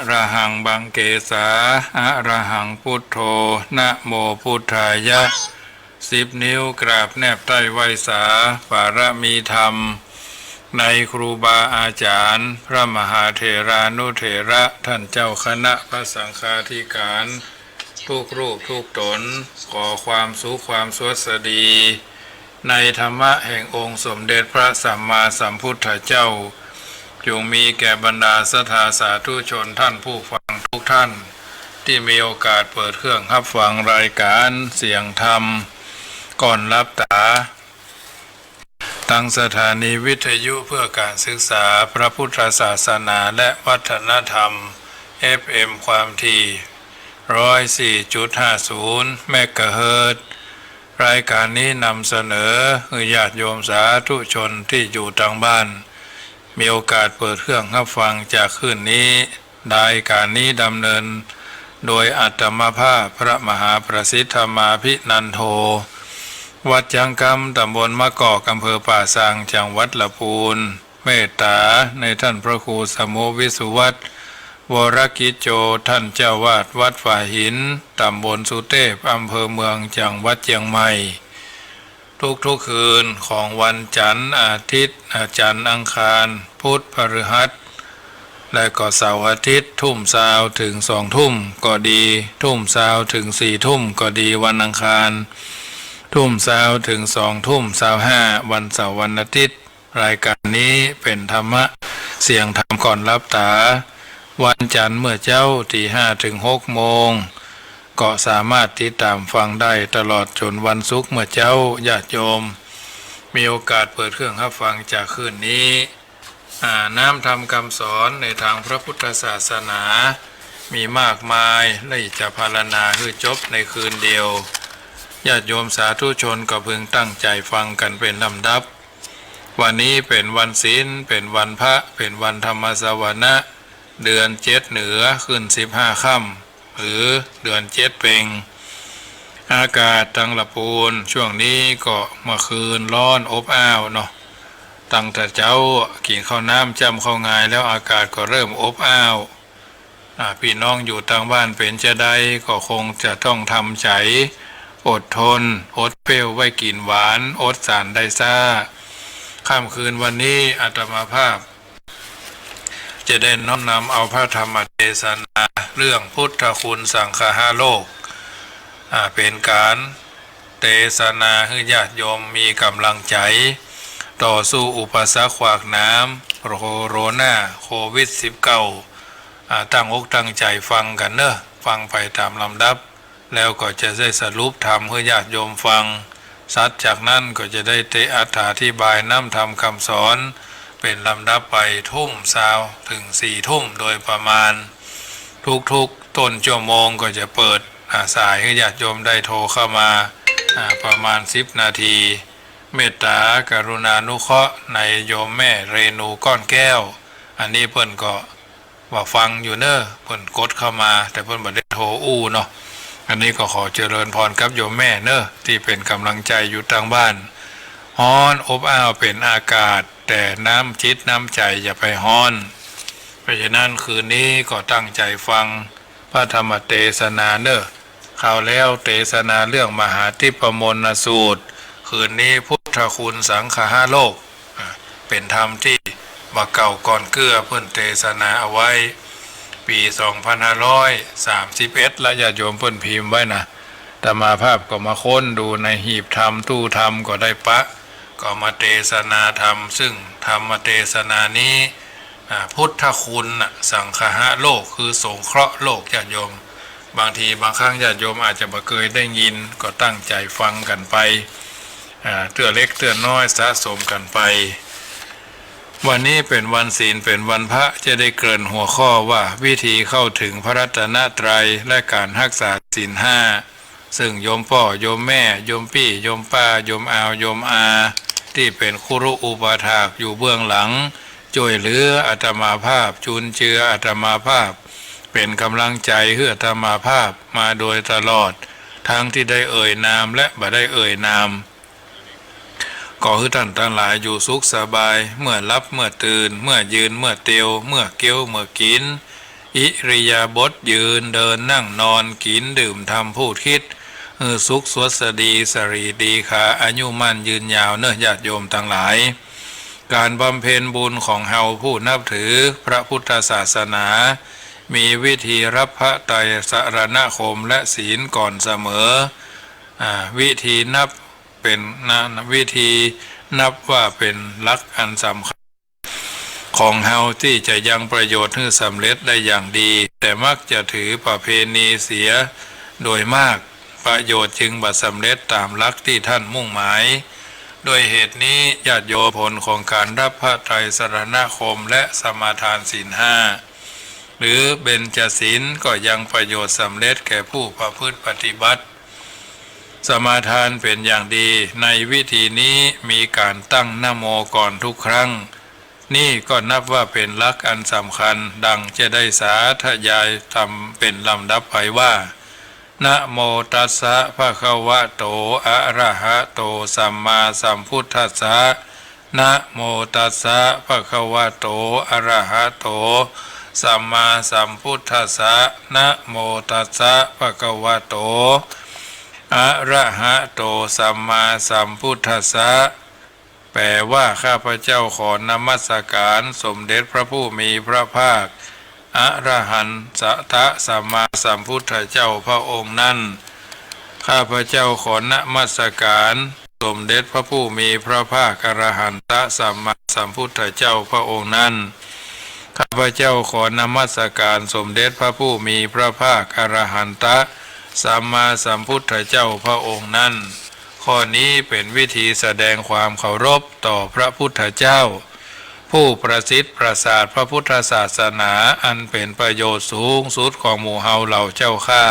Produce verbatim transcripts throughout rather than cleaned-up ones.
ระหัง บังเกสา อะระหัง พุทโธ นะโม พุทธายะ สิบนิ้วกราบแนบใต้ไหว้สา บารมีธรรม ในครูบาอาจารย์ พระมหาเถรานุเถระ ท่านเจ้าคณะพระสังฆาธิการ ทุกรูปทุกต๋น ขอความสุขความสวัสดี ในธรรมะแห่งองค์สมเด็จพระสัมมาสัมพุทธเจ้า จงมีแก่บรรดาศรัทธาสาธุชนท่านผู้ฟังทุกท่าน ตี้มีโอกาสเปิดเครื่องฮับฟังรายการเสียงธรรม ก่อนหลับต๋า ตางสถานีวิทยุเพื่อการศึกษาพระพุทธศาสนาและวัฒนธรรม เอฟเอ็ม ความถี่ ร้อยสี่จุดห้าศูนย์ เมกะเฮิรตซ์ รายการนี้นำเสนอหื้อญาติโยมสาธุชนตี้อยู่ตางบ้าน มีโอกาสเปิดเครื่องฮับฟังจากคลื่นนี้ รายการนี้ดำเนินโดยอาตมาภาพพระมหาประสิทธิ์ธรรมาภินันโท วัดจ๊างกำ ต๋ำบลมะกอก อำเภอป่าซาง จังหวัดละปูน เมตต๋าในท่านพระครูสมุห์ วิสุวัฒน์ วรกิจโจ ท่านเจ้าวาดวัดฝาหิน ต๋ำบลสุเตพ อำเภอเมือง จังหวัดเจียงใหม่ ทุกๆ คืนของวันจันทร์ อาทิตย์ อา จันทร์ อังคาร พุธ พฤหัส และก็เสาร์อาทิตย์ ทุ่มซาวเถิงสองทุ่มก็ดี ทุ่มซาวเถิงสี่ทุ่มก็ดี วันอังคาร ทุ่มซาวเถิงสองทุ่มซาวห้า วันเสาร์วันอาทิตย์ รายการนี้เป๋นธรรมะ เสียงธรรมก่อนหลับต๋า วันจันทร์เมื่อเจ๊า ตีห้าเถิงหกโมง ก็สามารถติดต๋ามฟังได้ตลอดจ๋นวันศุกร์เมื่อเจ๊า ญาติโยมมีโอกาสเปิดเครื่องฮับฟังจากคลื่นนี้ อ่า น้ำธรรมกำสอนในตางพระพุทธศาสนา มีมากมาย และจะพรรณนาหื้อจบในคืนเดียว ญาติโยมสาธุชนก็พึงตั้งใจ๋ฟังกั๋นเป๋นลำดับ วันนี้เป๋นวันศีล เป๋นวันพระ เป๋นวันธรรมสวนะ เดือนเจ็ดเหนือ ขึ้นสิบห้าค่ำ หรือเดือนเจ็ดเป็ง อากาศตางละปูนช่วงนี้ก็เมื่อคืนร้อนอบอ้าวเนาะ ตั้งแต่เจ๊ากิ๋นข้าวน้ำจ้ำข้าวงายแล้ว อากาศก็เริ่มอบอ้าว อ่า ปี้น้องอยู่ตางบ้านเป๋นจาใดก็คงจะต้องทำใจ๋ อดทน อดเปรี้ยวไว้กิ๋นหวาน อดสานได้ซ้า ค่ำคืนวันนี้อาตมาภาพ จะได้น้อมนำเอาพระธรรมเตสนาเรื่องพุทธคุณสังคหโลก อ่า เป๋นก๋านเตสนาหื้อญาติโยมมีก๋ำลังใจ๋ ต่อสู้อุปสรรคขวากหนาม โคโรนา โควิดสิบเก้า อ่า ตั้งอกตั้งใจ๋ฟังกั๋นเนาะ ฟังไปต๋ามลำดับ แล้วก็จะได้สรุปธรรมหื้อญาติโยมฟัง สัดจากนั้นก็จะได้เต อรรถาธิบายน้ำธรรมกำสอน เป๋นลำดับไป ทุ่มซาวเถิงสี่ทุ่มโดยประมาณ ทุกๆ ต้นชั่วโมงก็จะเปิด อ่า สายหื้อญาติโยมได้โทรเข้ามา อ่า ประมาณสิบนาที เมตต๋ากรุณานุเคราะห์ในโยมแม่เรนูก้อนแก้ว อันนี้เปิ้นก็ ว่าฟังอยู่เน่อ เปิ้นกดเข้ามา แต่เปิ้นบ่ได้โทรอู้เนาะ อันนี้ก็ขอเจริญพรกับโยมแม่เน่อ ตี้เป๋นก๋ำลังใจ๋อยู่ตางบ้าน ฮ้อนอบอ้าวเป๋นอากาศ แต่น้ำจิตน้ำใจ๋อย่าไปฮ้อน เพราะฉะนั้นคืนนี้ก็ตั้งใจ๋ฟังพระธรรมเตสนาเน่อ คราวแล้วเตสนาเรื่องมหาทิพย์มนสูตร คืนนี้พุทธคุณสังคหโลก อ่า เป๋นธรรมตี้บ่าเก่าก่อนเกื้อเปิ้นเตสนาเอาไว้ ปี๋สองพันห้าร้อยสามสิบเอ็ด ละ ญาติโยมเปิ้นพิมพ์ไว้นะ อาตมาภาพก็มาค้นดูในหีบธรรมตู้ธรรมก็ได้ปะ ก็มาเตสนาธรรม ซึ่งธรรมเตสนานี้ อ่า พุทธคุณน่ะ สังคหโลก คือสงเคราะห์โลก ญาติโยม บางทีบางครั้งญาติโยมอาจจะบ่เกยได้ยิน ก็ตั้งใจ๋ฟังกั๋นไป อ่า เตื้อเล็กเตื้อน้อยสะสมกั๋นไป วันนี้เป๋นวันศีล เป๋นวันพระ จะได้เกริ่นหัวข้อว่า วิธีเข้าถึงพระรัตนตรัย และก๋านฮักษาศีลห้า ซึ่งโยมป้อ โยมแม่ โยมปี้ โยมป้า โยมอาว โยมอา ตี้เป๋นครุอุปถากอยู่เบื้องหลัง จ้วยเหลืออาตมาภาพ จุนเจืออาตมาภาพ เป๋นก๋ำลังใจ๋หื้ออาตมาภาพมาโดยตลอด ทั้งตี้ได้เอ่ยนามและบ่ได้เอ่ยนาม ก็หื้อต้านตังหลายอยู่สุขสบาย เมื่อหลับเมื่อตื่น เมื่อยืนเมื่อเตียว เมื่อเกี้ยวเมื่อกิ๋น อิริยาบถยืนเดินนั่งนอน กิ๋นดื่มทำพูดคิด หื้อสุขสวัสดี สะหลีดีขา อายุมั่นยืนยาวเน่อ ญาติโยมตังหลาย ก๋านบำเพ็ญบุญของเฮาผู้นับถือพระพุทธศาสนา มีวิธีฮับพระไตรสรณคมและศีลก่อนเสมอ อ่า วิธีนับเป๋น นะ วิธีนับว่าเป๋นหลักอันสำคัญ ของเฮาตี้จะยังประโยชน์หื้อสำเร็จได้อย่างดี แต่มักจะถือประเพณีเสียโดยมาก ประโยชน์จึงบ่สำเร็จต๋ามหลักตี้ต้านมุ่งหมาย ด้วยเหตุนี้ญาติโยม ผลของก๋านฮับพระไตรสรณคมและสมาทานศีลห้า หรือเบญจศีลก็ยังประโยชน์สำเร็จแก่ผู้ประพฤติปฏิบัติ สมาทานเป๋นอย่างดี ในวิธีนี้มีก๋านตั้งนะโมก่อนทุกครั้ง นี่ก็นับว่าเป๋นหลักอันสำคัญ ดังจะได้สาธยายต๋ามเป๋นลำดับไปว่า นะโมตัสสะ ภะคะวะโต อะระหะโต สัมมาสัมพุทธัสสะ นะโมตัสสะ ภะคะวะโต อะระหะโต สัมมาสัมพุทธัสสะ นะโมตัสสะ ภะคะวะโต อะระหะโต สัมมาสัมพุทธัสสะ แปลว่า ข้าพเจ้าขอนมัสการสมเด็จพระผู้มีพระภาค อรหันตะสัมมาสัมพุทธเจ้าพระองค์นั้น ข้าพเจ้าขอนมัสการสมเด็จพระผู้มีพระภาค อรหันตะสัมมาสัมพุทธเจ้าพระองค์นั้น ข้าพเจ้าขอนมัสการสมเด็จพระผู้มีพระภาค อรหันตะสัมมาสัมพุทธเจ้าพระองค์นั้น ข้อนี้เป๋นวิธีแสดงความเคารพต่อพระพุทธเจ้า ผู้ประสิทธิ์ประสาทพระพุทธศาสนาอันเป๋นประโยชน์สูงสุดของหมู่เฮาเหล่าเจ้าข้า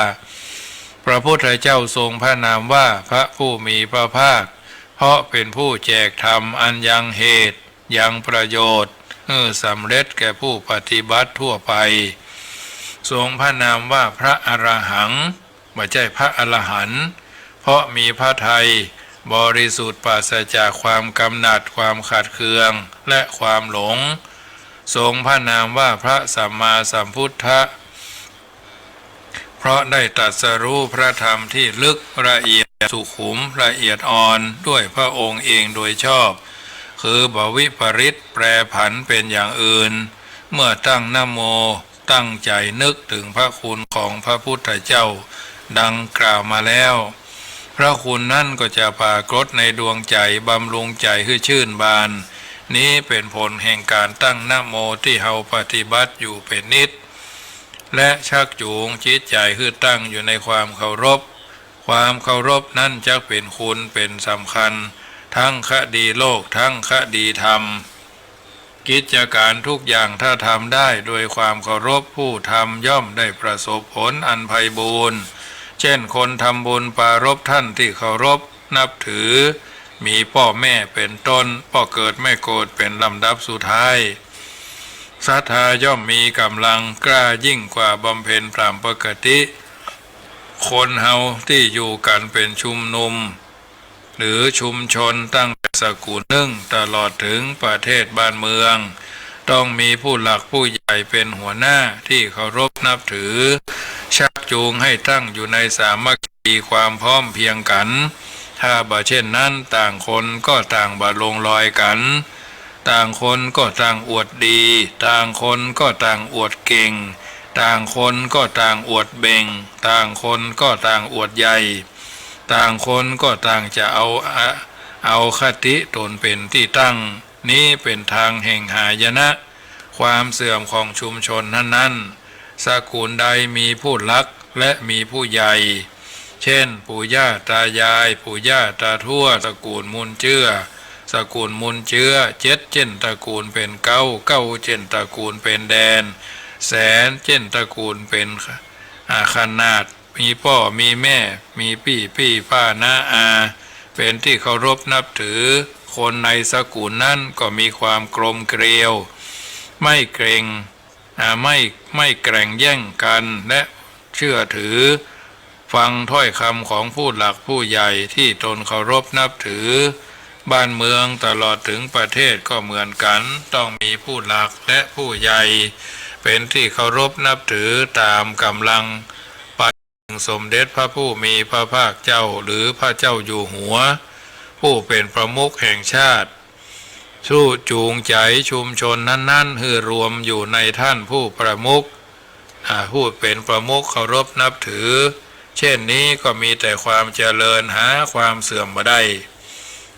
พระพุทธเจ้าทรงพระนามว่าพระผู้มีพระภาค เพราะเป๋นผู้แจกธรรมอันยังเหตุยังประโยชน์ หื้อสำเร็จแก่ผู้ปฏิบัติทั่วไป ทรงพระนามว่าพระอรหัง บ่ใจ้พระอรหันต์ เพราะมีพระทัยบริสุทธิ์ปราศจากความกำหนัด ความขัดเคือง และความหลง ทรงพระนามว่าพระสัมมาสัมพุทธะ เพราะได้ตรัสรู้พระธรรมที่ลึกละเอียดสุขุมละเอียดอ่อนด้วยพระองค์เองโดยชอบ คือบ่วิปริตแปรผันเป๋นอย่างอื่น เมื่อตั้งนะโม ตั้งใจ๋นึกถึงพระคุณของพระพุทธเจ้าดังกล่าวมาแล้ว พระคุณนั้นก็จะปรากฏในดวงใจ๋ บำรุงใจ๋หื้อชื่นบาน นี้เป๋นผลแห่งก๋านตั้งนะโมตี้เฮาปฏิบัติอยู่เป๋นนิตย์ และชักจูงจิตใจ๋หื้อตั้งอยู่ในความเคารพ ความเคารพนั้นจักเป๋นคุณเป๋นสำคัญ ทั้งคดีโลกทั้งคดีธรรม กิจก๋านทุกอย่างถ้าทำได้โดยความเคารพผู้ทำ ย่อมได้ประสบผลอันไพบูลย์ เช่น คนทำบุญปรารภท่านที่เคารพนับถือ มีป้อแม่เป๋นต้น ป้อเกิดแม่เกิดเป๋นลำดับสุดท้าย ศรัทธาย่อมมีก๋ำลังกล้ายิ่งกว่าบำเพ็ญต๋ามปกติ คนเฮาตี้อยู่กั๋นเป๋นชุมนุม หรือชุมชนตั้งแต่สกุลนึ่งตลอดถึงประเทศบ้านเมือง ต้องมีผู้หลักผู้ใหญ่เป๋นหัวหน้าที่เคารพนับถือ ชักจูงให้ตั้งอยู่ในสามัคคีความพร้อมเพรียงกั๋น ถ้าบ่เช่นนั้นต่างคนก็ต่างบ่ลงรอยกั๋น ต่างคนก็ต่างอวดดี ต่างคนก็ต่างอวดเก่ง ต่างคนก็ต่างอวดเบ่ง ต่างคนก็ต่างอวดใหญ่ ต่างคนก็ต่างจะเอา เอาคติต๋นเป๋นตี้ตั้ง นี้เป๋นทางแห่งหายนะ ความเสื่อมของชุมชนนั้นๆ สกุลใดมีผู้หลักและมีผู้ใหญ่ เช่น ปู่ย่าตายาย ปู่ย่าตาทวด ตระกูลมูลเจื้อ ตระกูลมูลเจื้อ เจ็ดเจ้นตระกูลเป๋นเก๊า เก๊าเจ้นตระกูลเป๋นแดน แสนเจ้นตระกูลเป๋น อ่า ขนาด มีป้อมีแม่ มีปี้ปี้ป้าน้าอา เป๋นตี้เคารพนับถือ คนในสกุลนั้นก็มีความกลมเกลียว ไม่เกร็ง อ่า ไม่ ไม่แก่งแย่งกั๋น และเชื่อถือ ฟังถ้อยคำของผู้หลักผู้ใหญ่ที่ตนเคารพนับถือ บ้านเมืองตลอดถึงประเทศก็เหมือนกั๋น ต้องมีผู้หลักและผู้ใหญ่ เป็นตี้เคารพนับถือต๋ามก๋ำลังไปเถิงสมเด็จพระผู้มีพระภาคเจ้า หรือพระเจ้าอยู่หัว ผู้เป๋นประมุขแห่งชาติ ชู้จูงใจ๋ชุมชนนั้นๆ หื้อรวมอยู่ในต้านผู้ประมุข อ่า ผู้เป๋นประมุขเคารพนับถือ เช่นนี้ก็มีแต่ความเจริญ หาความเสื่อมบ่ได้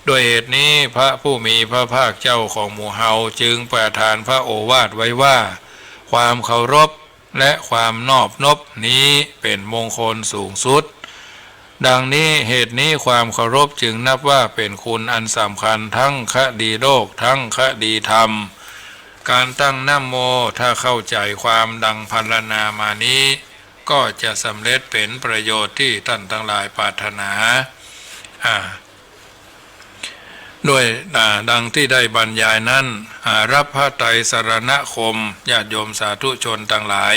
ด้วยเหตุนี้พระผู้มีพระภาคเจ้าของหมู่เฮาจึงประทานพระโอวาทไว้ว่า ความเคารพและความนอบนบนี้เป๋นมงคลสูงสุด ดังนี้ เหตุนี้ความเคารพจึงนับว่าเป๋นคุณอันสำคัญทั้งคดีโลกทั้งคดีธรรม ก๋านตั้งนะโม ถ้าเข้าใจ๋ความดังพรรณนามานี้ ก็จะสำเร็จเป๋นประโยชน์ตี้ต้านตังหลายปรารถนา อ่า ด้วย อ่า ดังตี้ได้บรรยายนั้น อ่า รับพระไตรสรณคม ญาติโยมสาธุชนตังหลาย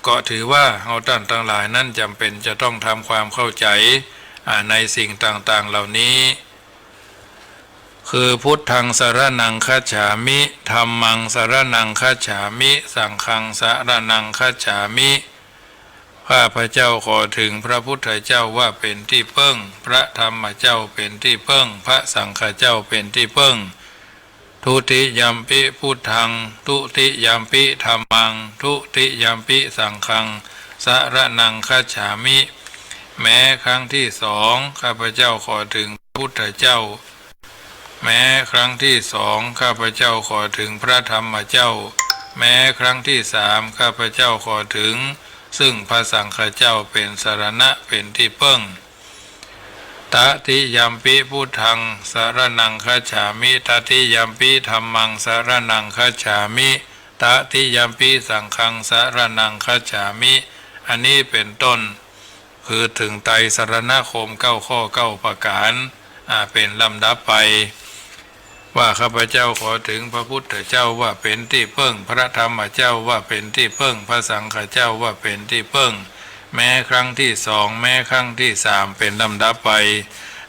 ก็ถือว่าเฮาต้านตังหลายนั้นจ๋ำเป๋นจะต้องทำความเข้าใจ๋ อ่า ในสิ่งต่างๆ เหล่านี้ คือ พุทธังสรณังคัจฉามิ ธัมมังสรณังคัจฉามิ สังฆังสรณังคัจฉามิ ข้าพเจ้าขอเถิงพระพุทธเจ้าว่าเป๋นตี้เปิ้ง พระธรรมเจ้าเป๋นตี้เปิ้ง พระสังฆเจ้าเป๋นตี้เปิ้ง ทุติยัมปิพุทธัง ทุติยัมปิธัมมัง ทุติยัมปิสังฆัง สรณังคัจฉามิ แม้ครั้งตี้สอง ข้าพเจ้าขอเถิงพระพุทธเจ้า แม้ครั้งตี้สอง ข้าพเจ้าขอเถิงพระธรรมเจ้า แม้ครั้งตี้สาม ข้าพเจ้าขอเถิงซึ่งพระสังฆเจ้าเป๋นสรณะเป๋นตี้เปิ้ง ตติยัมปิพุทธังสรณังคัจฉามิ ตติยัมปิธัมมังสรณังคัจฉามิ ตติยัมปิสังฆังสรณังคัจฉามิ อันนี้เป๋นต้น คือเถิงไตรสรณคมเก้าข้อเก้าประก๋าน อ่า เป๋นลำดับไป ว่าข้าพเจ้าขอเถิงพระพุทธเจ้าว่าเป๋นตี้เปิ้ง พระธรรมเจ้าว่าเป๋นตี้เปิ้ง พระสังฆเจ้าว่าเป๋นตี้เปิ้ง แม้ครั้งตี้สอง แม้ครั้งตี้สาม เป๋นลำดับไป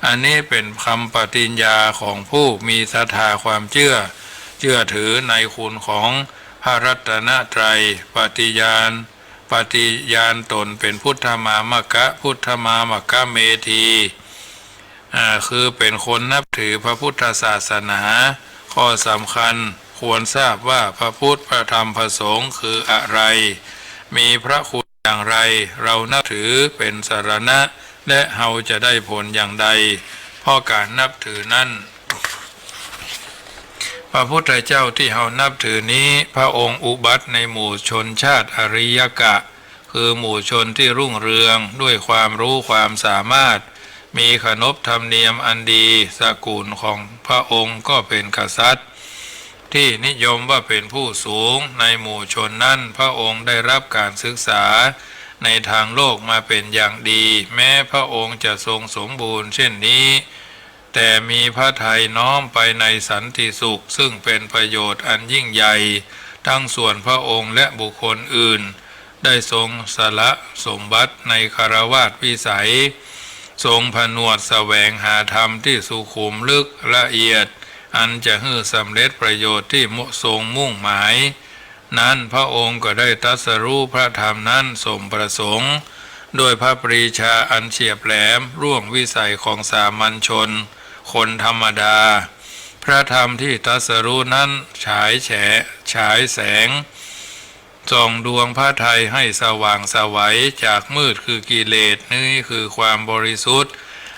อันนี้เป๋นคำปฏิญญาของผู้มีศรัทธาความเจื้อ เจื้อถือในคุณของพระรัตนตรัย ปฏิญาณ ปฏิญาณตนเป๋นพุทธมามกะ พุทธมามกะเมธี อ่า คือเป๋นคนนับถือพระพุทธศาสนา ข้อสำคัญควรทราบว่าพระพุทธ พระธรรม พระสงฆ์คืออะไร มีพระคุณอย่างไร เรานับถือเป๋นสรณะ และเฮาจะได้ผลอย่างใด เพราะก๋านนับถือนั้น พระพุทธเจ้าตี้เฮานับถือนี้ พระองค์อุบัติในหมู่ชนชาติอริยกะ คือหมู่ชนตี้รุ่งเรืองด้วยความรู้ความสามารถ มีขนบธรรมเนียมอันดี สกุลของพระองค์ก็เป๋นกษัตริย์ ตี้นิยมว่าเป๋นผู้สูง ในหมู่ชนนั้นพระองค์ได้รับก๋านศึกษาในทางโลกมาเป๋นอย่างดี แม้พระองค์จะทรงสมบูรณ์เช่นนี้ แต่มีพระทัยน้อมไปในสันติสุข ซึ่งเป๋นประโยชน์อันยิ่งใหญ่ ทั้งส่วนพระองค์และบุคคลอื่น ได้ทรงสละสมบัติในฆราวาสวิสัย ทรงผนวกแสวงหาธรรมตี้สุขุมลึกละเอียด อันจะหื้อสำเร็จประโยชน์ตี้ทรงมุ่งหมาย นั้นพระองค์ก็ได้ตรัสรู้พระธรรมนั้นสมประสงค์ ด้วยพระปรีชาอันเฉียบแหลมล่วงวิสัยของสามัญชน คนธรรมดา พระธรรมตี้ตรัสรู้นั้นฉายแฉ ฉายแสง ส่องดวงพระทัยให้สว่างไสวจากมืดคือกิเลส นี้คือความบริสุทธิ์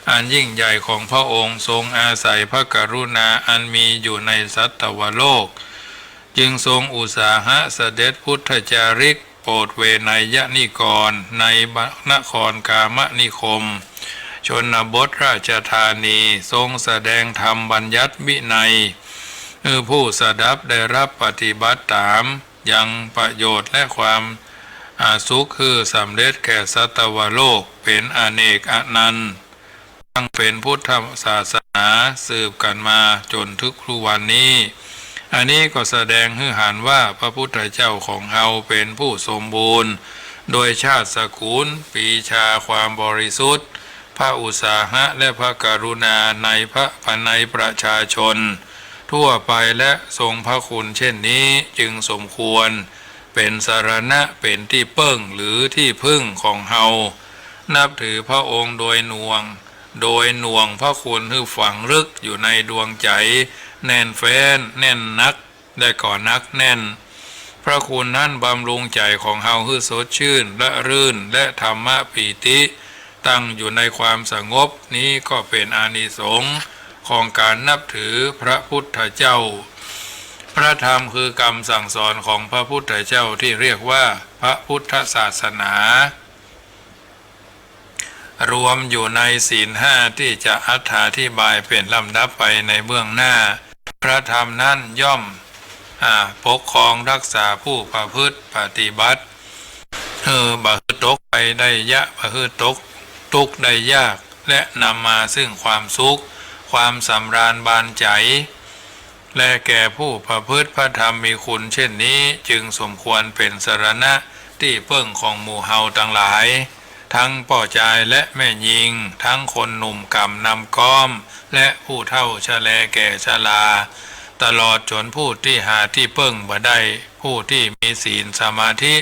อันยิ่งใหญ่ของพระองค์ ทรงอาศัยพระกรุณาอันมีอยู่ในสัตวโลก จึงทรงอุตสาหะเสด็จพุทธจาริก โปรดเวไณยนิกรในนครกามนิคม ชนบทราชธานี ทรงแสดงธรรมบัญญัติวินัย หื้อผู้สดับได้รับปฏิบัติต๋าม ยังประโยชน์และความ อ่า สุขหื้อสำเร็จแก่สัตวโลกเป๋นอเนกอนันต์ ตั้งเป๋นพุทธศาสนาสืบกั๋นมาจ๋นถึงทุกวันนี้ อันนี้ก็แสดงหื้อหันว่าพระพุทธเจ้าของเฮาเป๋นผู้สมบูรณ์ โดยชาติสกุล ปรีชาความบริสุทธิ์ พระอุตสาหะและพระกรุณาในพระ ในประชาชนทั่วไป และทรงพระคุณเช่นนี้จึงสมควร เป็นสรณะ เป็นตี้เปิ้ง หรือตี้พึ่งของเฮา นับถือพระองค์โดยหน่วง โดยหน่วงพระคุณหื้อฝังลึกอยู่ในดวงใจ๋ แน่นแฟ้น แน่นหนัก และก็หนักแน่น พระคุณนั้นบำรุงใจ๋ของเฮาหื้อสดชื่น ร่าเริง และธรรมปีติ ตั้งอยู่ในความสงบ นี้ก็เป็นอานิสงส์ของการนับถือพระพุทธเจ้า พระธรรมคือกำสั่งสอนของพระพุทธเจ้าที่เรียกว่าพระพุทธศาสนา รวมอยู่ในศีลห้าที่จะอธิบายเป็นลำดับไปในเบื้องหน้า พระธรรมนั้นย่อม อ่า ปกครองรักษาผู้ประพฤติปฏิบัติ เออ บ่หื้อตกไปได้ยาก บ่หื้อตกทุกข์ได้ยาก และนำมาซึ่งความสุข ความสำราญบานใจ๋ และแก่ผู้ประพฤติพระธรรมมีคุณเช่นนี้ จึงสมควรเป็นสรณะตี้เปิ้งของหมู่เฮาตังหลาย ทั้งป้อจายและแม่ญิง ทั้งคนหนุ่มก่ำนำก๊อม และผู้เฒ่าชะแลแก่ชรา ตลอดจ๋นผู้ตี้หาตี้เปิ้งบ่ได้ ผู้ตี้มีศีลสมาธิ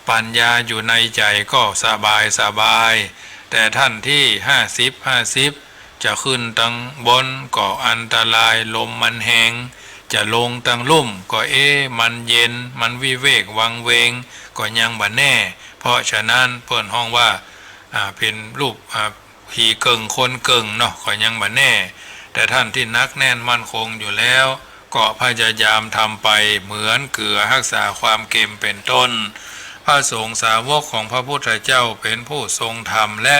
ปัญญาอยู่ในใจ๋ก็สบายสบาย แต่ต้านตี้ห้าสิบห้าสิบ จะขึ้นตังบนก็อันตราย ลมมันแฮง จะลงตังลุ่มก็ เอ๊ะ มันเย็น มันวิเวกวังเวง ก็ยังบ่แน่ เพราะฉะนั้นเปิ้นฮ้องว่า อ่า เป็นรูป อ่า ผีเกิ่งคนเกิ่งเนาะ ก็ยังบ่แน่ แต่ต้านตี้หนักแน่นมั่นคงอยู่แล้ว ก็พยายามทำไปเหมือนเกือฮักษาความเก็มเป็นต้น พระสงฆ์สาวกของพระพุทธเจ้าเป็นผู้ทรงธรรมและ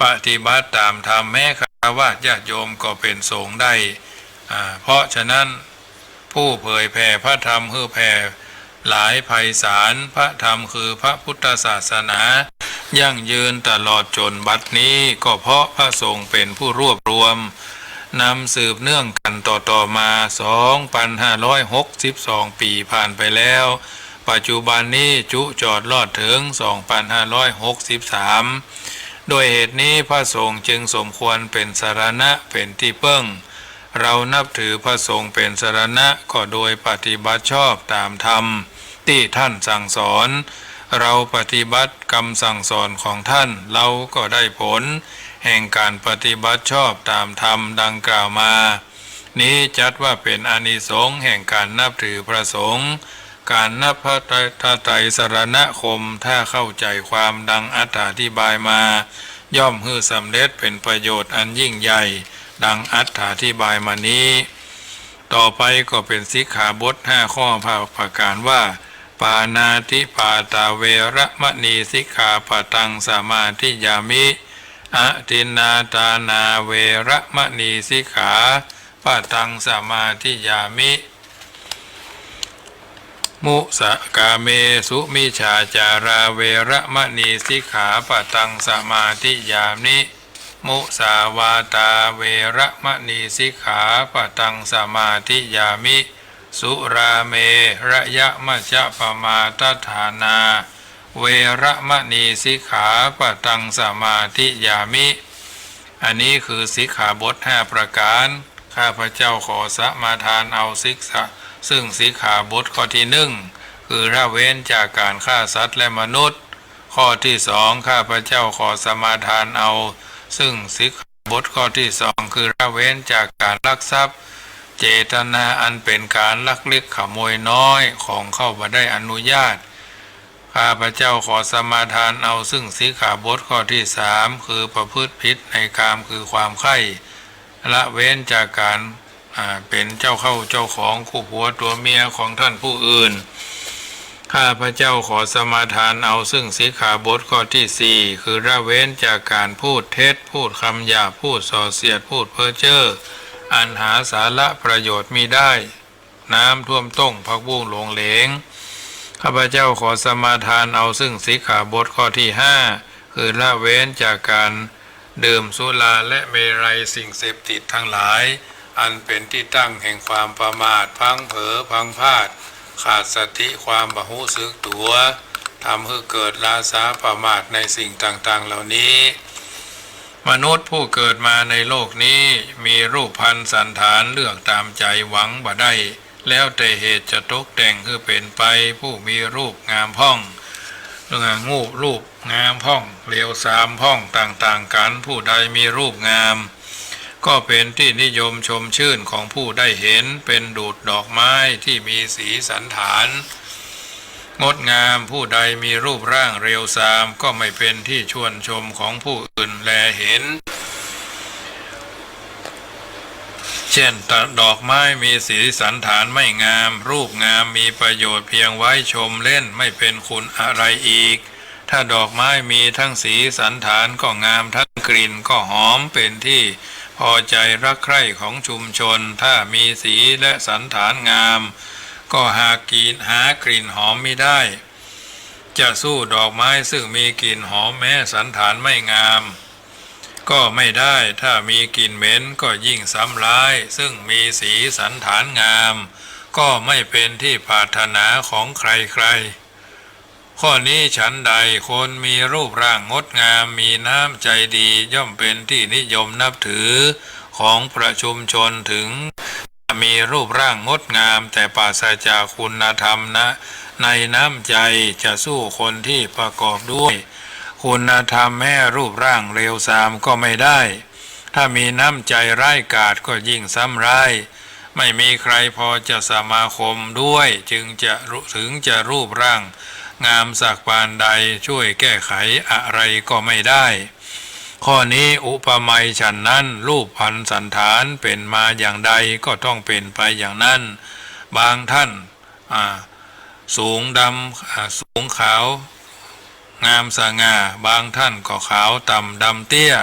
ปฏิบัติต๋ามธรรม แม้ฆราวาสญาติโยมก็เป็นสงฆ์ได้ อ่า เพราะฉะนั้น ผู้เผยแผ่พระธรรมหื้อแผ่หลายไพศาล พระธรรมคือพระพุทธศาสนา ยั่งยืนตลอดจ๋นบัดนี้ ก็เพราะพระสงฆ์เป็นผู้รวบรวม นำสืบเนื่องกั๋นต่อๆ มา สองปันห้าร้อยหกสิบสองปี๋ผ่านไปแล้ว ปัจจุบันนี้จุจอดรอดเถิง สองปันห้าร้อยหกสิบสาม ด้วยเหตุนี้พระสงฆ์จึงสมควรเป็นสรณะ เป็นตี้เปิ้ง เรานับถือพระสงฆ์เป็นสรณะ ก็โดยปฏิบัติชอบต๋ามธรรมตี้ท่านสั่งสอน เราปฏิบัติกำสั่งสอนของท่าน เราก็ได้ผลแห่งการปฏิบัติชอบต๋ามธรรมดังกล่าวมา นี้จัดว่าเป็นอานิสงส์แห่งการนับถือพระสงฆ์ การนับพระไตรสรณคม ถ้าเข้าใจ๋ความดังอธิบายมา ย่อมหื้อสำเร็จเป็นประโยชน์อันยิ่งใหญ่ ดังอธิบายมานี้ ต่อไปก็เป็นสิกขาบทห้าข้อประก๋านว่า ปาณาติปาตาเวระมะณีสิกขาปะตังสมาธิยามิ อทินนาทานาเวระมะณีสิกขาปะตังสมาธิยามิ มุสากาเมสุมิจฉาจาราเวระมะณีสิกขาปะตังสมาธิยามิ มุสาวาตาเวระมะณีสิกขาปะตังสมาธิยามิ สุราเมระยะมัจจะปะมาทฐานาเวระมะณีสิกขาปะตังสมาธิยามิ อันนี้คือสิกขาบทห้าประก๋าน ข้าพเจ้าขอสมาทานเอาสิกขา ซึ่งสิกขาบทข้อตี้นึ่ง คือละเว้นจากก๋านฆ่าสัตว์และมนุษย์ ข้อตี้สอง ข้าพเจ้าขอสมาทานเอาซึ่งสิกขาบทข้อตี้สอง คือละเว้นจากก๋านลักทรัพย์ เจตนาอันเป็นก๋านลักเล็กขโมยน้อย ของเข้าบ่ได้อนุญาต ข้าพเจ้าขอสมาทานเอาซึ่งสิกขาบทข้อตี้สาม คือประพฤติผิดในกามคือความใคร่ ละเว้นจากก๋าน อ่า เป็นเจ้าเข้าเจ้าของคู่ผัวตั๋วเมียของต้านผู้อื่น ข้าพเจ้าขอสมาทานเอาซึ่งสิกขาบทข้อตี้สี่ คือละเว้นจากก๋านพูดเท็จ พูดกำหยาบ พูดส่อเสียด พูดเพ้อเจ้อ อันหาสาระประโยชน์มิได้ น้ำท่วมต้ง ผักบุ้งหลงเหลง ข้าพเจ้าขอสมาทานเอาซึ่งสิกขาบทข้อตี้ห้า คือละเว้นจากก๋านดื่มสุราและเมรัย สิ่งเสพติดตังหลาย อันเป็นตี้ตั้งแห่งความประมาท พลั้งเผลอ พลั้งพลาด ขาดสติ ความบ่ฮู้สึกตั๋ว ทำหื้อเกิดราษาประมาทในสิ่งต่างๆ เหล่านี้ มนุษย์ผู้เกิดมาในโลกนี้ มีรูปพรรณสันฐานเลือกต๋ามใจ๋หวังบ่ได้ แล้วแต่เหตุจะตกแต่งหื้อเป๋นไป ผู้มีรูปงามพ่อง รูปงามพ่อง เลวทรามพ่อง ต่างๆ กั๋น ผู้ใดมีรูปงาม ก็เป๋นตี้นิยมชมชื่นของผู้ได้เห็น เป๋นดุจดอกไม้ตี้มีสีสัณฐานงดงาม ผู้ใดมีรูปร่างเลวทราม ก็ไม่เป๋นตี้ชวนชมของผู้อื่นแลเห็น เช่น ดอกไม้มีสีสัณฐานไม่งาม รูปงามมีประโยชน์เพียงไว้ชมเล่น ไม่เป๋นคุณอะไรอีก ถ้าดอกไม้มีทั้งสีสัณฐานก็งาม ทั้งกลิ่นก็หอม เป๋นตี้พอใจรักใคร่ของชุมชน ถ้ามีสีและสัณฐานงาม ก็หากลิ่น หากลิ่นหอมมิได้ จะสู้ดอกไม้ซึ่งมีกลิ่นหอมแม้สัณฐานไม่งาม ก็ไม่ได้ ถ้ามีกลิ่นเหม็นก็ยิ่งซ้ำร้าย ซึ่งมีสีสัณฐานงาม ก็ไม่เป๋นตี้ปรารถนาของใครๆ ข้อนี้ฉันใด คนมีรูปร่างงดงาม มีน้ำใจดี ย่อมเป๋นตี้นิยมนับถือของประชุมชน ถึงมีรูปร่างงดงาม แต่ปราศจากคุณธรรมนะ ในน้ำใจ จะสู้คนตี้ประกอบด้วยคุณธรรมแม้รูปร่างเลวทรามก็ไม่ได้ ถ้ามีน้ำใจร้ายกาจก็ยิ่งซ้ำร้าย ไม่มีใครพอจะสมาคมด้วย จึงจะรู้ ถึงจะรูปร่างงามสักปานใด ช่วยแก้ไขอะไรก็ไม่ได้ ข้อนี้อุปไมยฉันนั้น รูปพรรณสัณฐานเป๋นมาอย่างใด ก็ต้องเป๋นไปอย่างนั้น บางท่าน อ่า สูงดำ อ่า สูงขาว งามสง่า บางท่านก็ขาวต่ำดำเตี้ย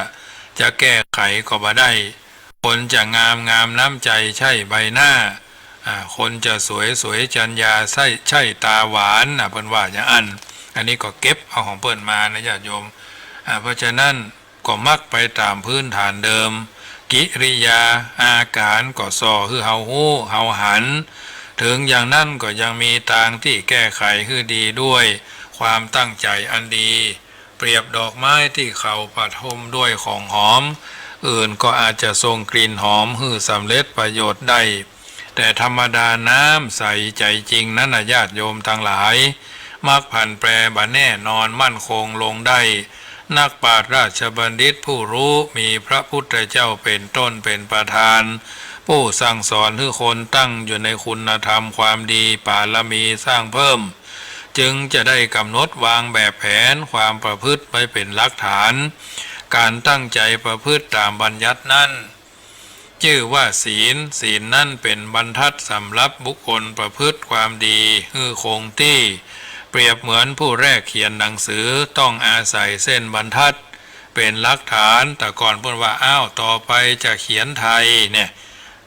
จะแก้ไขก็บ่ได้ คนจะงาม งามน้ำใจใช่ใบหน้า อ่า คนจะสวย สวยจรรยาใช่ ใช่ต๋าหวานนะ เปิ้นว่าอย่างอั้น อันนี้ก็เก็บเอาของเปิ้นมานะญาติโยม อ่า เพราะฉะนั้น ก็มักไปต๋ามพื้นฐานเดิม กิริยาอาก๋ารก็ส่อหื้อเฮาฮู้ เฮาหัน ถึงอย่างนั้นก็ยังมีตางตี้แก้ไขหื้อดีด้วยความตั้งใจ๋อันดี เปรียบดอกไม้ตี้เขาประทมด้วยของหอม อื่นก็อาจจะส่งกลิ่นหอมหื้อสำเร็จประโยชน์ได้ แต่ธรรมดาน้ำใสใจ๋จริงนั้นนะญาติโยมตังหลาย มักผันแปรบ่แน่นอนมั่นคงลงได้ นักปราชญ์ราชบัณฑิตผู้รู้ มีพระพุทธเจ้าเป๋นต้นเป๋นประธาน ผู้สั่งสอนหื้อคนตั้งอยู่ในคุณธรรมความดี ปารมีสร้างเพิ่ม จึงจะได้กำหนดวางแบบแผนความประพฤติไว้เป๋นหลักฐาน ก๋านตั้งใจ๋ประพฤติต๋ามบัญญัตินั้น จื้อว่าศีล ศีลนั้นเป๋นบรรทัดสำหรับบุคคลประพฤติความดีหื้อคงตี้ เปรียบเหมือนผู้แรกเขียนหนังสือ ต้องอาศัยเส้นบรรทัดเป๋นหลักฐาน แต่ก่อนเปิ้นว่า อ้าว ต่อไปจะเขียนไทยเนี่ย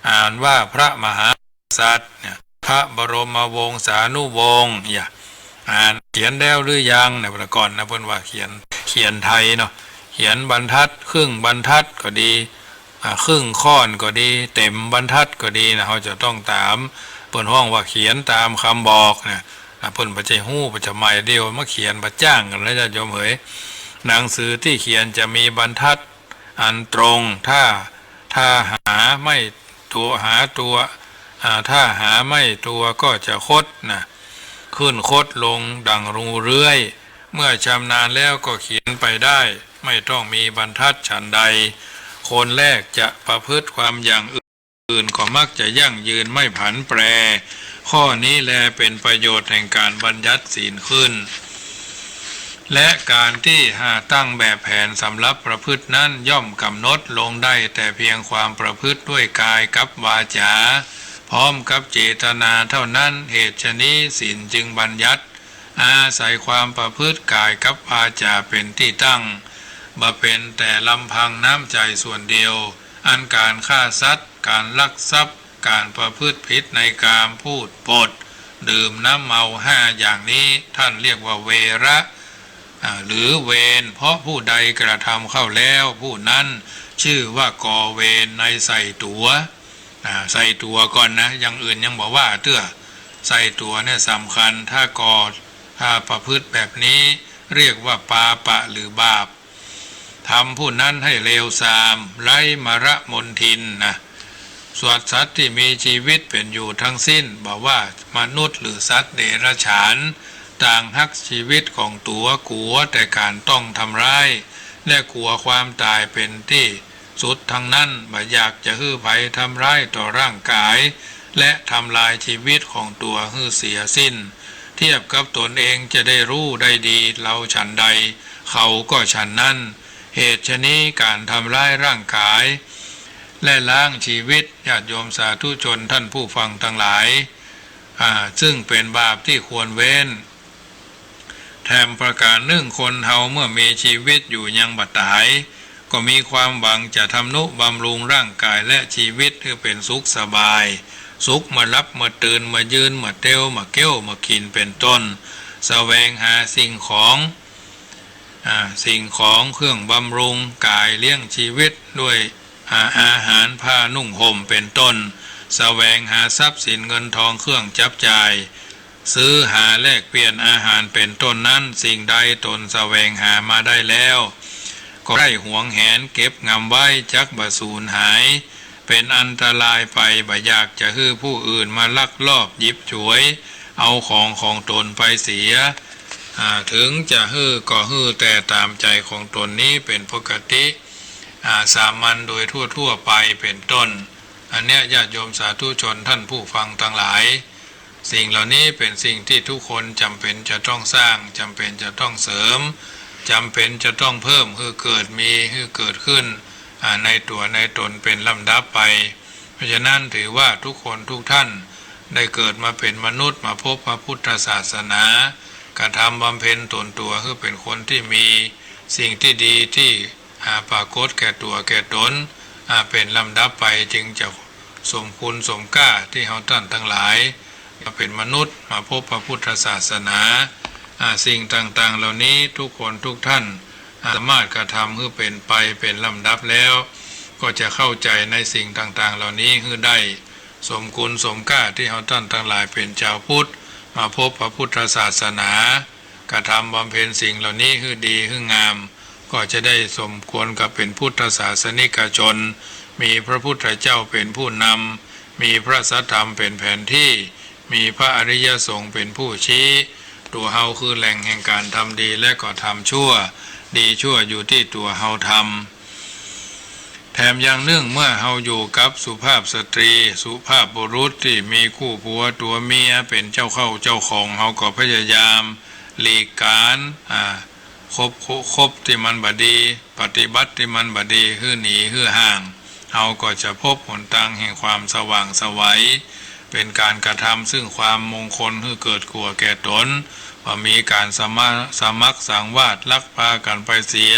อ่านว่าพระมหากษัตริย์เนี่ย พระบรมวงศานุวงศ์ อย่า อ่าน เขียนแล้วหรือยังเนี่ย แต่ก่อนนะ เปิ้นว่าเขียน เขียนไทยเนาะ เขียนบรรทัด ครึ่งบรรทัดก็ดี อ่า ครึ่งค่อนก็ดี เต็มบรรทัดก็ดีนะ เฮาจะต้องต๋าม เปิ้นฮ้องว่าเขียนต๋ามกำบอกนะ อ่า เปิ้นบ่ใจ้ฮู้ บ่ใจ้หมายเดียวมาเขียน บ่จ้างกั๋นแล้วญาติโยมเหย หนังสือตี้เขียนจะมีบรรทัดอันตรง ถ้า ถ้าหาไม่ตัว หาตัว อ่า ถ้าหาไม่ตัวก็จะคดนะ ขึ้นคดลงดั่งงูเลื้อย เมื่อชำนาญแล้วก็เขียนไปได้ ไม่ต้องมีบรรทัดฉันใด คนแรกจะประพฤติความอย่างอื่นก็มักจะยั่งยืนไม่ผันแปร ข้อนี้แลเป๋นประโยชน์แห่งก๋านบัญญัติศีลขึ้น และก๋านตี้หาตั้งแบบแผนสำหรับประพฤตินั้น ย่อมกำหนดลงได้แต่เพียงความประพฤติด้วยกายกับวาจา พร้อมกับเจตนาเท่านั้น เหตุฉะนี้ศีลจึงบัญญัติ อาศัยความประพฤติกายกับวาจาเป๋นตี้ตั้ง บ่เป๋นแต่ลำพังน้ำใจ๋ส่วนเดียว อันก๋านฆ่าสัตว์ ก๋านลักทรัพย์ ก๋านประพฤติผิดในกาม พูดปด ดื่มน้ำเมาห้าอย่างนี้ ท่านเรียกว่าเวระ อ่า หรือเวร เพราะผู้ใดกระทำเข้าแล้ว ผู้นั้นชื่อว่าก่อเวรในใส่ตั๋ว อ่า ใส่ตั๋วก่อนนะ อย่างอื่นยังบ่ว่าเตื้อ ใส่ตั๋วเนี่ยสำคัญ ถ้าก่อ ถ้าประพฤติแบบนี้เรียกว่าปาปะหรือบาป ทำผู้นั้นให้เลวทราม ไร้มรมนทินนะ ส่วนสัตว์ตี้มีจีวิตเป๋นอยู่ตึงสิ้น บ่ว่ามนุษย์หรือสัตว์เดรัจฉาน ต่างฮักจีวิตของตั๋ว กั๋วแต่ก๋านต้องทำร้าย และกั๋วความต๋ายเป๋นตี้สุดตึงนั้น บ่อยากจะหื้อใผทำร้ายต่อร่างก๋าย และทำลายจีวิตของตั๋วหื้อเสียสิ้น เทียบกับตนเองจะได้ฮู้ได้ดีเล่าฉันใด เขาก็ฉันนั้น เหตุฉะนี้ก๋านทำร้ายร่างก๋าย และล้างจีวิต ญาติโยมสาธุชนท่านผู้ฟังตังหลาย อ่า ซึ่งเป๋นบาปตี้ควรเว้น แถมประก๋านนึ่ง คนเฮาเมื่อมีจีวิตอยู่ยังบ่ต๋าย ก็มีความหวังจะทำนุบำรุงร่างก๋ายและจีวิตหื้อเป๋นสุขสบาย สุขเมื่อหลับเมื่อตื่น เมื่อยืน เมื่อเตียว เมื่อเก๊ว เมื่อกิ๋นเป๋นต้น แสวงหาสิ่งของ อ่า สิ่งของเครื่องบำรุงก๋ายเลี้ยงจีวิตด้วย อ่า อาหารผ้านุ่งห่มเป๋นต้น แสวงหาทรัพย์สินเงินทองเครื่องจับจ่าย ซื้อหาแลกเปลี่ยนอาหารเป๋นต้นนั้น สิ่งใดตนแสวงหามาได้แล้ว ก็ได้หวงแหนเก็บงำไว้ จักบ่สูญหาย เป๋นอันตรายไป บ่อยากจะหื้อผู้อื่นมาลักลอบหยิบฉวยเอาของของตนไปเสีย อ่า ถึงจะหื้อก็หื้อแต่ต๋ามใจ๋ของตนนี้เป๋นปกติ อ่า สามัญโดยทั่วๆ ไปเป๋นต้น อันเนี้ยญาติโยมสาธุชนท่านผู้ฟังตังหลาย สิ่งเหล่านี้เป๋นสิ่งตี้ทุกคนจ๋ำเป๋นจะต้องสร้าง จ๋ำเป๋นจะต้องเสริม จ๋ำเป๋นจะต้องเพิ่มหื้อเกิดมี หื้อเกิดขึ้น อ่า ในตั๋วในตนเป๋นลำดับไป เพราะฉะนั้นถือว่าทุกคนทุกท่านได้เกิดมาเป๋นมนุษย์ มาพบพระพุทธศาสนา กระทำบำเพ็ญตนตั๋วหื้อเป๋นคนตี้มีสิ่งตี้ดีตี้ อ่า ปรากฏแก่ตั๋วแก่ตน อ่า เป๋นลำดับไป จึงจะสมคุณสมก้าตี้เฮาต้านตังหลายมาเป๋นมนุษย์ มาพบพระพุทธศาสนา อ่า สิ่งต่างๆ เหล่านี้ทุกคนทุกท่าน อ่า สามารถกระทำหื้อเป๋นไปเป๋นลำดับแล้ว ก็จะเข้าใจ๋ในสิ่งต่างๆ เหล่านี้หื้อได้ สมคุณสมก้าตี้เฮาต้านตังหลายเป๋นจาวพุทธ มาพบพระพุทธศาสนา กระทำบำเพ็ญสิ่งเหล่านี้หื้อดีหื้องาม ก็จะได้สมควรกับเป๋นพุทธศาสนิกชน มีพระพุทธเจ้าเป๋นผู้นำ มีพระสัทธรรมเป๋นแผนตี้ มีพระอริยสงฆ์เป๋นผู้ชี้ ตั๋วเฮาคือแหล่งแห่งก๋านทำดีและก็ทำชั่ว ดีชั่วอยู่ตี้ตั๋วเฮาทำ แถมอย่างนึ่ง เมื่อเฮาอยู่กับสุภาพสตรี สุภาพบุรุษตี้มีคู่ผัวตั๋วเมียเป๋นเจ้าเข้าเจ้าของ เฮาก็พยายามหลีกก๋าน อ่า คบ คบตี้มันบ่ดี ปฏิบัติตี้มันบ่ดี หื้อหนีหื้อห่าง เฮาก็จะพบหนตางแห่งความสว่างไสว เป๋นก๋านกระทำซึ่งความมงคลหื้อเกิดกั๋วแก่ตน บ่มีก๋านสะมะ สมัครสังวาสลักพากั๋นไปเสีย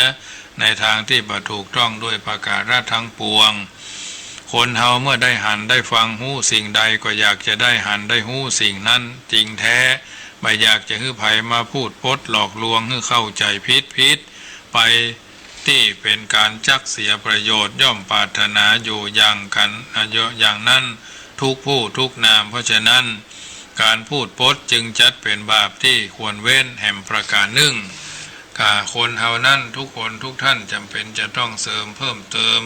ในตางตี้บ่ถูกต้องด้วยประก๋าระตังปวง คนเฮาเมื่อได้หันได้ฟังฮู้สิ่งใด ก็อยากจะได้หันได้ฮู้สิ่งนั้นจริงแต๊ บ่อยากจะหื้อใผมาพูดปดหลอกลวงหื้อเข้าใจ๋ผิดๆ ไป ตี้เป๋นก๋านจักเสียประโยชน์ ย่อมปรารถนาอยู่อย่างกั๋น อ่ะ อย่างนั้นทุกผู้ทุกนาม เพราะฉะนั้นก๋านพูดปดจึงจัดเป๋นบาปตี้ควรเว้นแหมประก๋านนึ่ง กาคนเฮานั้นทุกคนทุกท่านจ๋ำเป๋นจะต้องเสริมเพิ่มเติม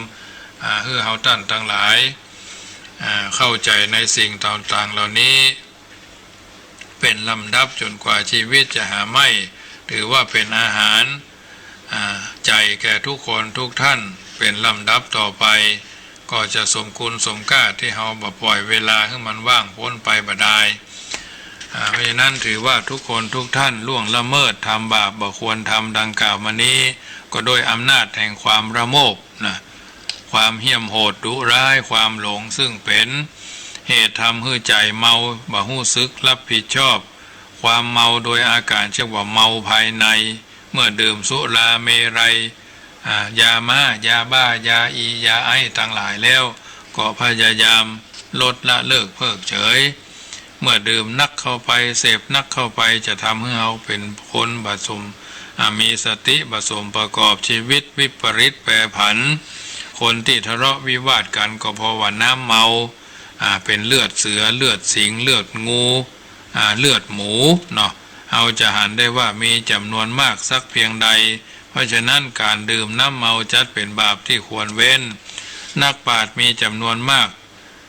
อ่า หื้อเฮาต้านตังหลาย อ่า เข้าใจ๋ในสิ่งต่างๆ เหล่านี้ เป๋นลำดับจ๋นกว่าจีวิตจะหาไม่ ถือว่าเป๋นอาหาร อ่า ใจ๋แก่ทุกคนทุกท่าน เป๋นลำดับต่อไป ก็จะสมคุณสมก้าตี้เฮาบ่ป่อยเวลาหื้อมันว่างป๊นไปบ่ดาย อ่า เพราะฉะนั้นถือว่าทุกคนทุกท่านล่วงละเมิดทำบาปบ่ควรทำดังกล่าวมานี้ ก็ด้วยอำนาจแห่งความระโมบนะ ความเหี้ยมโหดดุร้าย ความหลงซึ่งเป๋นเหตุทำหื้อใจ๋เมา บ่ฮู้สึกรับผิดชอบ ความเมาโดยอาก๋านเรียกว่าเมาภายใน เมื่อดื่มสุราเมรัย อ่า ยาม้า ยาบ้า ยาอี ยาไอซ์ตังหลายแล้ว ก็พยายามลดละเลิกเพิกเฉย เมื่อดื่มนักเข้าไป เสพนักเข้าไป จะทำหื้อเฮาเป๋นคนบ่สม อ่า มีสติบ่สมประกอบ จีวิตวิปริตแปรผัน คนตี้ทะเลาะวิวาทกั๋นก็เพราะว่าน้ำเมา อ่า เป๋นเลือดเสือ เลือดสิงห์ เลือดงู อ่า เลือดหมูเนาะ เฮาจะหันได้ว่ามีจ๋ำนวนมากสักเพียงใด เพราะฉะนั้นก๋านดื่มน้ำเมาจัดเป๋นบาปตี้ควรเว้น นักปราชญ์มีจ๋ำนวนมาก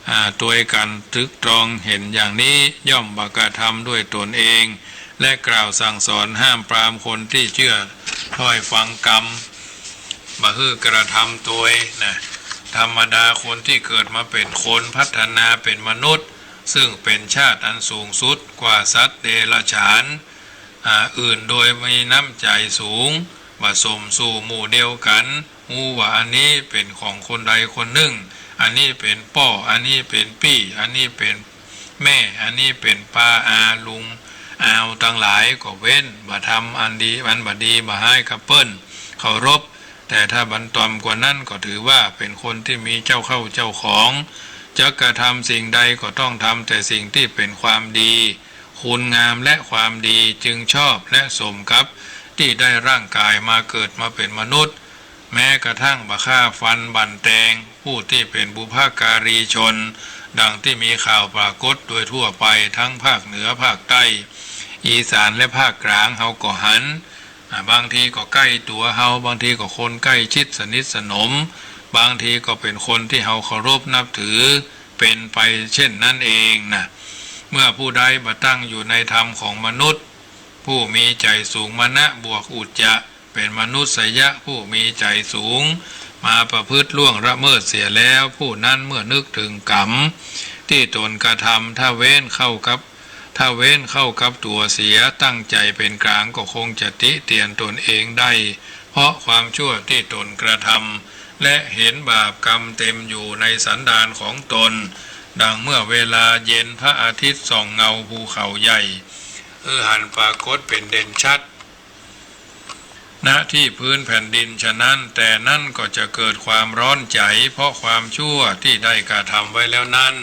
อา ตวยกั๋นตรึกตรองเห็นอย่างนี้ ย่อมบ่กระทำด้วยตนเอง และกล่าวสั่งสอนห้ามปรามคนตี้เจื้อถ้อยฟังกำ บ่หื้อกระทำตวยนะ ธรรมดาคนตี้เกิดมาเป๋นคน พัฒนาเป๋นมนุษย์ ซึ่งเป๋นชาติอันสูงสุดกว่าสัตว์เดรัจฉาน อา อื่นโดยมีน้ำใจ๋สูง บ่สมสู่หมู่เดียวกั๋น ฮู้ว่าอันนี้เป๋นของคนใดคนนึ่ง อันนี้เป๋นป้อ อันนี้เป๋นปี้ อันนี้เป๋นแม่ อันนี้เป๋นป้า อา ลุง อาว ตังหลายก็เว้น บ่ทำอันดี อันบ่ดีบ่ฮ้ายกับเปิ้น เคารพ แต่ถ้าบ่ต่ำกว่านั้นก็ถือว่าเป๋นคนตี้มีเจ้าเข้าเจ้าของ จะกระทำสิ่งใดก็ต้องทำแต่สิ่งตี้เป๋นความดี คุณงามและความดี จึงชอบและสมกับตี้ได้ร่างก๋ายมาเกิดมาเป๋นมนุษย์ แม้กระทั่งบ่ฆ่าฟันบั่นแตงผู้ตี้เป๋นบุพการีชน ดังตี้มีข่าวปรากฏโดยทั่วไปทั้งภาคเหนือภาคใต้ อีสานและภาคกลาง เฮาก็หัน อา บางทีก็ใก้ตั๋วเฮา บางทีก็คนใก้ชิดสนิทสนม บางทีก็เป๋นคนตี้เฮาเคารพนับถือ เป๋นไปเช่นนั้นเองนะ เมื่อผู้ใดบ่ตั้งอยู่ในธรรมของมนุษย์ ผู้มีใจ๋สูงมานะบวกอุจจะ เป๋นมนุษยะผู้มีใจ๋สูง มาประพฤติล่วงละเมิดเสียแล้ว ผู้นั้นเมื่อนึกเถิงกรรมตี้ตนกระทำ ถ้าเว้นเข้ากับ ถ้าเว้นเข้ากับตั๋วเสีย ตั้งใจ๋เป๋นกลางก็คงจะติเตียนตนเองได้ เพราะความชั่วตี้ตนกระทำ และเห็นบาปกรรมเต็มอยู่ในสันดานของตน ดังเมื่อเวลาเย็นพระอาทิตย์ส่องเงาภูเขาใหญ่ หื้อหันปรากฏเป๋นเด่นชัด ณ ที่พื้นแผ่นดินฉะนั้น แต่นั้นก็จะเกิดความร้อนใจ๋ เพราะความชั่วตี้ได้กระทำไว้แล้วนั้น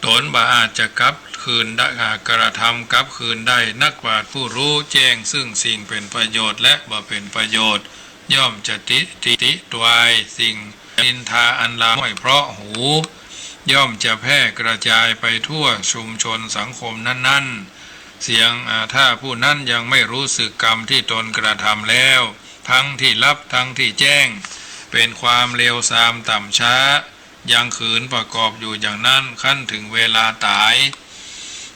ตนบ่อาจจะกลับคืนได้ อ่า กระทำกลับคืนได้ นักปราชญ์ผู้รู้แจ้งซึ่งสิ่งเป๋นประโยชน์และบ่เป๋นประโยชน์ ย่อมจะติ ติ ติตวายสิ่งนินทาอันลามห้อยเพราะหู ย่อมจะแพร่กระจายไปทั่วชุมชนสังคมนั้นๆ เสียง อ่า ถ้าผู้นั้นยังไม่รู้สึกกรรมตี้ตนกระทำแล้ว ทั้งที่ลับทั้งที่แจ้ง เป๋นความเลวทรามต่ำช้า ยังขืนประกอบอยู่อย่างนั้น ครั้นถึงเวลาต๋าย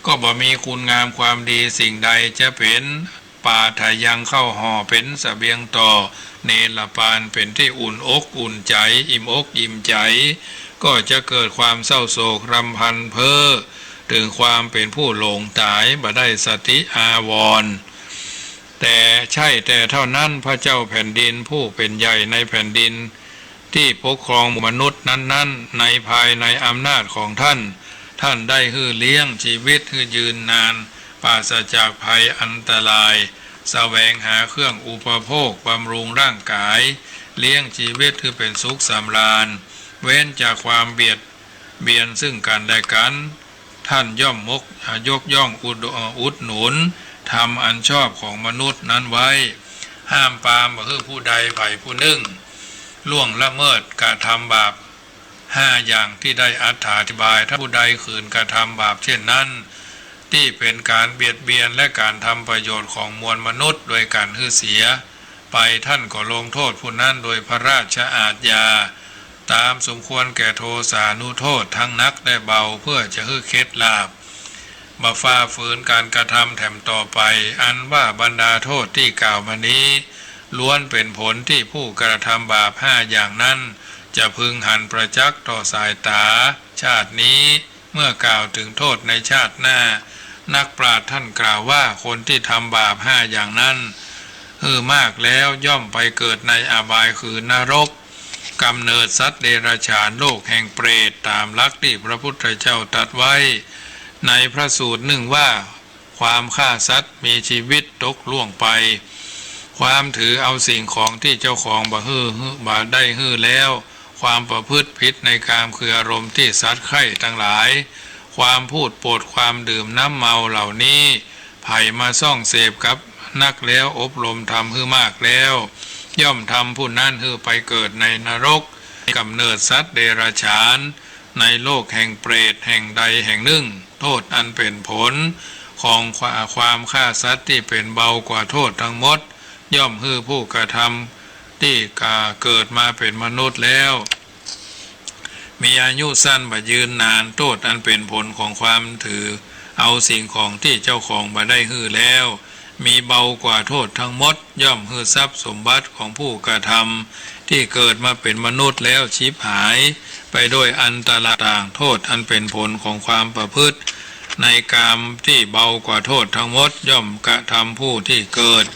ก็บ่มีคุณงามความดีสิ่งใดจะเป๋น ปาทะยัง ข้าวห่อเป๋นเสบียงต่อ เนรปานเป๋นตี้อุ่นอกอุ่นใจ๋ อิ่มอกอิ่มใจ๋ ก็จะเกิดความเศร้าโศกรำพันเพ้อ เถิงความเป๋นผู้หลงต๋าย บ่ได้สติอาวรณ์ แต่ใช่แต่เท่านั้น พระเจ้าแผ่นดินผู้เป๋นใหญ่ในแผ่นดิน ตี้ปกครองหมู่มนุษย์นั้นๆ ในภายในอำนาจของท่าน ท่านได้หื้อเลี้ยงชีวิตหื้อยืนนาน ปราศจากภัยอันตราย แสวงหาเครื่องอุปโภคบำรุงร่างกาย เลี้ยงชีวิตหื้อเป๋นสุขสำราญ เว้นจากความเบียดเบียนซึ่งกั๋นและกั๋น ท่านย่อมมก อ่า ยกย่องอุด อ่า อุดหนุนธรรมอันชอบของมนุษย์นั้นไว้ ห้ามปรามบ่หื้อผู้ใดใผผู้นึ่ง ล่วงละเมิดกระทำบาปห้าอย่างตี้ได้อธิบาย ถ้าผู้ใดขืนกระทำบาปเช่นนั้น ตี้เป๋นก๋านเบียดเบียนและก๋านทำประโยชน์ของมวลมนุษย์โดยก๋านหื้อเสียไป ท่านก็ลงโทษผู้นั้นโดยพระราชอาชญา ตามสมควรแก่โทสานุโทษทั้งหนักและเบา เพื่อจะหื้อเข็ดหลาบ บ่ฝ่าฝืนก๋านกระทำแถมต่อไป อันว่าบรรดาโทษตี้กล่าวมานี้ ล้วนเป๋นผลตี้ผู้กระทำบาปห้าอย่างนั้น จะพึงหันประจักษ์ต่อสายต๋า ชาตินี้ เมื่อกล่าวเถิงโทษในชาติหน้า นักปราชญ์ท่านกล่าวว่า คนตี้ทำบาปห้าอย่างนั้นหื้อมากแล้ว ย่อมไปเกิดในอบายคือนรก กำเนิดสัตว์เดรัจฉาน โลกแห่งเปรต ต๋ามหลักตี้พระพุทธเจ้าตรัสไว้ ในพระสูตรนึ่งว่า ความฆ่าสัตว์มีชีวิตตกล่วงไป ความถือเอาสิ่งของตี้เจ้าของบ่หื้อ บ่ได้หื้อแล้ว ความประพฤติผิดในกามคืออารมณ์ตี้สัตว์ใคร่ตังหลาย ความพูดปด ความดื่มน้ำเมาเหล่านี้ ใผมาส่องเสพกับนักแล้ว อบรมธรรมหื้อมากแล้ว ย่อมทำผู้นั้นหื้อไปเกิดในนรก กำเนิดสัตว์เดรัจฉาน ในโลกแห่งเปรตแห่งใดแห่งนึ่ง โทษอันเป๋นผลของควา ความฆ่าสัตว์ตี้เป๋นเบากว่าโทษทั้งหมด ย่อมหื้อผู้กระทำตี้กาเกิดมาเป๋นมนุษย์แล้ว มีอายุสั้นบ่ยืนนาน โต้ษอันเป๋นผลของความถือเอาสิ่งของตี้เจ้าของบ่ได้หื้อแล้ว มีเบากว่าโต้ษตังหมด ย่อมหื้อทรัพย์สมบัติของผู้กระทำตี้เกิดมาเป๋นมนุษย์แล้วฉิบหายไปโดยอันตรายต่าง โต้ษอันเป๋นผลของความประพฤติในกามตี้เบากว่าโต้ษตังหมด ย่อมกระทำผู้ตี้เกิด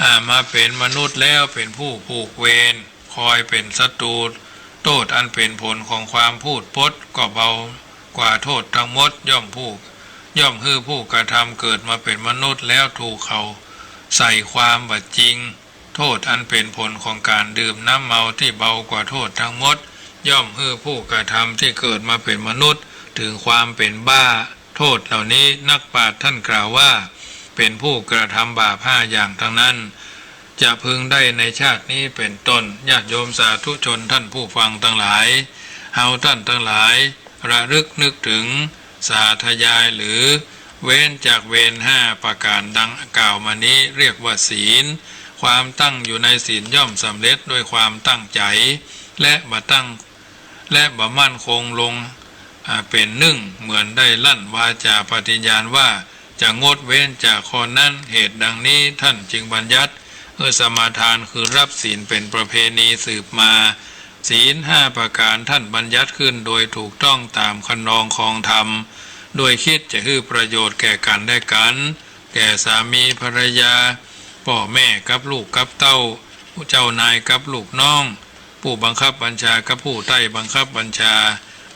อ่า มาเป๋นมนุษย์แล้วเป๋นผู้ผูกเวร คอยเป๋นศัตรู โต้ษอันเป๋นผลของความพูดปดก็เบากว่าโต้ษตังหมด ย่อมผู้ ย่อมหื้อผู้กระทำเกิดมาเป๋นมนุษย์แล้วถูกเขาใส่ความบ่จริง โต้ษอันเป๋นผลของก๋านดื่มน้ำเมาตี้เบากว่าโต้ษตังหมด ย่อมหื้อผู้กระทำตี้เกิดมาเป๋นมนุษย์ถึงความเป๋นบ้า โต้ษเหล่านี้นักปราชญ์ต้านกล่าวว่า เป๋นผู้กระทำบาปห้าอย่างตังนั้น จะพึงได้ในชาตินี้เป๋นต้น ญาติโยมสาธุชนต้านผู้ฟังตังหลาย เฮาต้านตังหลายระลึกนึกถึง สาธยายหรือเว้นจากเวรห้าประก๋านดังกล่าวมานี้เรียกว่าศีล ความตั้งอยู่ในศีลย่อมสำเร็จด้วยความตั้งใจ๋ และบ่ตั้ง และบ่มั่นคงลง อ่า เป๋นนึ่ง เหมือนได้ลั่นวาจาปฏิญาณว่าจะงดเว้นจากข้อนั้น เหตุดังนี้ต้านจึงบัญญัติหื้อสมาทานคือรับศีลเป๋นประเพณีสืบมา ศีลห้าประก๋านต้านบัญญัติขึ้นโดยถูกต้องต๋ามคันนองครองธรรม ด้วยคิดจะหื้อประโยชน์แก่กั๋นและกั๋น แก่สามีภรรยา ป้อแม่กับลูกกับเต้า เจ้านายกับลูกน้อง ผู้บังคับบัญชากับผู้ใต้บังคับบัญชา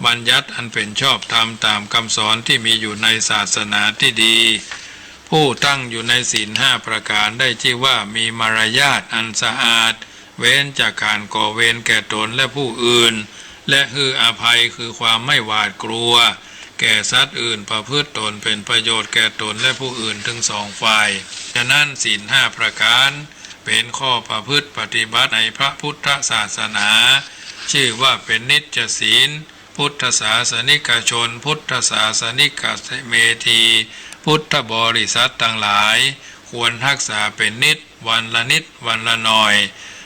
บัญญัติอันเป๋นชอบธรรมต๋ามกำสอนตี้มีอยู่ในศาสนาตี้ดี ผู้ตั้งอยู่ในศีลห้าประก๋านได้จื้อว่ามีมารยาทอันสะอาด เว้นจากก๋านก่อเวรแก่ตนและผู้อื่น และหื้ออภัยคือความไม่หวาดกลัวแก่สัตว์อื่น ประพฤติตนเป๋นประโยชน์แก่ตนและผู้อื่นทั้งสองฝ่าย ฉะนั้นศีลห้าประก๋านเป๋นข้อประพฤติปฏิบัติในพระพุทธศาสนา จื้อว่าเป๋นนิจศีล พุทธศาสนิกชน พุทธศาสนิกเมธี พุทธบริษัทตังหลาย ควรฮักษาเป๋นนิจ วันละนิดวันละหน่อย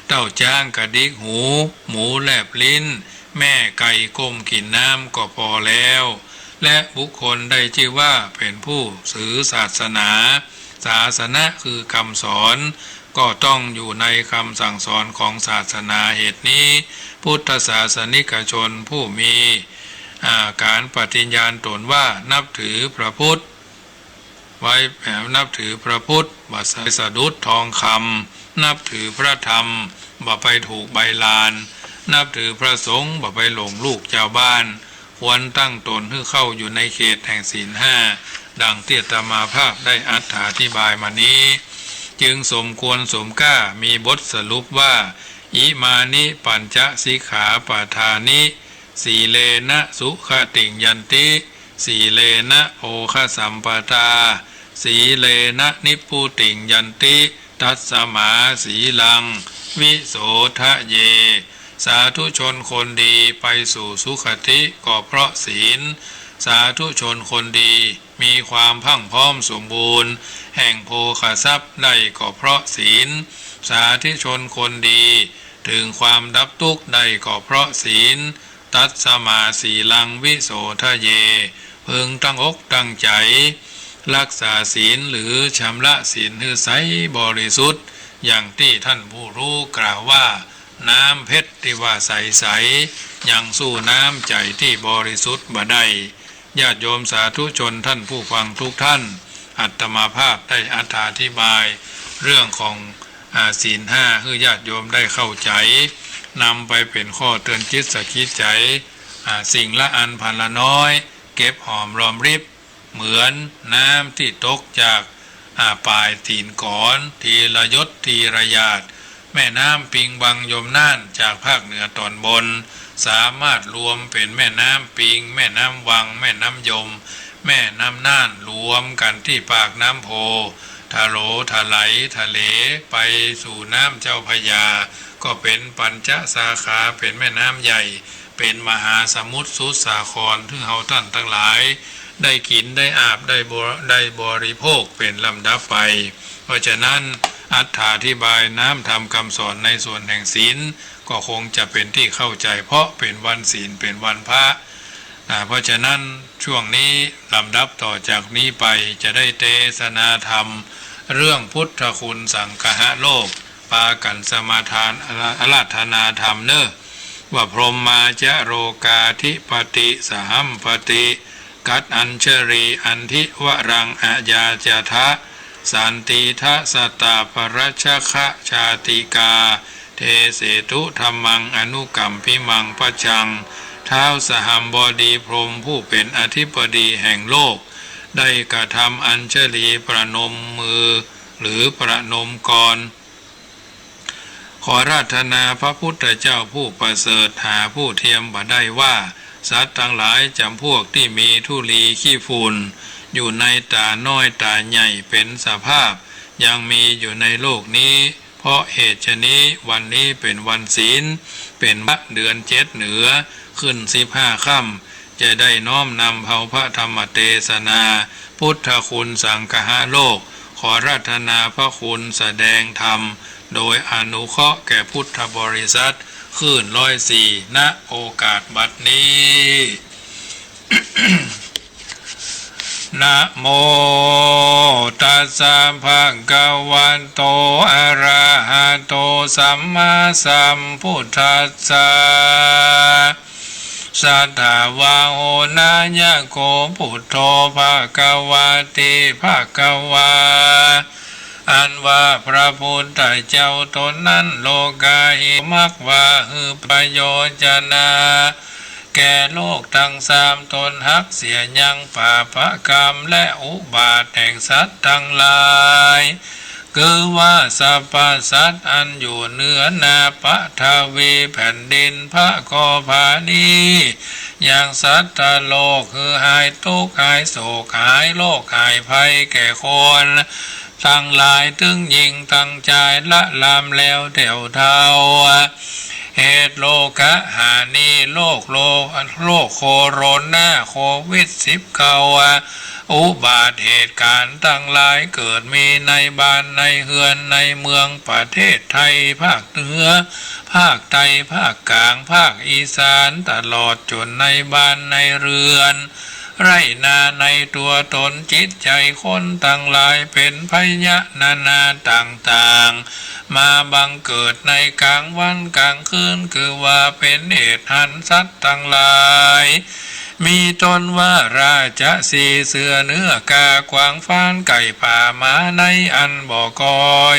เต้าจ๊างกระดิกหู หมูแลบลิ้น แม่ไก่ก้มกิ๋นน้ำก็ปอแล้ว และบุคคลได้จื้อว่าเป๋นผู้ถือศาสนา ศาสนะคือกำสอน ก็ต้องอยู่ในกำสั่งสอนของศาสนา เหตุนี้ พุทธศาสนิกชนผู้มี อ่า ก๋านปฏิญาณตนว่านับถือพระพุทธ ไว้ นับถือพระพุทธ บ่สะดุดทองคำ นับถือพระธรรม บ่ไปถูกใบลาน นับถือพระสงฆ์ บ่ไปหลงลูกจาวบ้าน ควรตั้งตนหื้อเข้าอยู่ในเขตแห่งศีลห้า ดังตี้อาตมาภาพได้อธิบายมานี้ จึงสมควรสมก้า มีบทสรุปว่า อิมานิปัญจสิกขาปะทานิ สีเลนะสุขติงยันติ สีเลนะโภคสัมปทา สีเลนะนิพพุติงยันติ ตัสมาสีลังวิโสทะเย สาธุชนคนดีไปสู่สุคติก็เพราะศีล สาธุชนคนดีมีความพรั่งพร้อมสมบูรณ์แห่งโภคทรัพย์ได้ก็เพราะศีล สาธุชนคนดีถึงความดับทุกข์ได้ก็เพราะศีล ตัสมาสีลังวิโสทะเย พึงตั้งอกตั้งใจ๋ รักษาศีลหรือชำระศีลหื้อใสบริสุทธิ์ อย่างตี้ต้านผู้ฮู้กล่าวว่า น้ำเพชรตี้ว่าใสๆ ยังสู้น้ำใจ๋ตี้บริสุทธิ์บ่ได้ ญาติโยมสาธุชนต้านผู้ฟังทุกต้าน อาตมาภาพได้อธิบายเรื่องของ อ่า ศีลห้าหื้อญาติโยมได้เข้าใจ๋ นำไปเป๋นข้อเตือนจิตสะกิดใจ๋ อ่า สิ่งละอันพันละน้อย เก็บหอมรอมริบ เหมือนน้ำตี้ตกจาก อ่า ป๋ายตี๋นก๋อน ทีละหยดทีละหยาด แม่น้ำปิงวังยมน่านจากภาคเหนือต๋อนบน สามารถรวมเป๋นแม่น้ำปิง แม่น้ำวัง แม่น้ำยม แม่น้ำน่าน รวมกั๋นตี้ปากน้ำโพ ทะโหลทะไหลทะเลไปสู่น้ำเจ้าพระยา ก็เป๋นปัญจสาขา เป๋นแม่น้ำใหญ่ เป๋นมหาสมุทรสุดสาคร ซึ่งเฮาต้านตังหลาย ได้กิ๋น ได้อาบ ได้บริ ได้บริโภคเป๋นลำดับไป เพราะฉะนั้น อรรถาธิบายน้ำธรรมคำสอนในส่วนแห่งศีล ก็คงจะเป๋นตี้เข้าใจ๋ เพราะเป๋นวันศีล เป๋นวันพระ นะ เพราะฉะนั้นช่วงนี้ลำดับต่อจากนี้ไปจะได้เตสนาธรรมเรื่องพุทธคุณสังคหโลก ปากั๋นสมาทานอาราธนาธรรมเน่อ ว่า พรหมาจะโลกาธิปติสหัมปติ กัตอัญชลีอันธิวรังอายาจาทะ สันติทะสตาปรัชชะชาติกา เทเสตุธัมมังอนุกัมปิมังปะจัง ท้าวสหัมบดีพรหมผู้เป๋นอธิปดีแห่งโลก ได้กระทำอัญชลีประนมมือ หรือประนมกร ขออาราธนาพระพุทธเจ้าผู้ประเสริฐหาผู้เทียมบ่ได้ว่า สัตว์ตังหลายจ๋ำพวกตี้มีธุลีขี้ฝุ่น อยู่ในต๋าน้อยต๋าใหญ่เป๋นสภาพ ยังมีอยู่ในโลกนี้ เพราะเหตุฉะนี้วันนี้เป๋นวันศีล เป๋นพระเดือนเจ็ดเหนือ ขึ้นสิบห้าค่ำ จะได้น้อมนำเอาพระธรรมเตสนา พุทธคุณสังคหโลก ขออาราธนาพระคุณแสดงธรรม โดยอนุเคราะห์แก่พุทธบริษัท คลื่นร้อยสี่ ณ โอกาสบัดนี้ นะโมตัสสะ ภะคะวะโต อะระหะโต สัมมาสัมพุทธัสสะ สัตถาวาโห นายะโก พุทโธ ภะคะวะติ ภะคะวา อันว่าพระพุทธเจ้าตนนั้น โลกาหิ มักว่าหื้อประโยชนะ แก่โลกตังสามตน หักเสียยังปาปกรรมและอุบาทแห่งสัตว์ตังหลาย คือว่าสรรพสัตว์อันอยู่เหนือหน้าปฐวีแผ่นดินผ้าคอผานี้ ยังสัตตโลกหื้อหายตุ๊กข์หายโศกหายโรคหายภัยแก่คนตังหลาย ตึงญิงตังจายละลามแล้วแถวเท่า เหตุโลกะหานี โรคโล โรคโคโรนา โควิดสิบเก้า อุบาทเหตุก๋ารณ์ตังหลายเกิดมีในบ้านในเฮือนในเมืองประเทศไทย ภาคเหนือ ภาคใต้ ภาคก๋าง ภาคอีสาน ตลอดจ๋นในบ้านในเฮือน ไร่นาในตั๋วตนจิตใจ๋คนตังหลาย เป๋นพยะนานาต่างๆ มาบังเกิดในก๋างวันก๋างคืน คือว่าเป๋นเหตุหันสัตว์ตังหลาย มีต้นว่าราชสีห์ เสือ เนื้อ ก๋า กวาง ฟาน ไก่ ผา หมา ในอันบ่ก่อย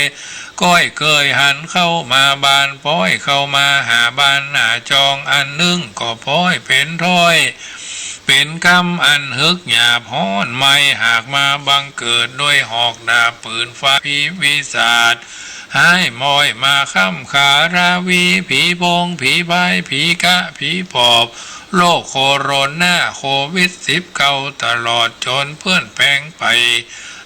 ก้อยเกยหันเข้ามาบ้าน ป๊อยเข้ามาหาบ้านหาจอง อันนึ่งก็ป๊อยเป๋นถ้อย เป๋นกำอันหึกหยาบฮ้อนไหม้ หากมาบังเกิดด้วยหอกดาบปืนฟ้า ผีปีศาจฮ้ายม้อย มาค้ำขาราวี ผีโพง ผีพาย ผีกะ ผีปอบ โรคโคโรนา โควิดสิบเก้า ตลอดจ๋นเปื้อนแป๋งไป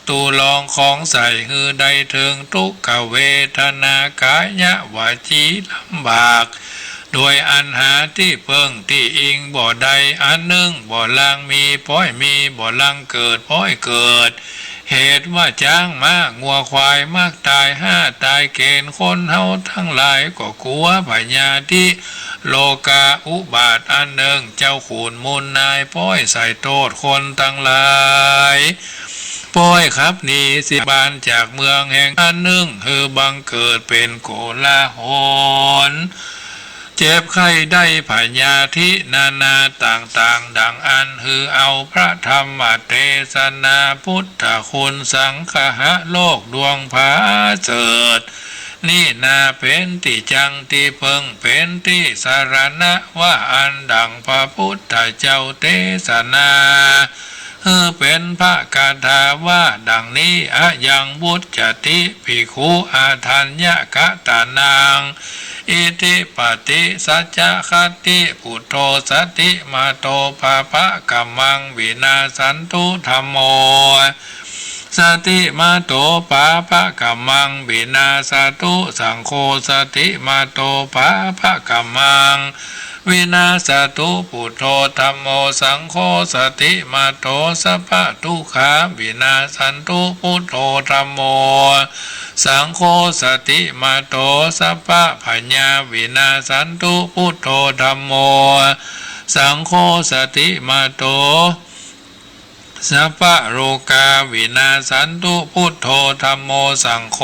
ตูลองของใส่หื้อได้เถิงทุกขเวทนา กายวจีลำบาก โดยอันหาตี้เปิ้งตี้อิงบ่ได้ อันนึ่งบ่ลังมี ป๊อยมีบ่ลังเกิด ป๊อยเกิด เหตุว่าจ๊างม้างัวควายมักต๋าย ห้าต๋ายเก๋ณฑ์ คนเฮาตังหลายก็กั๋วพยาธิ โลกาอุบาทอันนึ่ง เจ้าขุนมูลนายป๊อยใส่โต้ษคนตังหลาย ป๊อยขับหนีเสียบ้านจากเมืองแห่งอันนึ่ง หื้อบังเกิดเป๋นโกลาหล เจ็บไข้ได้พยาธินานาต่างๆ ดังอั้น หื้อเอาพระธรรมเตสนา พุทธคุณสังคหโลกดวงผาเสริฐ นี่นาเป๋นตี้จั้งตี้เปิ้ง เป๋นตี้สรณะ ว่าอั้นดังพระพุทธเจ้าเตสนา หื้อเป๋นพระคาถาว่าดังนี้ อะยังวุจจติภิกขุ อะธัญญะกะตานัง อิทธิปาติสัจจะคติ ปุทโธสติมาโต ปาปะกัมมังวินาสสันตุ ธัมโม สติมาโต ปาปะกัมมังวินาสสตุ สังโฆสติมาโต ปาปะกัมมัง วินาสสตุ พุทโธ ธัมโม สังโฆ สติมาโต สัพพะทุกขา วินาสสันตุ พุทโธ ธัมโม สังโฆ สติมาโต สัพพะพยา วินาสสันตุ พุทโธ ธัมโม สังโฆ สติมาโต สัพพะโรคา วินาสสันตุ พุทโธ ธัมโม สังโฆ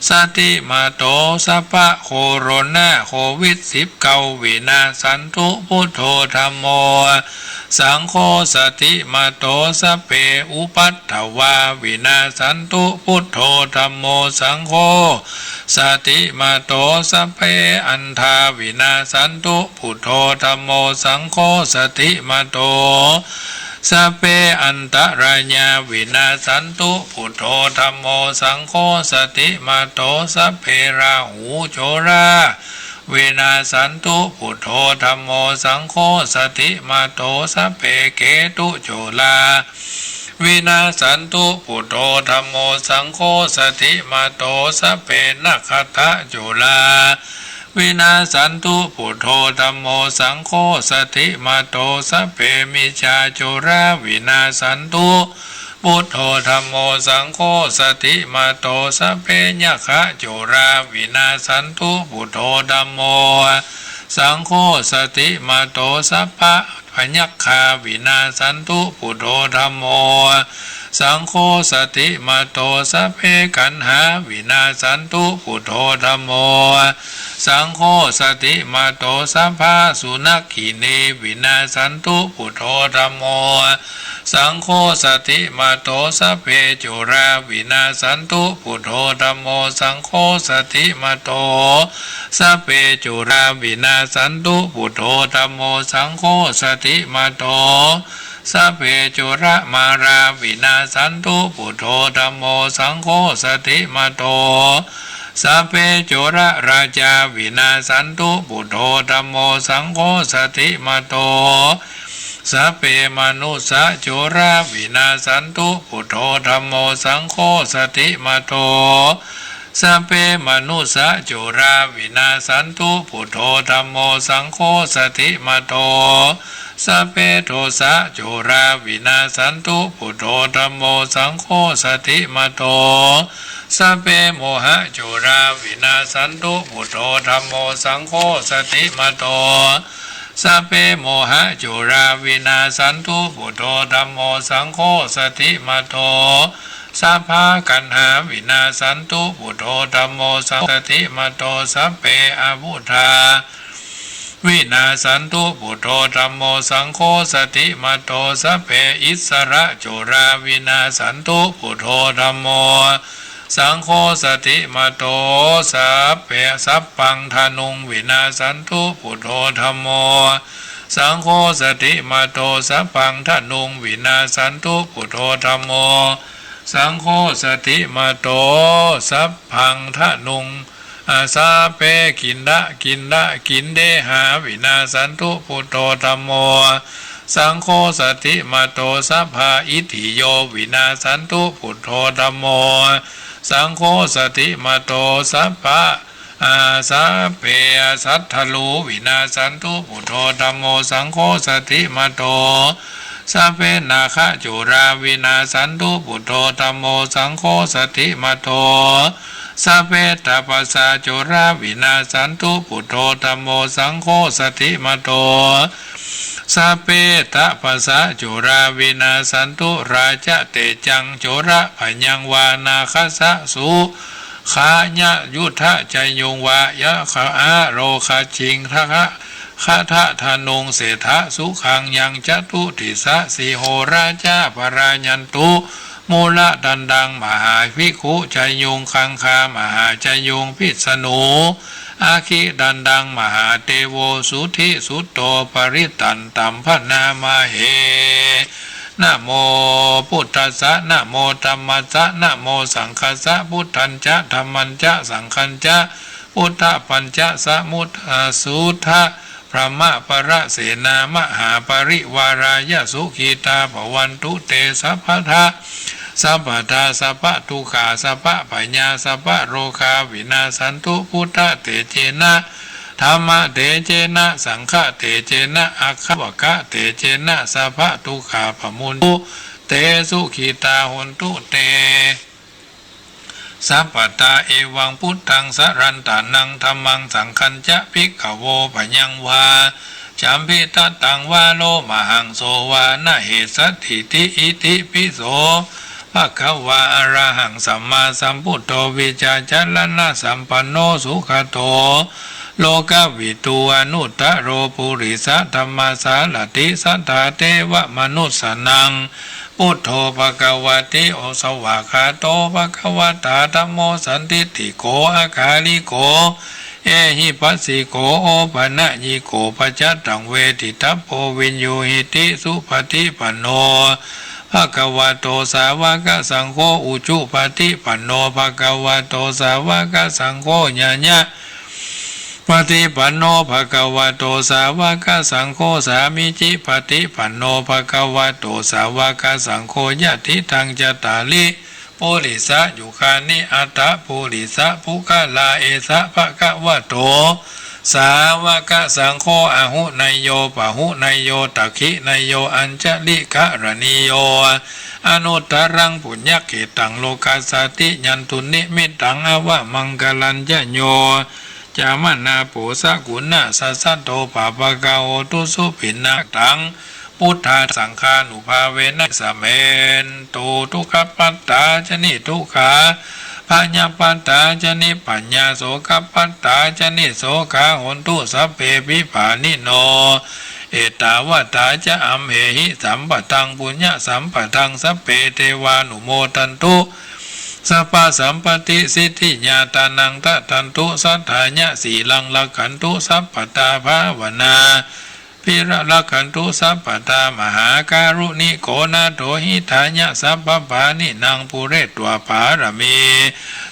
สติมาโต สัพพะโคโรนา โควิดสิบเก้า วินาสสันตุ พุทโธ ธัมโม สังโฆ สติมาโต สัพเพอุปัททวา วินาสสันตุ พุทโธ ธัมโม สังโฆ สติมาโต สัพเพอันธา วินาสสันตุ พุทโธ ธัมโม สังโฆ สติมาโต สัพเพอันตรายา วินาสสันตุ พุทโธ ธัมโม สังโฆ สติมาโต สัพเพราหูโจรา วินาสสันตุ พุทโธ ธัมโม สังโฆ สติมาโต สัพเพเกตุโจรา วินาสสันตุ พุทโธ ธัมโม สังโฆ สติมาโต สัพเพนักขัตตะโจรา วินาสสันตุ พุทโธ ธัมโม สังโฆ สติมาโต สัพเพมิจฉาโจรา วินาสสันตุ พุทโธ ธัมโม สังโฆ สติมาโต สัพเพยักขะโจรา วินาสสันตุ พุทโธ ธัมโม สังโฆ สติมาโต สัพพะพยัคฆา วินาสสันตุ พุทโธ ธัมโม สังโฆ สติมาโต สัพเพกัณหา วินาสสันตุ พุทโธ ธัมโม สังโฆ สติมาโต สัพพะสุนักขินี วินาสสันตุ พุทโธ ธัมโม สังโฆ สติมาโต สัพเพโจรา วินาสสันตุ พุทโธ ธัมโม สังโฆ สติมาโต สัพเพโจรา วินาสสันตุ พุทโธ ธัมโม สังโฆ สติมาโต สัพเพโจรมารา วินาสสันตุ พุทโธ ธัมโม สังโฆ สติมาโต สัพเพโจรราจา วินาสสันตุ พุทโธ ธัมโม สังโฆ สติมาโต สัพเพมนุสสะโจรา วินาสสันตุ พุทโธ ธัมโม สังโฆ สติมาโต สัพเพมนุสสะโจรา วินาสสันตุ พุทโธ ธัมโม สังโฆ สติมาโต สัพเพโทสะโจรา วินาสสันตุ พุทโธ ธัมโม สังโฆ สติมาโต สัพเพโมหะโจรา วินาสสันตุ พุทโธ ธัมโม สังโฆ สติมาโต สัพเพโมหะโจรา วินาสสันตุ พุทโธ ธัมโม สังโฆ สติมาโต สัพพะกัณหา วินาสสันตุ พุทโธ ธัมโม สังโฆ สติมาโต สัพเพอวุธา วินาสสันตุ พุทโธ ธัมโม สังโฆ สติมาโต สัพเพอิสระโจรา วินาสสันตุ พุทโธ ธัมโม สังโฆ สติมาโต สัพเพ สัพพังธนุง วินาสสันตุ พุทโธ ธัมโม สังโฆ สติมาโต สัพพังธนุง วินาสสันตุ พุทโธ ธัมโม สังโฆ สติมาโต สัพพังธนุง อา สัพเพกินดะ กินดะ กินเดหา วินาสสันตุ พุทโธ ธัมโม สังโฆ สติมาโต สัพพะอิทธิโย วินาสสันตุ พุทโธ ธัมโม สังโฆ สติมาโต สัพพะ อา สัพเพสัตถลู วินาสสันตุ พุทโธ ธัมโม สังโฆ สติมาโต สัพเพนาคโจรา วินาสสันตุ พุทโธ ธัมโม สังโฆ สติมาโต สัพเพตัปปะสะโจรา วินาสสันตุ พุทโธ ธัมโม สังโฆ สติมาโต สัพเพตัปปะสะโจรา วินาสสันตุ ราจะเตจัง โจระพยังวา นาคสะสุขายะยุทธะจยุงวะ ยะคะอะโรคะจิงทะคะ คะทะธนุงเศรษฐะสุขังยัง จตุติสะสิโหราจาปะรายันตุ มูละดันดัง มหาภิกขุจยุง คังคามหาจยุง พิษณุ อคิดันดัง มหาเตโว สุทธิสุตโต ปริตตันตัมพะนามะเห นะโมพุทธัสสะ นะโมธัมมัสสะ นะโมสังฆัสสะ พุทธัญจะ ธัมมัญจะ สังฆัญจะ พุทธปัญจะสมุทธาสุทธะ พรหมปะระเสนา มหาปะริวารายะ สุขิตาภะวันตุเต สัพพะทะ สัพพะทา สัพพะทุกขา สัพพะพยา สัพพะโรคา วินาสสันตุ พุทธะเตเจนะ ธัมมะเตเจนะ สังฆะเตเจนะ อะคะวะกะเตเจนะ สัพพะทุกขาปะมุญญะ เต สุขิตา โหนตุ เต สัพพะตา เอวัง พุทธัง สะรันตะนัง ธัมมัง สังฆัญจะ ภิกขะโว ปะยังวา ฉัมภิตะตังวา โลมะหังโสวา นะเหสะถิติ อิติปิโส ภะคะวา อะระหัง สัมมาสัมพุทโธ วิชชาจะระณะสัมปันโน สุขะโต โลกะวิทู อนุตตะโร ปุริสะธัมมะสารถิ สัตถาเทวะมนุสสานัง พุทโธ ภะคะวะติ โอ สวากขาโต ภะคะวะตา ธัมโม สันทิฏฐิโก อะกาลิโก เอหิปัสสิโก โอปะนะยิโก ปัจจะตัง เวทิตัพโพ วินยูหิติ สุปะฏิปันโน ภะคะวะโต สาวะกะสังโฆ อุจุปะฏิปันโน ภะคะวะโต สาวะกะสังโฆ ญาญะปะฏิปันโน ภะคะวะโต สาวะกะสังโฆ สามิจิปะฏิปันโน ภะคะวะโต สาวะกะสังโฆ ยะถิตัง จัตตาริ ปุริสะยุคคานิ อัตถะปุริสะปุคคละ เอสะ ภะคะวะโต สาวะกะสังโฆ อาหุเนยโย ปะหุเนยโย ตักขิเนยโย อัญชะลิกะรณีโย อนุตตะรัง ปุญญะเขตัง โลกัสสาติ ยันตุนิมิตตัง อวะมังคะลัญจะโย จามะนาโป สะกุณะสัสสะโต ปาปะกะโหตุ สุปิณณะตัง พุทธา สังฆานุภาเวนะ สะเมนตุ ทุกขะปัตตา จะ นิทุกขา ภะยะปัตตา จะ นิพพะยา โสกะปัตตา จะ นิโสกา โหนตุ สัพเพ ปิปะนิโน เอตาวะตา จะ อัมเหหิ สัมปะทัง ปุญญะสัมปะทัง สัพเพ เทวานุโมทันตุ สัพพะสัมปะติสิทธิยา ทานัง ทะดันตุ สัตถายะ สีลัง รักขันตุ สัพพะตา ภาวนา ภิระ รักขันตุ สัพพะตา มหาการุณิโก นาโถ หิตายะ สัพพะปาณินัง ปูเรตวา ปาระมี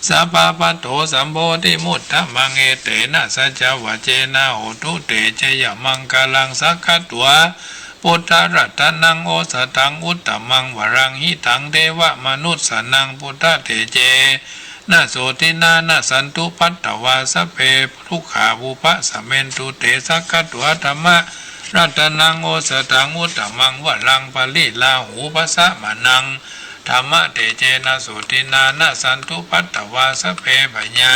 สัพพะ ปัตโต สัมโพธิมุตตะมัง เอเตนะ สัจจวะเจนะ โหตุ เต จะยะมังคะลัง สักขะตวา พุทธะรัตตะนัง โอสะถัง อุตตะมัง วะรัง หิตัง เทวะมนุสสานัง พุทธะเตเจนะ โสตินะ นะสันตุ ปัตตะวา สัพเพ ทุกขา วุปะสะเมนตุ เต สักขะตวา ธัมมะรัตตะนัง โอสะถัง อุตตะมัง วะรัง ปะริลาหูปะสะมะนัง ธัมมะเตเจนะ โสตินะ นะสันตุ ปัตตะวา สัพเพ พะยา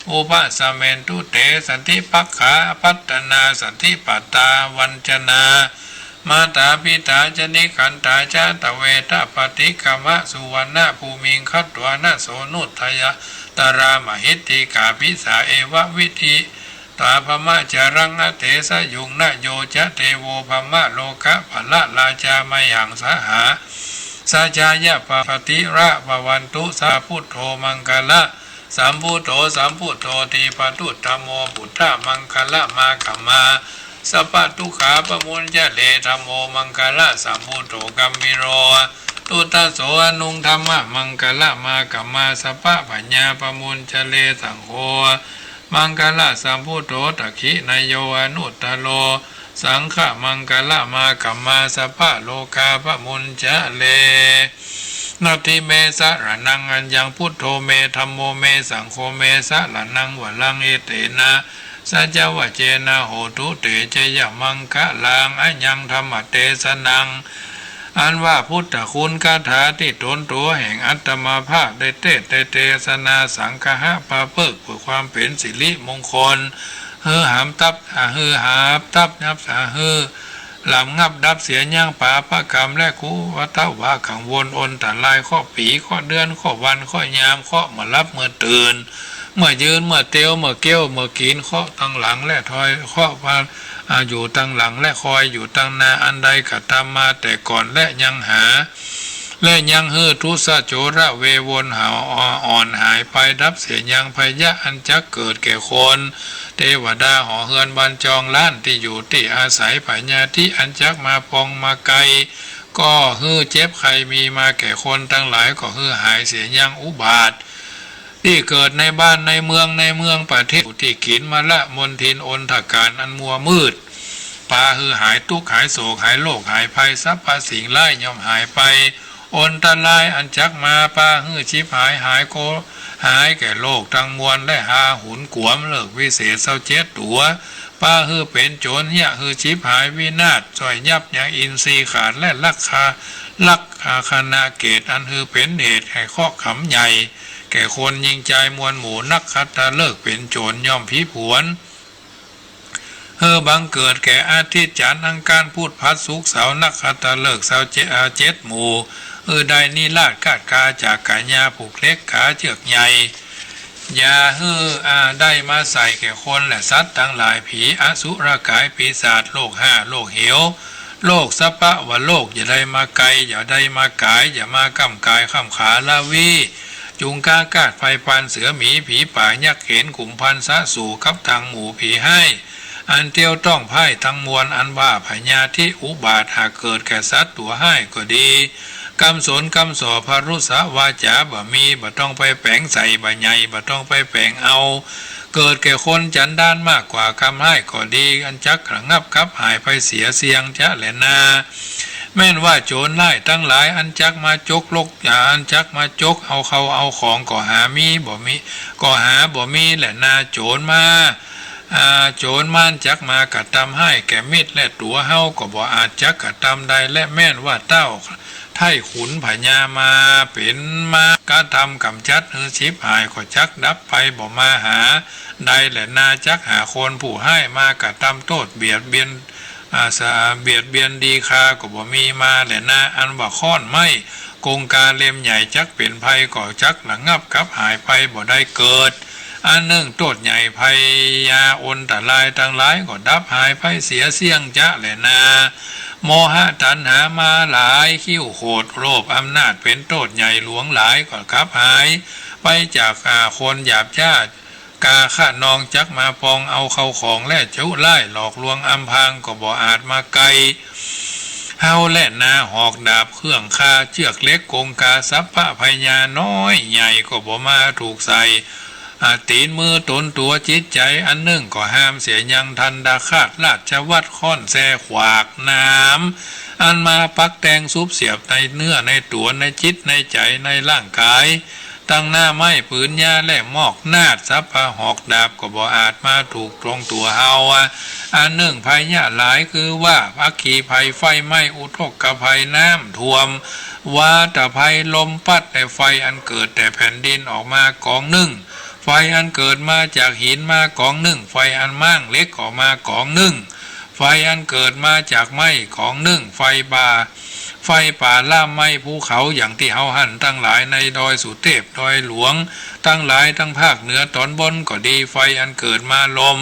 อุปะสะเมนตุ เต สันติปักขา ปัตตะนา สันติปะตา วัญจะนา มาตา ปิตา จะ นิกขันธา จะ ตะเวทะ ปะฏิกะมะ สุวรรณะภูมิง คัตวา นะโส นุตตะยะ ตะรา มะหิทธิกา ภิสา เอวะ วิทธิตา พะมะจารัง อะเถสะยุง นะโย จะ เตโว พะมะโลกะปะละราชา มะหัง สหา สะชายะ ปะปะติระ ภะวันตุ สา พุทโธ มังคะละ สัมพุทโธ สัมพุทโธ ทีปะตุตตะโม พุทธะมังคะละ มากะมา สัพพะทุกขา ปะมุญจะเร ธัมโม มังคะละ สัมพุทโธ กัมพีโร ตุตะโส อนุง ธัมมะมังคะละ มากะมา สัพพะพะยา ปะมุญจะเร สังโฆ มังคะละ สัมพุทโธ ตักขิเนยโย อนุตตะโร สังฆะมังคะละ มากะมา สัพพะโลกา ปะมุญจะเร นัตถิเม สะระณัง อัญญัง พุทโธ เม ธัมโม เม สังโฆ เม สะระณัง วะรัง เอเตนะ สัจจวะเจนะ โหตุ เต จะยะมังคะลัง อะยัง ธัมมะเตสะนัง อันว่าพุทธคุณคาถาตี้ต๋นตั๋วแห่งอาตมาภาพได้เทศน์ได้เตสนาสังคหะปาเพิกษ์เปื้อความเป๋นสิริมงคล หื้อหามตับ อ่า หื้อหาบตับยับ อ่า หื้อหลามงับดับเสียยั้งปาปะกรรมและกุศลวัตวะกังวลอนตรายเคราะห์ปี เคราะห์เดือน เคราะห์วัน เคราะห์ยาม เคราะห์เมื่อหลับเมื่อตื่น เมื่อยืน เมื่อเตียว เมื่อเกี้ยว เมื่อกิ๋น เคราะห์ตังหลังและคอย เคราะห์ว่า อ่า อยู่ตังหลังและคอยอยู่ตังหน้า อันใดกระทำมาแต่ก่อนและยังหา และยังหื้อทุสะโจระเววนหาอ่อนหายไป ดับเสียยังภัยยะอันจักเกิดแก่คน เทวดาหอเฮือนบ้านจองล้านตี้อยู่ตี้อาศัย พยาธิอันจักมาปองมาไก ก็หื้อเจ็บไข้มีมาแก่คนตังหลาย ก็หื้อหายเสียยังอุบาท ตี้เกิดในบ้านในเมือง ในเมืองประเทศ ตี้กิ๋นมลมลทินอนธการอันมัวมืด ปาหื้อหายตุ๊กข์หายโศกหายโรคหายภัย สรรพสิ่งร้ายย่อมหายไป อนตรายอันจักมาปาหื้อฉิบหายหายโก หายแก่โลกตังมวล และฮาหุนก๋วมเลิกวิเศษซาวเจ็ดตั๋ว ปาหื้อเป๋นโจ๋รเฮี้ยะหื้อฉิบหายวินาศ จ้อยยับยังอินทรีย์ขาด และลักขา ลักขณะเกต อันหื้อเป๋นเหตุแห่งเคราะห์ขำใหญ่ แก่คนยิงจายมวลหมู่ นักขัตฤกษ์เป๋นโจ๋รย่อมผิผวน หื้อบังเกิดแก่อาทิตย์จันทร์อังคารพุธพฤหัสศุกร์เสาร์ นักขัตฤกษ์ซาวเจ็ด อ่า เจ็ดหมู่ หื้อได้นิราศคาดคาจากกายาผูกเหล็กขาเจื้อกใหญ่ อย่าหื้อ อ่า ได้มาใส่แก่คนและสัตว์ตังหลาย ผีอสุรกายปีศาจ โรคห้าโรคเหว โรคสัพพะวโรค อย่าได้มาไกล อย่าได้มาก๋าย อย่ามาก้ำก๋ายข้ามขาละวี จุงก๊าคาดไฟปานเสือหมี ผีป่ายักษ์เข็น กุมภัณฑ์สะสู่กับตังหมู่ผีฮ้าย อันเตี้ยวต้องไพร่ตังมวล อันว่าพยาธิอุบาท หากเกิดแก่สัตว์ตั๋วฮ้ายก็ดี กำสนกำส่อพรุสวาจาบ่มี บ่ต้องไปแป๋งใส่บ่ใหญ่ บ่ต้องไปแป๋งเอา เกิดแก่คนจันดานมากกว่ากำฮ้ายก็ดี อันจักระงับกับหายไปเสียเสี้ยงจะแลนา แม่นว่าโจ๋รฮ้ายตังหลาย อันจักมาจกลก อ่า อันจักมาจกเอาเข้าเอาของ ก็หามีบ่มี ก็หาบ่มีแลนา โจ๋รมา อ่า โจ๋รมานจักมากระตำฮ้ายแก่มิตรและตั๋วเฮา ก็บ่อาจจักกระตำได้ และแม่นว่าเต้าไท้ขุนพญามาเป๋นมากระตำก๋ำจัดหื้อฉิบหาย ก็จักดับไปบ่มาหาได้แลนา จักหาคนผู้ฮ้ายมากระตำโต้ษเบียดเบียน อ่า สะ เบียดเบียนดีคาก็บ่มีมาแลนา อันว่าค้อนไม้กงกาเล่มใหญ่ จักเป๋นภัยก็จักระงับกับหายไปบ่ได้เกิด อันนึ่งโต้ษใหญ่พยาอนตรายตังหลายก็ดับหายไปเสียเสี้ยงจะแลนา โมหะตัณหามาหลายคิ้วโขด โลภอำนาจเป๋นโต้ษใหญ่หลวงหลายก็ขับหายไปจาก อ่า คนหยาบช้า กาคะนองจักมาปองเอาเข้าของ และจุร้ายหลอกลวงอำพรางก็บ่อาจมาไกลเฮาแลนา หอกดาบเครื่องฆ่าเจื้อกเหล็กกงกาสัพพะพยาน้อยใหญ่ก็บ่มาถูกใส่ อ่า ตี๋นมือต๋นตั๋วจิตใจ๋อันนึ่งก็ห้ามเสียยังทันดาฆาตราชวัตรค้อนแซขวากหนาม อันมาปักแตงสุบเสียบในเนื้อในตั๋วในจิตในใจ๋ในร่างก๋าย ตังหน้าไม้ปืนยาและมอกนาด สัพพะหอกดาบก็บ่อาจมาถูกตรงตั๋วเฮา อันนึ่งภัยยะหลายคือว่าอัคคีภัยไฟไหม้ อุทกภัยน้ำท่วม วาตภัยลมปั๊ด และไฟอันเกิดแต่แผ่นดินออกมากองนึ่ง ไฟอันเกิดมาจากหินมากองนึ่ง ไฟอันม้างเหล็กออกมากองนึ่ง ไฟอันเกิดมาจากไม้กองนึ่ง ไฟป่า ไฟป่าลามไหม้ภูเขา อย่างตี้เฮาหันตังหลายในดอยสุเทพ ดอยหลวงตังหลายตังภาคเหนือต๋อนบนก็ดี ไฟอันเกิดมาลม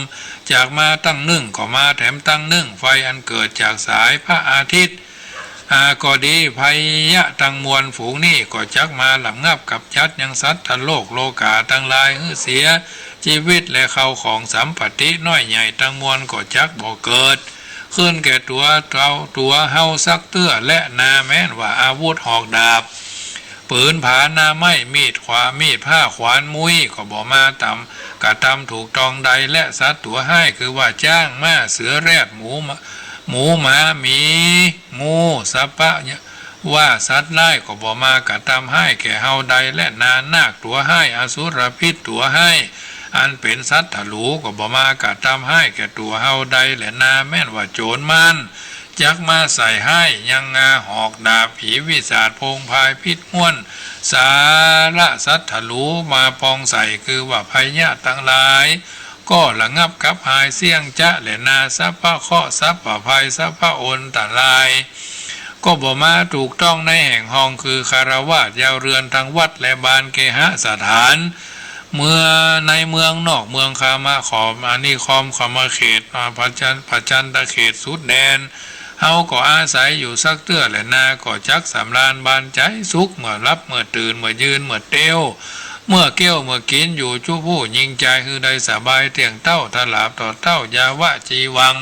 จากมาตังนึ่งก็มาแถมตังนึ่ง ไฟอันเกิดจากสายพระอาทิตย์ อ่า ก็ดี ภัยยะตังมวลฝูงนี้ก็จักมาระงับก๋ำจัดยังสัตว์โลกโลก๋าตังหลายหื้อเสียจีวิต และเข้าของสัมปัตติน้อยใหญ่ตังมวลก็จักบ่เกิดขึ้นแก่ตั๋วเฮา ตั๋วเฮาสักเตื้อแลนา แม้นว่าอาวุธหอกดาบ ปืนผาหน้าไม้ มีดขวา มีดผ้า ขวานมุ้ย ก็บ่มาตำ กระตำถูกต้องใด และสัตว์ตั๋วฮ้ายคือว่าจ๊าง ม้า เสือ แรด หมู หมา หมี งู สัพพะ ว่าสัตว์ฮ้ายก็บ่มากระตำฮ้ายแก่เฮาใด และนา นาคตั๋วฮ้าย อสุรพิษตั๋วฮ้าย อันเป๋นสัตว์ถลูก็บ่มากระตำฮ้ายแก่ตั๋วเฮาใด และนา แม้นว่าโจ๋รมานจักมาใส่ฮ้ายยังงาหอกดาบ ผีวิสาทโพงพายพิษห้วน สาระสัตว์ถลูมาปองใส่ คือว่าภัยยะตังหลาย ก็ระงับกับหายเสี้ยงจะแลนา สัพพะเคราะห์ สัพพะภัย สัพพะอนตราย ก็บ่มาถูกต้องในแห่งฮอง คือคฤหัสถ์ยาวเรือนตังวัดและบานเกหสถาน เมืองในเมืองนอกเมืองคามะขอมอานิคม คมเขต อ่า ผจัน ผจันตเขตสุดแดน เฮาก็อาศัยอยู่สักเตื้อแลนา ก็จักสำราญบานใจ๋สุข เมื่อหลับเมื่อตื่น เมื่อยืนเมื่อเตียว เมื่อเกี้ยวเมื่อกิ๋น อยู่จุผู้ญิงจาย หื้อได้สบายเตี้ยงเต้า ถลาบต่อเต้า ยาวะจีวัง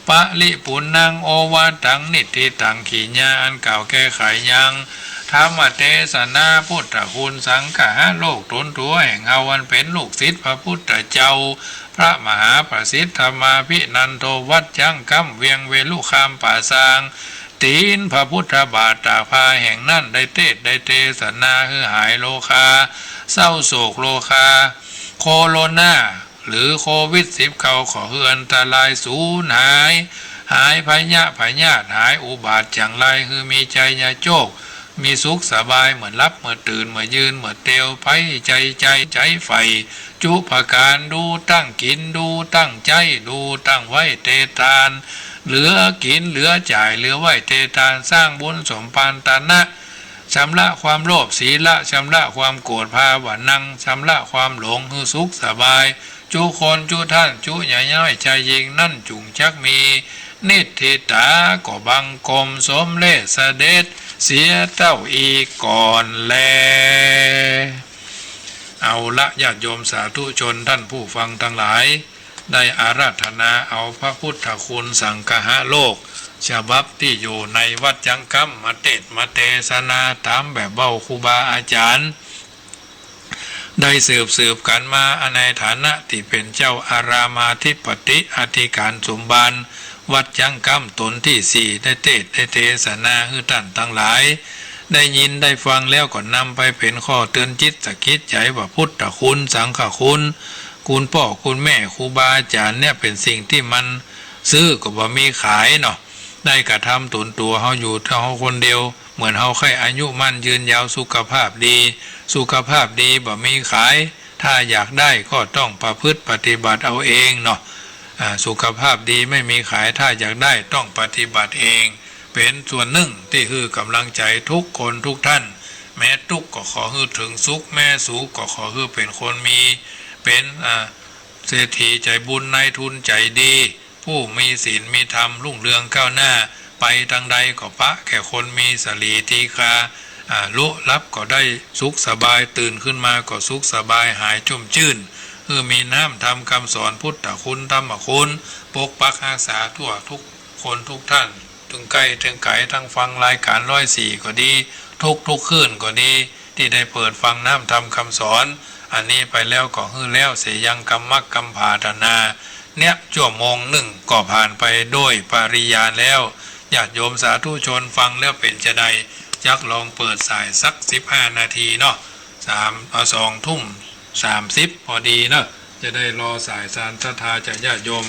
ปะริปุณณัง โอวาทัง นิฏฐิตัง ขีญาอันกล่าวแก้ไขยัง ธรรมเตสนา พุทธคุณ สังฆะ โลกต๋นตั๋วแห่งเฮาอันเป๋นลูกศิษย์พระพุทธเจ้า พระมหาประสิทธมาภินันโท วัดจั๊งก้ำเวียงเวลุคามป่าซาง ตี๋นพระพุทธบาทตากผ้าแห่งนั้น ได้เตสน์ได้เตสนา หื้อหายโรคา เศร้าโศกโรคา โคโรนา หรือโควิดสิบเก้า ขอหื้ออันตรายสูญหาย หายพยะพยาธิ หายอุบาทจังไร หื้อมีชัยโจค มีสุขสบาย เมื่อหลับ เมื่อตื่น เมื่อยืน เมื่อเตียว ใผใจ๋ใจ๋ ใจ๋ใฝ่ จุประก๋าน ดูตั้งกิ๋น ดูตั้งใจ๊ ดูตั้งไหว้เตตาน เหลือกิ๋น เหลือจ่าย เหลือไหว้เตตาน สร้างบุญสมปรารถนา ชำระความโลภ ศีละ ชำระความโกรธ ภาวนัง ชำระความหลง หื้อสุขสบาย จุคนจุท่าน จุใหญ่น้อย ชายญิง นั้นจุ่งจักมี นิทธิตา ก็บังคมสมเร็จเสด็จ เสียเต้าอี้ก่อนแล เอาละ ญาติโยมสาธุชน ท่านผู้ฟังตังหลาย ได้อาราธนาเอาพระพุทธคุณสังคหโลก ฉบับตี้อยู่ในวัดจังกำ มาเตสน์มาเตสนาต๋ามแบบเว้าครูบาอาจ๋ารย์ ได้สืบสืบกั๋นมา ในฐานะตี้เป๋นเจ้าอารามอธิปติอธิก๋ารสุมบาน วัดจังกำต๋นตี้สี่ ได้เตสน์ได้เตสนาหื้อต้านตังหลาย ได้ยินได้ฟังแล้วก็นำไปเป๋นข้อเตือนจิตสะกิดใจ๋ว่าพุทธคุณสังฆคุณ คุณป้อคุณแม่ครูบาอาจ๋ารย์เนี่ยเป๋นสิ่งตี้มันซื้อก็บ่มีขายเนาะ ได้กระทำต๋นตั๋วเฮาอยู่เต้าเฮาคนเดียว เหมือนเฮาใค่อายุมั่นยืนยาวสุขภาพดี สุขภาพดีบ่มีขาย ถ้าอยากได้ก็ต้องประพฤติปฏิบัติเอาเองเนาะ อ่า สุขภาพดีไม่มีขาย ถ้าอยากได้ต้องปฏิบัติเอง เป๋นส่วนนึ่งตี้หื้อก๋ำลังใจ๋ทุกคนทุกท่าน แม้ตุ๊กข์ก็ขอหื้อเถิงสุข แม้สุขก็ขอหื้อเป๋นคนมี เป๋น อ่า เศรษฐีใจ๋บุญ นายทุนใจ๋ดี ผู้มีศีลมีธรรม รุ่งเรืองก้าวหน้า ไปตางใดก็ปะแก่คนมีสะหลีตีคา อ่า ลุหลับก็ได้สุขสบาย ตื่นขึ้นมาก็สุขสบาย หายชุ่มจื้น หื้อมีน้ำธรรมคำสอน พุทธคุณธรรมคุณ ปกปักฮักษาทั่วทุกคนทุกท่าน ตึงใก้ตึงไก๋ ตึงฟังรายก๋านร้อยสี่ก็ดี ทุกๆ คืนก็ดี ตี้ได้เปิดฟังน้ำธรรมคำสอน อันนี้ไปแล้วก็หื้อแล้วเสียยังกำมักกำผาธนา เนี่ย ชั่วโมงนึ่งก็ผ่านไปโดยปริยายแล้ว ญาติโยมสาธุชนฟังแล้วเป๋นจาใด จักลองเปิดสายสักสิบห้านาทีเนาะ สาม เอา สองทุ่มสามสิบพอดีเนาะ จะได้รอสายสารศรัทธาจากญาติโยม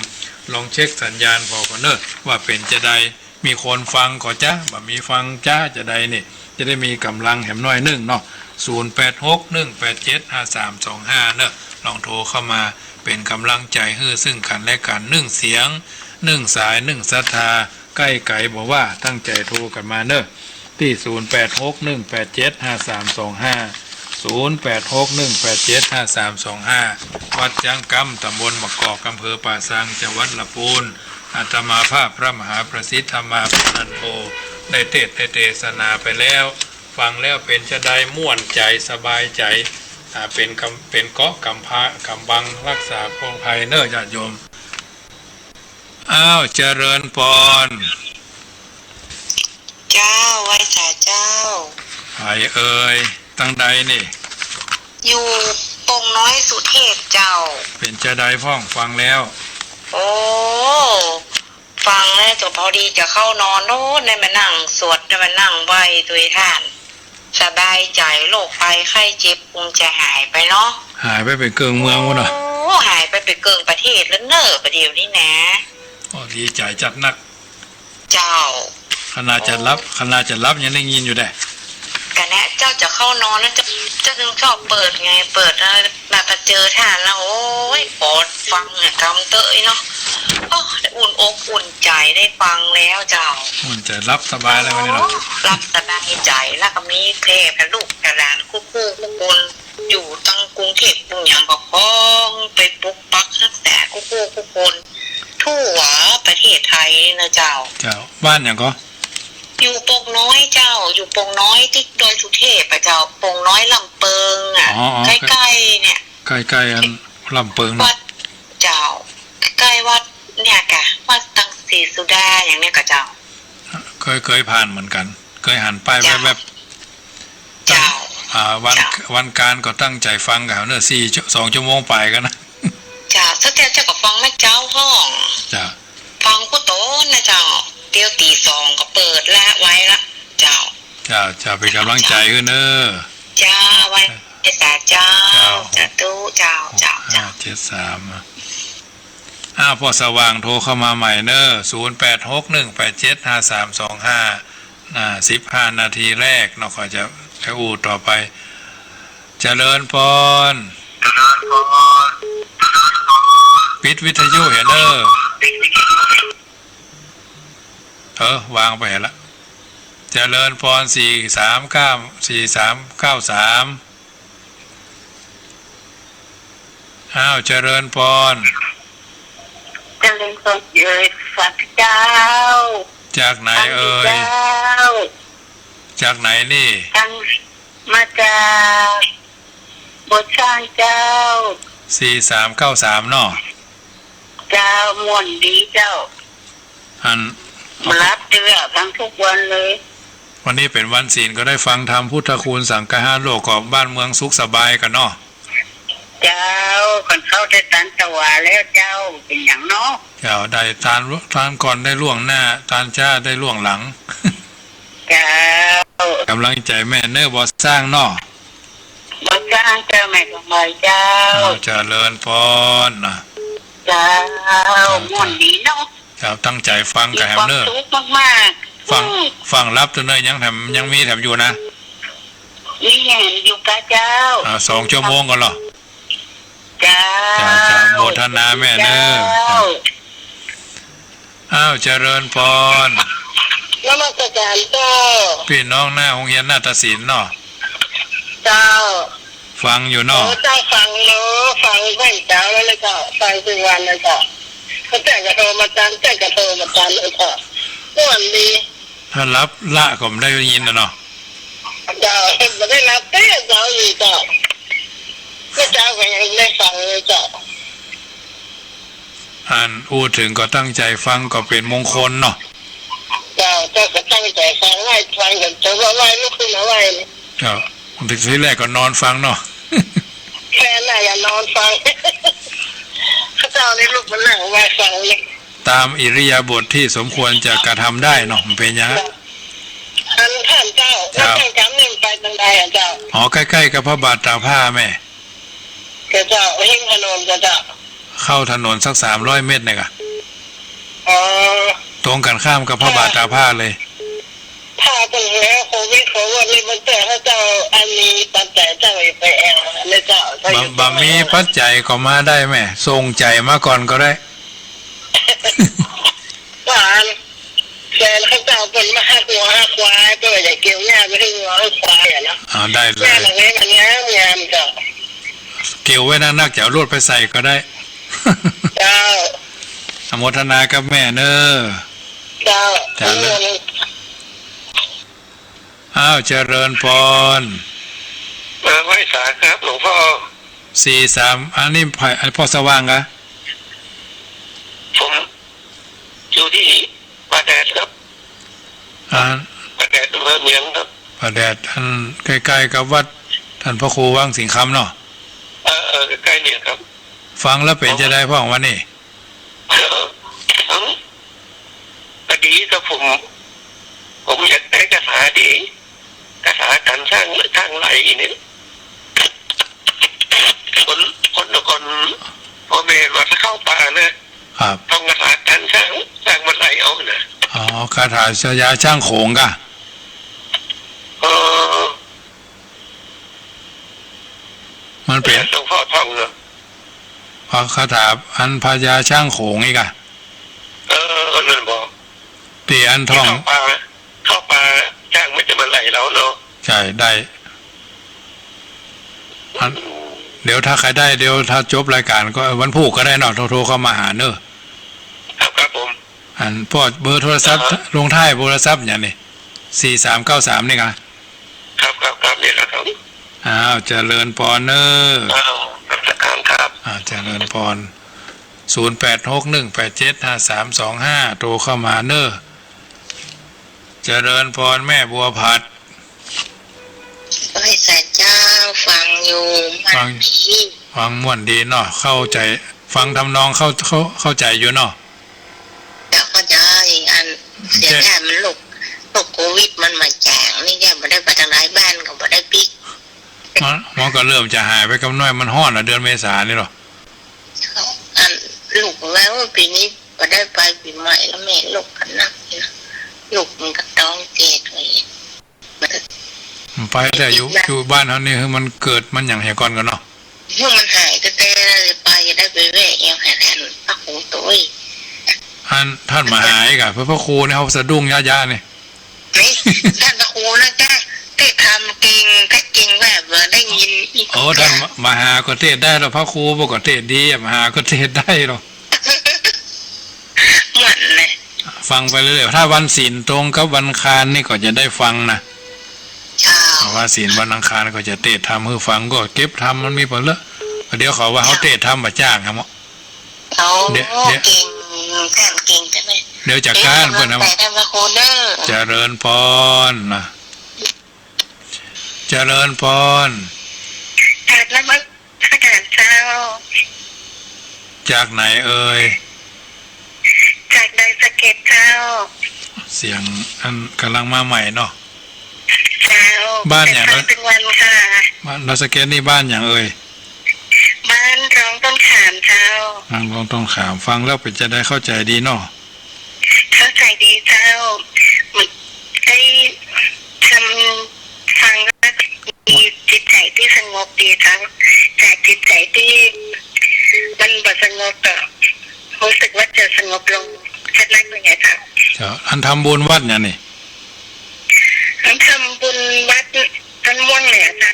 ลองเช็คสัญญาณผ่อก่อนเนาะ ว่าเป๋นจาใด มีคนฟังก็จ๊ะ บ่มีฟังจ๊ะ จาใดนี่ จะได้มีก๋ำลังแหมน้อยนึ่งเนาะ ศูนย์แปดหก หนึ่งแปดเจ็ด ห้าสามสองห้า เนาะ ลองโทรเข้ามาเป๋นก๋ำลังใจ๋หื้อซึ่งกั๋นและกั๋น นึ่งเสียง นึ่งสาย นึ่งศรัทธา ใก้ไก๋บ่ว่า ตั้งใจ๋โทรกั๋นมาเนาะ ตี้ ศูนย์แปดหก หนึ่งแปดเจ็ด ห้าสามสองห้า ศูนย์แปดหก หนึ่งแปดเจ็ด ห้าสามสองห้า วัดจังกำ ต๋ำบลบ่ากอก อำเภอป่าซาง จังหวัดละปูน อาตมาภาพพระมหาประสิทธิ์ธรรมาภินันโท ได้เตสน์ได้เตสนาไปแล้ว ฟังแล้วเป๋นจาใด ม่วนใจ๋ สบายใจ๋ อ่า เป๋นกำ เป๋นเกราะกำพร้า กำบังฮักษาป้องภัยเนาะ ญาติโยม อ้าว เจริญปอน เจ้า ไหว้สาเจ้า ใผเอ่ย ตางใดนี่ อยู่โป่งน้อยสุเทพเจ้า เป๋นจาใดพ่อง ฟังแล้ว โอ้ ฟังแล้วก็พอดีจะเข้านอนโน้น ได้มานั่งสวด ได้มานั่งไหว้ตวยต้าน สบายใจ๋ โรคภัยไข้เจ็บคงจะหายไปเนาะ หายไปเป๋นเกิ่งเมืองพุ้นเนาะ โอ้ หายไปเป๋นเกิ่งประเทศแล้วเน่อ ประเดี๋ยวนี้นะ โอ้ ดีใจ๋จัดนัก เจ้า ขนาดจะหลับ โอ้ ขนาดจะหลับยังได้ยินอยู่แดะ กะเนี้ยเจ้าจะเข้านอนแล้ว เจ้า เจ้าจึงชอบเปิดไง เปิดแล้วมาเจอต้านแล้ว โอ้ย ขอฟังเนี่ย กำเต๊อะเนาะ โอ้ อุ่นอกอุ่นใจ๋ได้ฟังแล้วเจ้า อุ่นใจ๋หลับสบายแล้ววันนี้เนาะ โอ้ หลับสบายใจ๋ แล้วก็มีแพร่ลูกหลานกู้ๆ กู้คน อยู่ตังกรุงเทพฯ กรุงหยังก็คองไปปกปักฮักษากู้ๆ กู้คน ทั่วประเทศไทยนะเจ้า เจ้า บ้านหยังก็ อยู่โป่งน้อยเจ้า อยู่โป่งน้อยติดดอยสุเทพฯ อะเจ้า โป่งน้อยลำเปิงอะ อ๋อ อ๋อ ใก้ๆ เนี่ย ใก้ๆ อันลำเปิงเนาะ วัดเจ้า ใก้วัดเนี่ยกะ วัดตังศรีสุดาอย่างเนี้ยกะเจ้า เคย เคยผ่านเหมือนกั๋น เคยหันป้ายแวบๆ เจ้า อ่า วัน เจ้า วันก๋านก็ตั้งใจ๋ฟังกั๋นเนาะ สี่ สองชั่วโมงป๋ายกั๋นนะ เจ้า เจ้า เจ้าก็ฟังแม่เจ้าพ่อง เจ้า ฟังกู้ต๋นนะเจ้า เดี๋ยวตีสองก็เปิดละไว้ละ เจ้า เจ้า เจ้า เป๋นก๋ำลังใจ๋หื้อเน่อ เจ้า ไว้ เมษาเจ้า เจ้า สาธุ เจ้า เจ้า เจ้า หกห้าเจ็ดสาม อ่ะ อ้าว ป้อสว่างโทรเข้ามาใหม่เน่อ ศูนย์แปดหกหนึ่งแปดเจ็ดห้าสามสองห้า อ่า สิบห้านาทีแรกเนาะ ก็จะ จะอู้ต่อไป เจริญปอน ปิดวิทยุเหียเน่อ เออ วางไปเหียละ เจริญปอน สี่สามเก้า สี่สามเก้าสาม อ้าว เจริญปอน เจริญปอน เอ่ย สาธุเจ้า จากไหนเอ่ย สาธุเจ้า จากไหนนี่ ทาง มาจากบ่อช้างเจ้า สี่สามเก้าสาม เนาะ เจ้า ม่วนดีเจ้า อัน บ่หลับเตื้อ ฟังทุกวันเลย วันนี้เป๋นวันศีลก็ได้ฟังธรรม พุทธคุณ สังฆะห้า โลกก็บ้านเมืองสุขสบายกั๋นเนาะ เจ้า คันเข้าได้ตานตวาแล้วเจ้า เป๋นหยังเนาะ เจ้า ได้ตาน ตานก่อนได้ล่วงหน้า ตานจ๊าได้ล่วงหลัง เจ้า ก๋ำลังใจ๋แม่เน่อ บ่อช้างเนาะ บ่อช้างเจ้า แม่กำไพเจ้า อ้าว เจริญปอนนะ เจ้า เจ้า ม่วนดีเนาะ เจ้า ตั้งใจ๋ฟังกั๋นแหมเน่อ มีความสุขมากๆ ฟัง อืม ฟังหลับเตื้อเน่อ ยังแถม ยังมีแถมอยู่นะ มีแถมอยู่ก้าเจ้า อ่า สองชั่วโมงก่อนเหรอ เจ้า เจ้า เจ้า โมทนาแม่เน่อ เจ้า อ้าว เจริญปอน นมัสก๋านเจ้า ปี้น้องหน้าโฮงเฮียนนาฏศิลป์เนาะ เจ้า ฟังอยู่เนาะ เออ เจ้า ฟังเนาะ ฟังบ่อยเจ้าเลยเจ้า ฟังทุกวันเลยเจ้า เมื่อก่อนก็โทรมาตาม เมื่อก่อนก็โทรมาตามเลยเจ้า ม่วนดี ถ้าหลับละก็บ่ได้ยินน่ะเนาะ เจ้า บ่ได้หลับเตื้อเจ้า อีกเจ้า เมื่อเช้าก็ยังได้ฟังเลยเจ้า อันอู้เถิงก็ตั้งใจ๋ฟังก็เป๋นมงคลเนาะ เจ้า เจ้าก็ตั้งใจ๋ฟัง ไหว้ฟังกั๋น เจ้าว่าไหว้ลุกขึ้นมาไหว้ เจ้า บางทีแรกก็นอนฟังเนาะ แฟนน่ะอย่านอนฟัง ข้าเจ้านี่ลุกมานั่งไหว้ฟังเลย ต๋ามอิริยาบถตี้สมควรจะกระทำได้เนาะ มันเป๋นอย่างนั้น อันท่านเจ้า เจ้า แล้วท่านจำนี่มันไปตางใดอะเจ้า อ๋อ ใก้ๆ กับพระบาทตากผ้าแม่ เจ้า เจ้า ริมถนนเจ้า เจ้า เข้าถนนสักสามร้อยเมตรเนี่ยก่ะ อ๋อ ตรงกั๋นข้ามกับพระบาทตากผ้าเลย ถ้าเป๋นแล้วโควิด โควิดนี่มันเจอข้าเจ้า อันมีปัจจัยเจ้าไปแอวนะเจ้า บ่ บ่มีปัจจัยก็มาได้แม่ ส่งใจ๋มาก่อนก็ได้ ว่าอัน แฟนข้าเจ้าเปิ้นมาฮักงัวฮักควาย เปิ้นว่าจะเกี่ยวหญ้าไปหื้องัวหื้อควายอะเนาะ อ่า ได้เลย หญ้าหลังนี้มันงามงามเจ้า เกี่ยวไว้นักๆ จะเอารถไปใส่ก็ได้ เจ้า อนุโมทนากับแม่เน่อ เจ้า เจ้า เออ อ้าว เจริญปอน เออ ไหว้สาครับหลวงพ่อ สี่สาม อันนี้ใผ อันนี้ป้อสว่างกะ ผมอยู่ตี้ป่าแดดครับ อ่า ป่าแดด อำเภอเมืองครับ ป่าแดด อันใก้ๆ กับวัดต้านพระครูวังสิงห์คำเนาะ เออ เออ ใก้ๆ เนี่ยครับ ฟังแล้วเป๋นจาใดพ่องวันนี้ เออ อืม ก็ดีครับผม ผมอยากได้คาถาดี คาถาการสร้าง สร้างไร่เนี่ย คน คนแต่ก่อนพ่อแม่ว่าถ้าเข้าป่านะ ครับ ท่องคาถาการสร้าง สร้างบ้านไร่เอานะ อ๋อ คาถาพญาช้างโขงกะ เออ มันเป๋น หลวงพ่อท่องเนาะ พระคาถาอันพญาช้างโขงนี่กะ เออ นั่นบ่ ตี้อันท่อง เข้าป่า เข้าป่า ช้างมันจะมาไล่เราเนาะ ใช่ ได้ อัน เดี๋ยวถ้าใค่ได้ เดี๋ยวถ้าจบรายก๋านก็วันพูกก็ได้เนาะ โทร โทรเข้ามาหาเน่อ ครับ ครับผม อันป้อเบอร์โทรศัพท์ อ่าฮะ ลงท้ายโทรศัพท์หยังนี่ สี่สามเก้าสาม นี่กะ ครับ ครับ ครับ นี่แหละครับ อ้าว เจริญปอนเน่อ อ้าว นมัสก๋านครับ อ่า เจริญปอน ศูนย์แปดหกหนึ่งแปดเจ็ดห้าสามสองห้า โทรเข้ามาเน่อ เจริญปอนแม่บัวผัด ไหว้สาเจ้า ฟังอยู่ ฟัง ม่วนดี ฟังม่วนดีเนาะ เข้าใจ๋ ฟังทำนองเข้า เข้า เข้าใจ๋อยู่เนาะ เจ้า เข้าใจ๋ อัน เสียงแค่มันโรค โรคโควิดมันมาแจ๋งนี่ แกบ่ได้ไปตางใด บ้านก็บ่ได้ปิ๊ก มัน มันก็เริ่มจะหายไปกำน้อย มันฮ้อนละ เดือนเมษานี่หรอ อัน ลูกว่า โอ้ย ปี๋นี้บ่ได้ไปปี๋ใหม่แล้ว แม่ลูกก็หนักนี่นะ ลูกมันก็ต๊องแก่ด้วย มันไปแต่อยู่ อยู่บ้านเฮานี่ หื้อมันเกิดมันหยังเหียก่อนกั๋นเนาะ หื้อมันหายแต๊ๆ ไปจะได้ไปแวะแอวหาต้านพระครูตวย อันต้านมาหาอีกอะ พระ พระครูนี่เฮาสะดุ้งย้าๆ นี่ นี่ ต้านพระครูนะจ๊ะ ตี้ทำเก่ง ถ้าเก่งแบบว่าได้ยินอีก โอ้ ต้านมาหาก็เตสน์ได้แล้ว พระครูบ่ก็เตสน์ดีอะ มาหาก็เตสน์ได้แล้ว ม่วนเลย ฟังไปเรื่อยๆ ถ้าวันศีลตรงกับวันอังคารนี่ก็จะได้ฟังนะ เจ้า เพราะว่าศีลวันอังคารก็จะเตสน์ธรรมหื้อฟัง ก็เก็บธรรมมันมีบ่เลอะ เดี๋ยวเขาว่าเฮาเตสน์ธรรมบ่จ้างครับ เอา เดี๋ยว เดี๋ยว เก่ง แถมเก่งจังเลย เดี๋ยวจะก๊านเปิ้นนะ เดี๋ยวจะก๊านเปิ้นนะ เจริญพรนะ เจริญพร กราบนมัสการเจ้า จากไหนเอ่ย จากดอยสะเก็ดเจ้า เสียงอันก่ำลังมาใหม่เนาะ เจ้า บ้านหยัง แต่ฟังตึงวันค่ะ บ้านดอยสะเก็ดนี่บ้านหยังเอ่ย บ้านร่องต้นขามเจ้า บ้านร่องต้นขาม ฟังแล้วเป๋นจะใด เข้าใจ๋ดีเนาะ เข้าใจ๋ดีเจ้า มันได้ทำ ฟังแล้วมีจิตใจ๋ตี้สงบดีเจ้า แต่จิตใจ๋ตี้มันบ่สงบก็ฮู้สึกว่าจะสงบลงสักนักหนึ่งอะเจ้า เจ้า อันทำบุญวัดหยังนี่ อันทำบุญวัดต้นม่วงเหนือเจ้า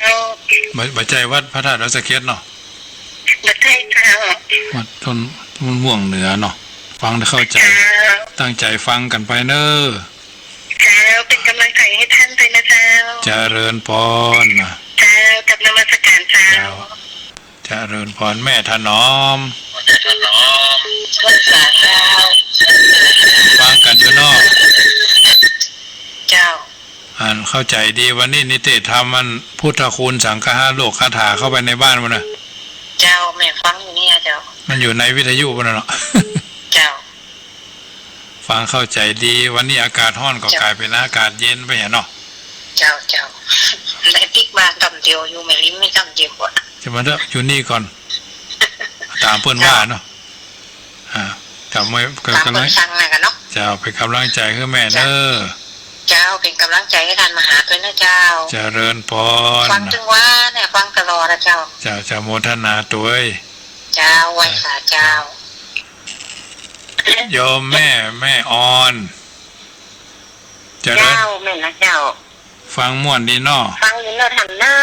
บ่ บ่ใจ้วัดพระธาตุดอยสะเก็ดเนาะ บ่ใจ้เจ้า วัดต้น ต้นม่วงเหนือเนาะ ฟังแล้วเข้าใจ๋ เจ้า ตั้งใจ๋ฟังกั๋นไปเน่อ เจ้า เป๋นก๋ำลังใจ๋หื้อต้านไปนะเจ้า เจริญพรนะ เจ้า กราบนมัสการเจ้า เจ้า เจริญพร แม่ถนอม เจ้า ฟังกั๋นอยู่เนาะ เจ้า อันเข้าใจ๋ดี วันนี้นี่เตสน์ธรรมอันพุทธคุณสังฆะโลกคาถาเข้าไปในบ้านมันนะ เจ้า แม่ฟังอยู่เนี่ยเจ้า มันอยู่ในวิทยุมันนะเนาะ เจ้า ฟังเข้าใจ๋ดี วันนี้อากาศฮ้อนก็ เจ้า ก๋ายเป๋นอากาศเย็นไปอะเนาะ เจ้า เจ้า ได้ปิ๊กมากำเดียวอยู่ แม่ลิ้มไม่กำเดียวอะ จะมาเถอะ อยู่นี่ก่อน ต๋ามเปิ้นว่าเนาะ อ่า จ๋ำไว้ ต๋ามเปิ้นสั่งนะกั๋นเนาะ เจ้า เป๋นก๋ำลังใจ๋หื้อแม่เน่อ เจ้า เป๋นก๋ำลังใจ๋หื้อต้านมหาตวยนะเจ้า เจริญพร ฟังตึงวันเนี่ย ฟังตลอดนะเจ้า เจ้า เจ้า โมทนาตวย เจ้า ไหว้สาเจ้า โยมแม่ แม่ออน เจริญ เจ้า แม่นนะเจ้า ฟังม่วนดีเนาะ ฟังอยู่เน่อต้านเน่อ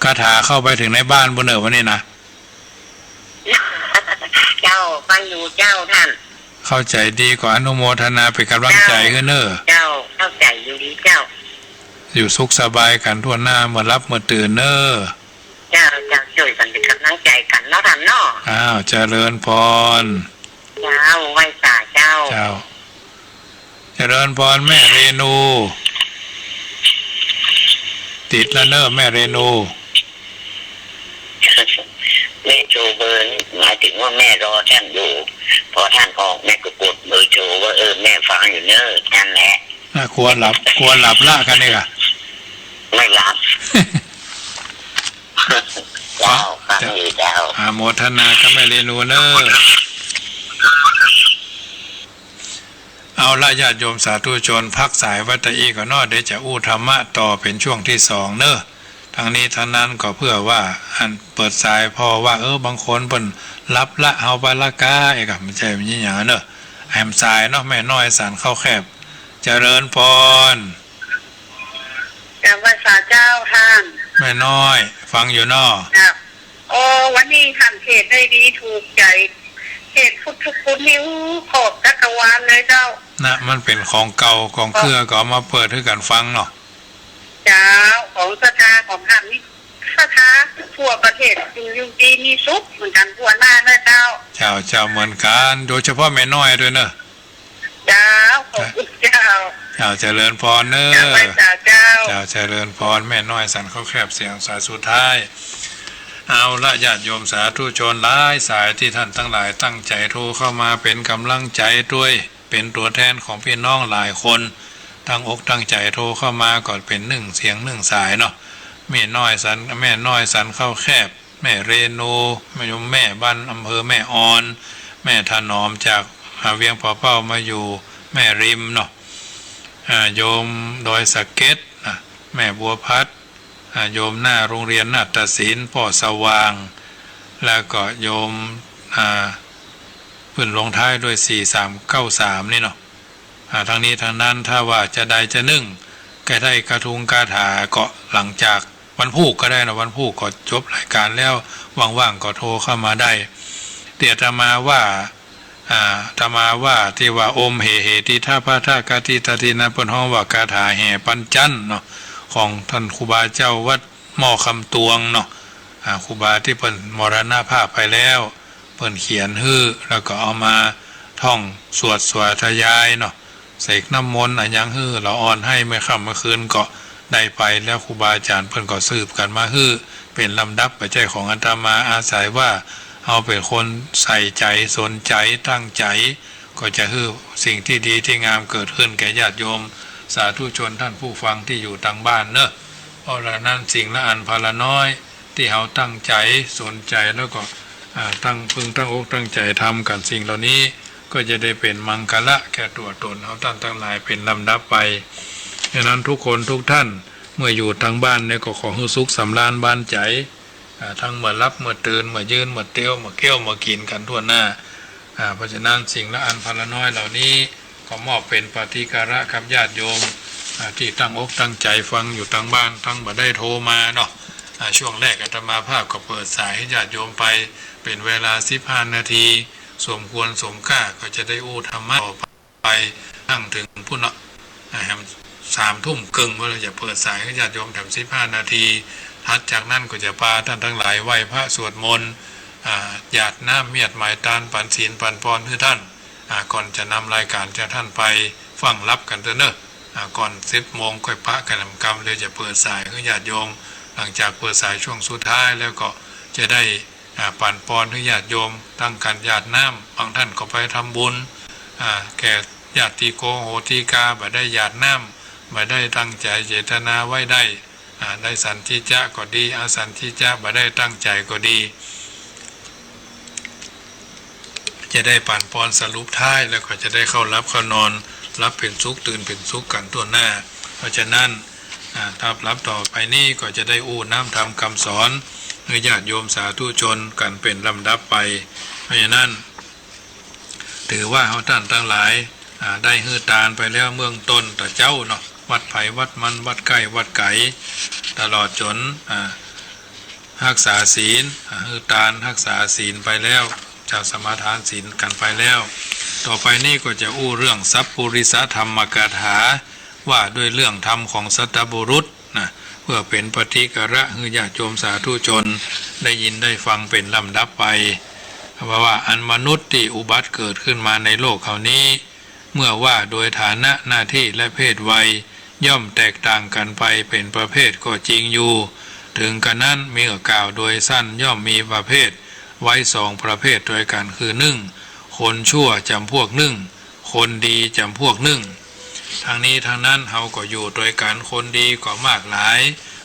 คาถาเข้าไปเถิงในบ้านปู้นเน่อวันนี้นะ เจ้า ฟังอยู่เจ้าต้าน เข้าใจ๋ดีก็อนุโมทนาเป๋นก๋ำลังใจ๋หื้อเน่อ เจ้า เข้าใจ๋อยู่ดีเจ้า อยู่สุขสบายกั๋นทั่วหน้า เมื่อหลับเมื่อตื่นเน่อ เจ้า เจ้า จ้วยกั๋นเป๋นก๋ำลังใจ๋กั๋นเนาะต้านเนาะ อ้าว เจริญพร เจ้า ไหว้สาเจ้า เจ้า เจริญพรแม่เรนู ติดแล้วเน่อแม่เรนู แม่โชว์เบอร์ หมายถึงว่าแม่รอต้านอยู่ พอต้านออกแม่ก็กดเบอร์โชว์ว่า เออ แม่ฟังอยู่เน่อ นั่นแหละ น่ากลัวหลับ กลัวหลับละกั๋นนี่ก่ะ ไม่หลับ เจ้า ฟังอยู่เจ้า อนุโมทนากับแม่เรนูเน่อ เอาละญาติโยมสาธุชน พักสายไว้ตะอี้ก่อนเนาะ เดี๋ยวจะอู้ธรรมะต่อเป๋นช่วงตี้สองเน่อ ทั้งนี้ทั้งนั้นก็เพื่อว่าอันเปิดสาย เพราะว่า เออ บางคนเปิ้นหลับละ เฮาไปละก้า เอ๊ะ ก็บ่ใจ้มีหยังเน่อ แหมสายเนาะ แม่น้อยสันข้าวแคบ เจริญพร กราบไหว้สาเจ้าต้าน แม่น้อย ฟังอยู่เนาะ ครับ โอ้ วันนี้ต้านเทศน์ได้ดี ถูกใจ๋ เทศน์พุทธคุณนี่ อู้ ขอบจักรวาลเลยเจ้า นะ มันเป๋นของเก่าของเกื้อ ก็เอามาเปิดหื้อกั๋นฟังเนาะ เจ้า ของศรัทธาของต้านนี่ ศรัทธาทั่วประเทศ อยู่ อยู่ดีมีสุขเหมือนกั๋นทั่วหน้านะเจ้า เจ้า เจ้า เหมือนกั๋น โดยเฉพาะแม่น้อยตวยเน่อ เจ้า ขอบคุณเจ้า เจ้า เจริญพรเน่อ กราบไหว้สาเจ้า เจ้า เจริญพร แม่น้อยสันข้าวแคบเสียงสายสุดท้าย เอาละญาติโยมสาธุชนหลายสายตี้ต้านตังหลายตั้งใจ๋โทรเข้ามาเป๋นก๋ำลังใจ๋ตวย เป๋นตั๋วแทนของปี้น้องหลายคน ตั้งอกตั้งใจ๋โทรเข้ามาก็เป๋นนึ่งเสียงนึ่งสายเนาะ แม่น้อยสัน แม่น้อยสันข้าวแคบ แม่เรนู แม่ โยมแม่บ้านอำเภอแม่ออน แม่ถนอมจาก อ่า เวียงป่าเป้ามาอยู่แม่ริมเนาะ อ่า โยมดอยสะเก็ด อ่ะ แม่บัวพัด อ่า โยมหน้าโรงเรียนนาฏศิลป์ ป้อสว่าง แล้วก็โยม อ่า เปิ้นลงท้ายด้วย สี่สามเก้าสาม นี่เนาะ อ่า ทั้งนี้ทั้งนั้น ถ้าว่าจะใดจะนึ่ง ใก้ได้กระทุงคาถาก็หลังจากวันพูกก็ได้นะ วันพูกก็จบรายการแล้ว ว่างๆ ก็โทรเข้ามาได้ ตี้อาตมาว่า อ่า อาตมาว่าตี้ว่า โอมเหเหติทาพาทากติตาตินะ เปิ้นฮ้องว่าคาถาแห่ปัญจันเนาะ ของต้านครูบาเจ้าวัดหม้อคำตวงเนาะ อ่า ครูบาตี้เปิ้นมรณภาพไปแล้ว เปิ้นเขียนหื้อ แล้วก็เอามาท่องสวดสาธยายเนาะ เสกน้ำมนต์อะหยังหื้อละอ่อน หื้อเมื่อค่ำเมื่อคืนก็ได้ไป แล้วครูบาอาจ๋ารย์เปิ้นก็สืบกั๋นมาหื้อ เป๋นลำดับ บ่ใจ้ของอาตมา อาศัยว่าเฮาเป๋นคนใส่ใจ๋ สนใจ๋ ตั้งใจ๋ ก็จะหื้อสิ่งตี้ดีตี้งามเกิดขึ้นแก่ญาติโยมสาธุชนต้านผู้ฟังตี้อยู่ตางบ้านเนาะ เพราะฉะนั้นสิ่งละอันพาละน้อย ตี้เฮาตั้งใจ๋ สนใจ๋ แล้วก็ อ่า ตั้ง พึงตั้งอกตั้งใจ๋ทำกั๋น สิ่งเหล่านี้ก็จะได้เป๋นมังคละแก่ตั๋วต๋นเฮาต้านตังหลายเป๋นลำดับไป ฉะนั้นทุกคนทุกท่าน เมื่ออยู่ตางบ้านเนี่ยก็ขอหื้อสุขสำราญบานใจ๋ อ่า ตึงเมื่อหลับเมื่อตื่น เมื่อยืนเมื่อเตียว เมื่อเคี้ยวเมื่อกิ๋นกั๋นทั่วหน้า อ่า เพราะฉะนั้นสิ่งละอันพาละน้อยเหล่านี้ ก็มอบเป๋นปฏิการะกับญาติโยม อ่า ตี้ตั้งอกตั้งใจ๋ฟังอยู่ตางบ้าน ตึงบ่ได้โทรมาเนาะ อ่า ช่วงแรกอาตมาภาพก็เปิดสายหื้อญาติโยมไป เป๋นเวลาสิบห้านาที สมควรสมค่า ก็จะได้อู้ธรรมะต่อไป ไปตึงพุ้นเนาะ อ่า แหมสามทุ่มเกิ่ง เมื่อเฮาจะเปิดสายหื้อญาติโยมแถมสิบห้านาที ถัดจากนั้นก็จะปาต้านตังหลายไหว้พระสวดมนต์ อ่า หยาดน้ำเมียดหมายตาน ปั๋นศีลปั๋นปอนหื้อต้าน อ่า ก่อนจะนำรายการจากต้านไปฟั่งลับกั๋นเต๊อะเนาะ อ่า ก่อนสิบโมงค่อยปะกั๋นแหมกำ แล้วจะเปิดสายหื้อญาติโยม หลังจากเปิดสายช่วงสุดท้ายแล้วก็จะได้ อ่า ปั๋นปอนหื้อญาติโยม ตึงกั๋นหยาดน้ำ บางต้านก็ไปทำบุญ อ่า แก่ญาติโกโหติกา บ่ได้หยาดน้ำ บ่ได้ตั้งใจ๋เจตนาไว้ได้ อ่า ได้สันทิจะก็ดี อสันทิจะ บ่ได้ตั้งใจ๋ก็ดี จะได้ปั๋นปอนสรุปท้าย แล้วก็จะได้เข้าหลับเข้านอน หลับเป๋นสุข ตื่นเป๋นสุขกั๋นทั่วหน้า เพราะฉะนั้น อ่า ถ้าหลับต่อไปนี้ก็จะได้อู้น้ำธรรมกำสอนหื้อญาติโยมสาธุชนกั๋นเป๋นลำดับไป เพราะฉะนั้น ถือว่าเฮาต้านตังหลาย อ่า ได้หื้อตานไปแล้วเบื้องต้นตะเจ๊าเนาะ วัดใผวัดมัน วัดใก้วัดไก๋ ตลอดจ๋น อ่า ฮักษาศีล อ่า หื้อตานฮักษาศีลไปแล้ว จะสมาทานศีลกั๋นไปแล้ว ต่อไปนี้ก็จะอู้เรื่องสัปปุริสธรรมกถา ว่าด้วยเรื่องธรรมของสัตบุรุษนะ เพื่อเป๋นปฏิการะหื้อญาติโยมสาธุชนได้ยินได้ฟังเป๋นลำดับไป ว่า ว่าอันมนุษย์ตี้อุบัติเกิดขึ้นมาในโลกเฮานี้ เมื่อว่าโดยฐานะหน้าตี้และเพศวัย ย่อมแตกต่างกั๋นไปเป๋นประเภทก็จริงอยู่ ถึงกระนั้นเมื่อกล่าวโดยสั้นย่อมมีประเภทไว้สองประเภทตวยกั๋น คือนึ่ง คนชั่วจ๋ำพวกนึ่ง คนดีจ๋ำพวกนึ่ง ทั้งนี้ทั้งนั้นเฮาก็อยู่ตวยกั๋น คนดีก็มากหลาย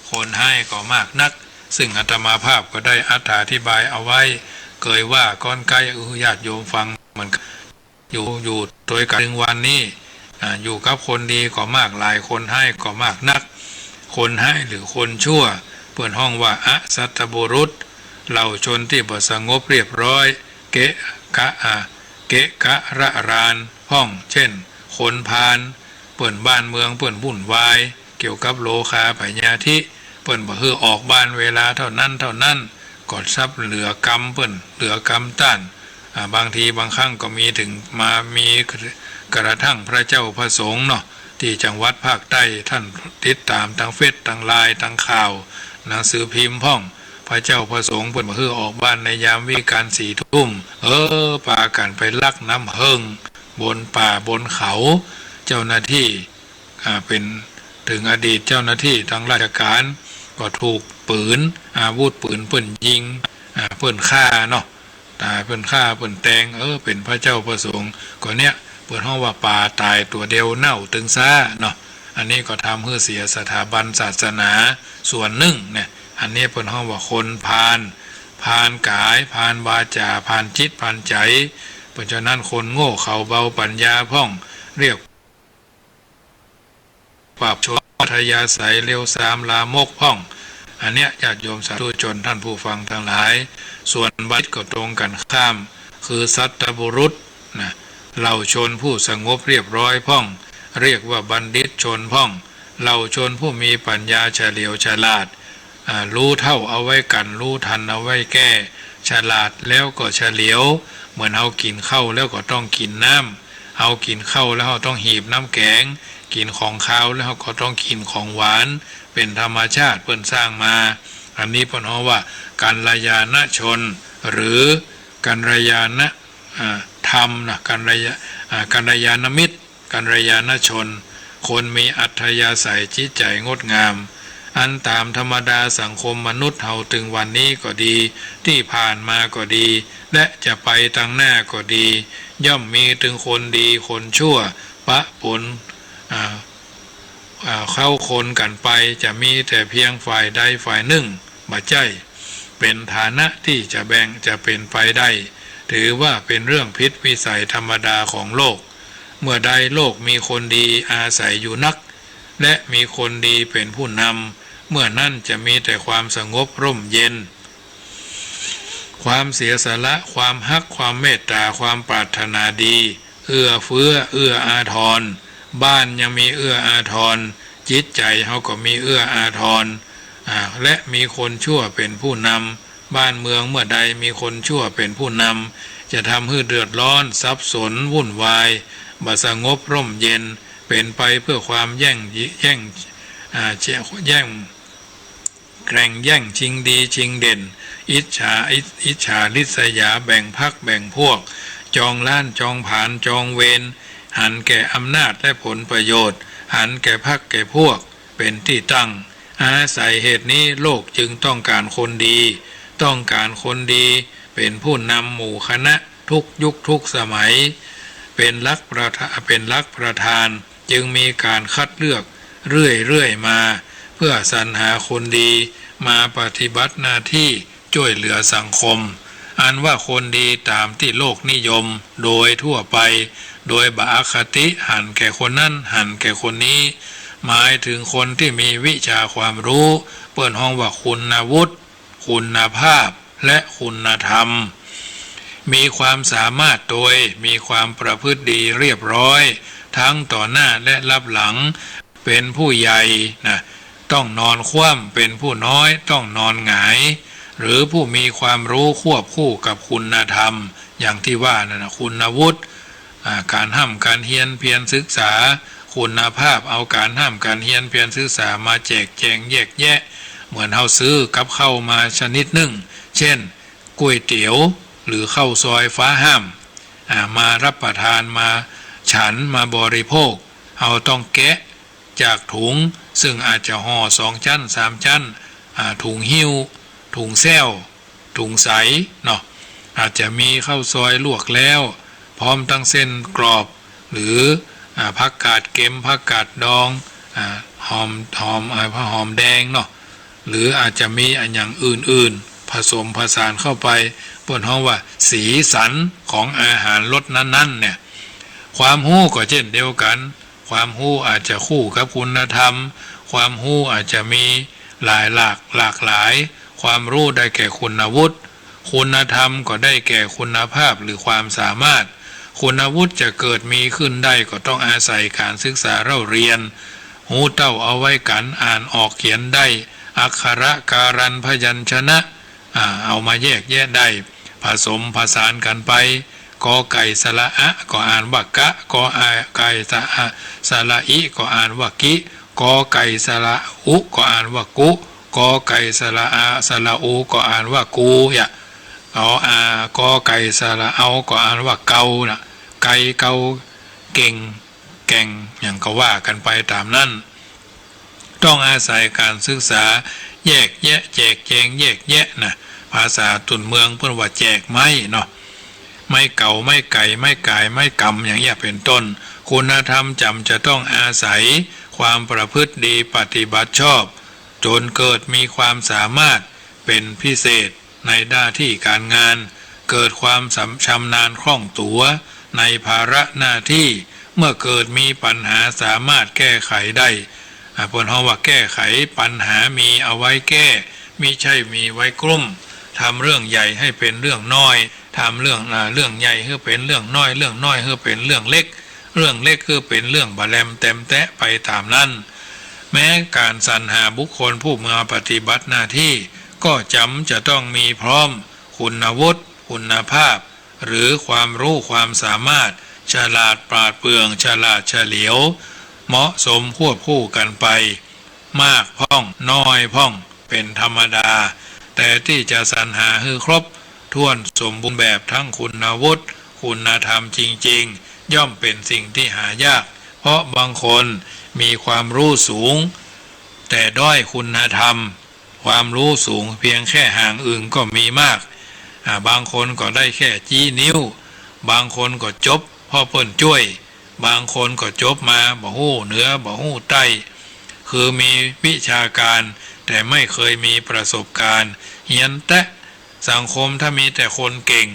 คนฮ้ายก็มากนัก ซึ่งอาตมาภาพก็ได้อธิบายเอาไว้ เกยว่าก้อนใก้หื้อญาติโยมฟังเหมือนกั๋น อยู่ อยู่ตวยกั๋นตึงวันนี้ อ่า อยู่กับคนดีก็มากหลาย คนฮ้ายก็มากนัก คนฮ้ายหรือคนชั่ว เปิ้นฮ้องว่าอสัตบุรุษ เหล่าชนตี้บ่สงบเรียบร้อย เกะกะ อ่า เกะกะระรานพ่อง เช่น คนพาล เปิ้นบ้านเมืองเปิ้นวุ่นวาย เกี่ยวกับโลคาพยาธิ เปิ้นบ่หื้อออกบ้านเวลาเต้านั้นเต้านั้น ก็ซับเหลือกรรมเปิ้น เหลือกรรมต้าน อ่า บางทีบางครั้งก็มีถึงมา มีกระทั่งพระเจ้าพระสงฆ์เนาะ ตี้จังหวัดภาคใต้ ต้านติดต๋ามตางเฟซ ตางไลน์ ตางข่าว หนังสือพิมพ์พ่อง พระเจ้าพระสงฆ์เปิ้นบ่หื้อออกบ้านในยามวิกาลสี่ทุ่ม เออ ปากั๋นไปลักน้ำเหิ่งบนป่าบนเขา เจ้าหน้าตี้ อ่า เป๋น ถึงอดีตเจ้าหน้าตี้ตางราชก๋าน ก็ถูกปืน อาวุธปืนเปิ้นยิง อ่า เปิ้นฆ่าเนาะ ต๋าย เปิ้นฆ่าเปิ้นแตง เออ เป๋นพระเจ้าพระสงฆ์ ก็เนี่ย เปิ้นฮ้องว่าป๋าต๋ายตั๋วเดียวเน่าตึงซ้าเนาะ อันนี้ก็ทำหื้อเสียสถาบันศาสนาส่วนนึ่งเนี่ย อันนี้เปิ้นฮ้องว่าคนพาล พาลก๋าย พาลวาจ๋า พาลจิต พาลใจ๋ เพราะฉะนั้นคนโง่เขาเบาปั๋ญญาพ่อง เรียก ปราบโฉมอัธยาศัยเลวทรามลามกพ่อง อันเนี้ยญาติโยมสาธุชนท่านผู้ฟังทั้งหลาย ส่วนบัณฑิตก็ตรงกันข้าม คือสัตบุรุษนะ เหล่าชนผู้สงบเรียบร้อยพ่อง เรียกว่าบัณฑิตชนพ่อง เหล่าชนผู้มีปั๋ญญาเฉลียวฉลาด อ่า ฮู้เต้าเอาไว้กั๋น ฮู้ตันเอาไว้แก้ ฉลาดแล้วก็เฉลียว เหมือนเฮากิ๋นข้าวแล้วก็ต้องกิ๋นน้ำ เฮากิ๋นข้าวแล้วเฮาต้องหีบน้ำแก๋ง กิ๋นของคาวแล้วเฮาก็ต้องกิ๋นของหวาน เป๋นธรรมชาติเปิ้นสร้างมา อันนี้เปิ้นฮ้องว่ากัลยาณชน หรือกัลยาณ อ่า ธรรมนะ กัลยา อ่า กัลยาณมิตร กัลยาณชน คนมีอัธยาศัยจิตใจ๋งดงาม อันต๋ามธรรมดาสังคมมนุษย์เฮาตึงวันนี้ก็ดี ตี้ผ่านมาก็ดี และจะไปตังหน้าก็ดี ย่อมมีตึงคนดีคนชั่ว ปะปน อ่า อ่า เข้าคนกั๋นไป จะมีแต่เพียงฝ่ายใดฝ่ายนึ่ง บ่ใจ้ เป๋นฐานะตี้จะแบ่งจะเป๋นไปได้ ถือว่าเป๋นเรื่องผิดวิสัยธรรมดาของโลก เมื่อใดโลกมีคนดีอาศัยอยู่นัก และมีคนดีเป๋นผู้นำ เมื่อนั้นจะมีแต่ความสงบร่มเย็น ความเสียสละ ความฮัก ความเมตต๋า ความปรารถนาดี เอื้อเฟื้อ เอื้ออาทร บ้านยังมีเอื้ออาทร จิตใจ๋เฮาก็มีเอื้ออาทร อ่า และมีคนชั่วเป๋นผู้นำ บ้านเมืองเมื่อใดมีคนชั่วเป๋นผู้นำ จะทำหื้อเดือดร้อน สับสน วุ่นวาย บ่สงบร่มเย็น เป๋นไปเพื่อความแย่ง แย่ง อ่า แย่ง แข่งแย่งชิงดีชิงเด่น อิจฉา อิจ อิจฉาริษยา แบ่งพรรคแบ่งพวก จองล้างจองผลาญจองเวร หันแก่อำนาจและผลประโยชน์ หันแก่พรรคแก่พวก เป๋นตี้ตั้ง อาศัยเหตุนี้โลกจึงต้องก๋านคนดี ต้องก๋านคนดีเป๋นผู้นำหมู่คณะทุกยุคทุกสมัย เป๋นหลักประธา- เป๋นหลักประธาน จึงมีก๋านคัดเลือกเรื่อยๆ มา เพื่อสรรหาคนดีมาปฏิบัติหน้าตี้จ้วยเหลือสังคม อันว่าคนดีต๋ามตี้โลกนิยมโดยทั่วไป โดยบ่อคติหันแก่คนนั้นหันแก่คนนี้ หมายเถิงคนตี้มีวิชาความฮู้ เปิ้นฮ้องว่าคุณวุฒิ คุณภาพ และคุณธรรม มีความสามารถโตย มีความประพฤติดีเรียบร้อย ทั้งต่อหน้าและลับหลัง เป๋นผู้ใหญ่นะ ต้องนอนคว่ำ เป๋นผู้น้อย ต้องนอนหงาย หรือผู้มีความฮู้ควบคู่กับคุณธรรม อย่างตี้ว่านั่นนะ คุณวุฒิ อ่า ก๋านฮ่ำก๋านเฮียนเพียรศึกษา คุณภาพ เอาก๋านฮ่ำก๋านเฮียนเพียรศึกษามาแจกแจงแยกแยะ เหมือนเฮาซื้อกับข้าวมาชนิดนึ่ง เช่น ก๋วยเตี๋ยว หรือข้าวซอยฟ้าฮ่ำ อ่า มารับประทาน มาฉัน มาบริโภค เฮาต้องแกะจากถุง ซึ่งอาจจะห่อสองชั้น สามชั้น อ่า ถุงหิ้ว ถุงแส้ว ถุงใสเนาะ อาจจะมีข้าวซอยลวกแล้ว พร้อมทั้งเส้นกรอบ หรือ อ่า ผักกาดเก็ม ผักกาดดอง อ่า หอม หอม อ่า หอมแดงเนาะ หรืออาจจะมีอะหยังอื่นๆ ผสมผสานเข้าไป เปิ้นฮ้องว่าสีสันของอาหารรสนั้นๆ เนี่ย ความฮู้ก็เช่นเดียวกั๋น ความฮู้อาจจะคู่กับคุณธรรม ความฮู้อาจจะมีหลายหลาก หลากหลาย ความฮู้ได้แก่คุณวุฒิ คุณธรรมก็ได้แก่คุณภาพหรือความสามารถ คุณวุฒิจะเกิดมีขึ้นได้ก็ต้องอาศัยก๋านศึกษาเล่าเรียน ฮู้เต้าเอาไว้กั๋น อ่านออกเขียนได้ อักขระการันพยัญชนะ อ่า เอามาแยกแยะได้ ผสมผสานกั๋นไป กอไก่สระอะ ก็อ่านว่ากะ กอไก่สระอะ สระอิ ก็อ่านว่ากิ กอไก่สระอุ ก็อ่านว่ากุ กอไก่สระอา สระอู ก็อ่านว่ากู ยะ เอา อ่า กอไก่สระเอา ก็อ่านว่าเกานะ ไก่เกา เก่ง แก่ง หยังก็ว่ากั๋นไปต๋ามนั้น ต้องอาศัยก๋านศึกษาแยกแยะ แจกแจงแยกแยะนะ ภาษาตุนเมืองเปิ้นว่าแจกไม้เนาะ ไม้เก๋า ไม้ไก่ ไม้ก๋าย ไม้ก๋ำ อย่างเงี้ยเป๋นต้น คุณธรรมจ๋ำจะต้องอาศัย ความประพฤติดีปฏิบัติชอบ จนเกิดมีความสามารถเป็นพิเศษในหน้าที่การงาน เกิดความสำ- ชำนาญคล่องตั๋วในภาระหน้าที่ เมื่อเกิดมีปัญหาสามารถแก้ไขได้ อ่า เปิ้นฮ้องว่าแก้ไขปัญหา มีเอาไว้แก้ มิใช่มีไว้กลุ้ม ทำเรื่องใหญ่ให้เป็นเรื่องน้อย ทำเรื่อง อ่า เรื่องใหญ่หื้อเป็นเรื่องน้อย เรื่องน้อยหื้อเป็นเรื่องเล็ก เรื่องเล็กหื้อเป็นเรื่องบ่แลมแตมแต๊ไปต๋ามนั้น แม้ก๋านสรรหาบุคคลผู้มาปฏิบัติหน้าที่ ก็จ๋ำจะต้องมีพร้อมคุณวุฒิ คุณภาพ หรือความรู้ความสามารถ ฉลาดปราดเปรื่อง ฉลาดเฉลียว เหมาะสมควบคู่กั๋นไป มากพ่องน้อยพ่องเป็นธรรมดา แต่ตี้จะสรรหาหื้อครบถ้วนสมบูรณ์แบบทั้งคุณวุฒิ คุณธรรมจริงๆ ย่อมเป็นสิ่งที่หายาก เพราะบางคนมีความรู้สูง แต่ด้อยคุณธรรม ความรู้สูงเพียงแค่ห่างอึ่งก็มีมาก อ่า บางคนก็ได้แค่จี๊นิ้ว บางคนก็จบเพราะเปิ้นจ้วย บางคนก็จบมาบ่ฮู้เหนือบ่ฮู้ใต้ คือมีวิชาการแต่ไม่เคยมีประสบการณ์ เฮียนแต๊ สังคมถ้ามีแต่คนเก่ง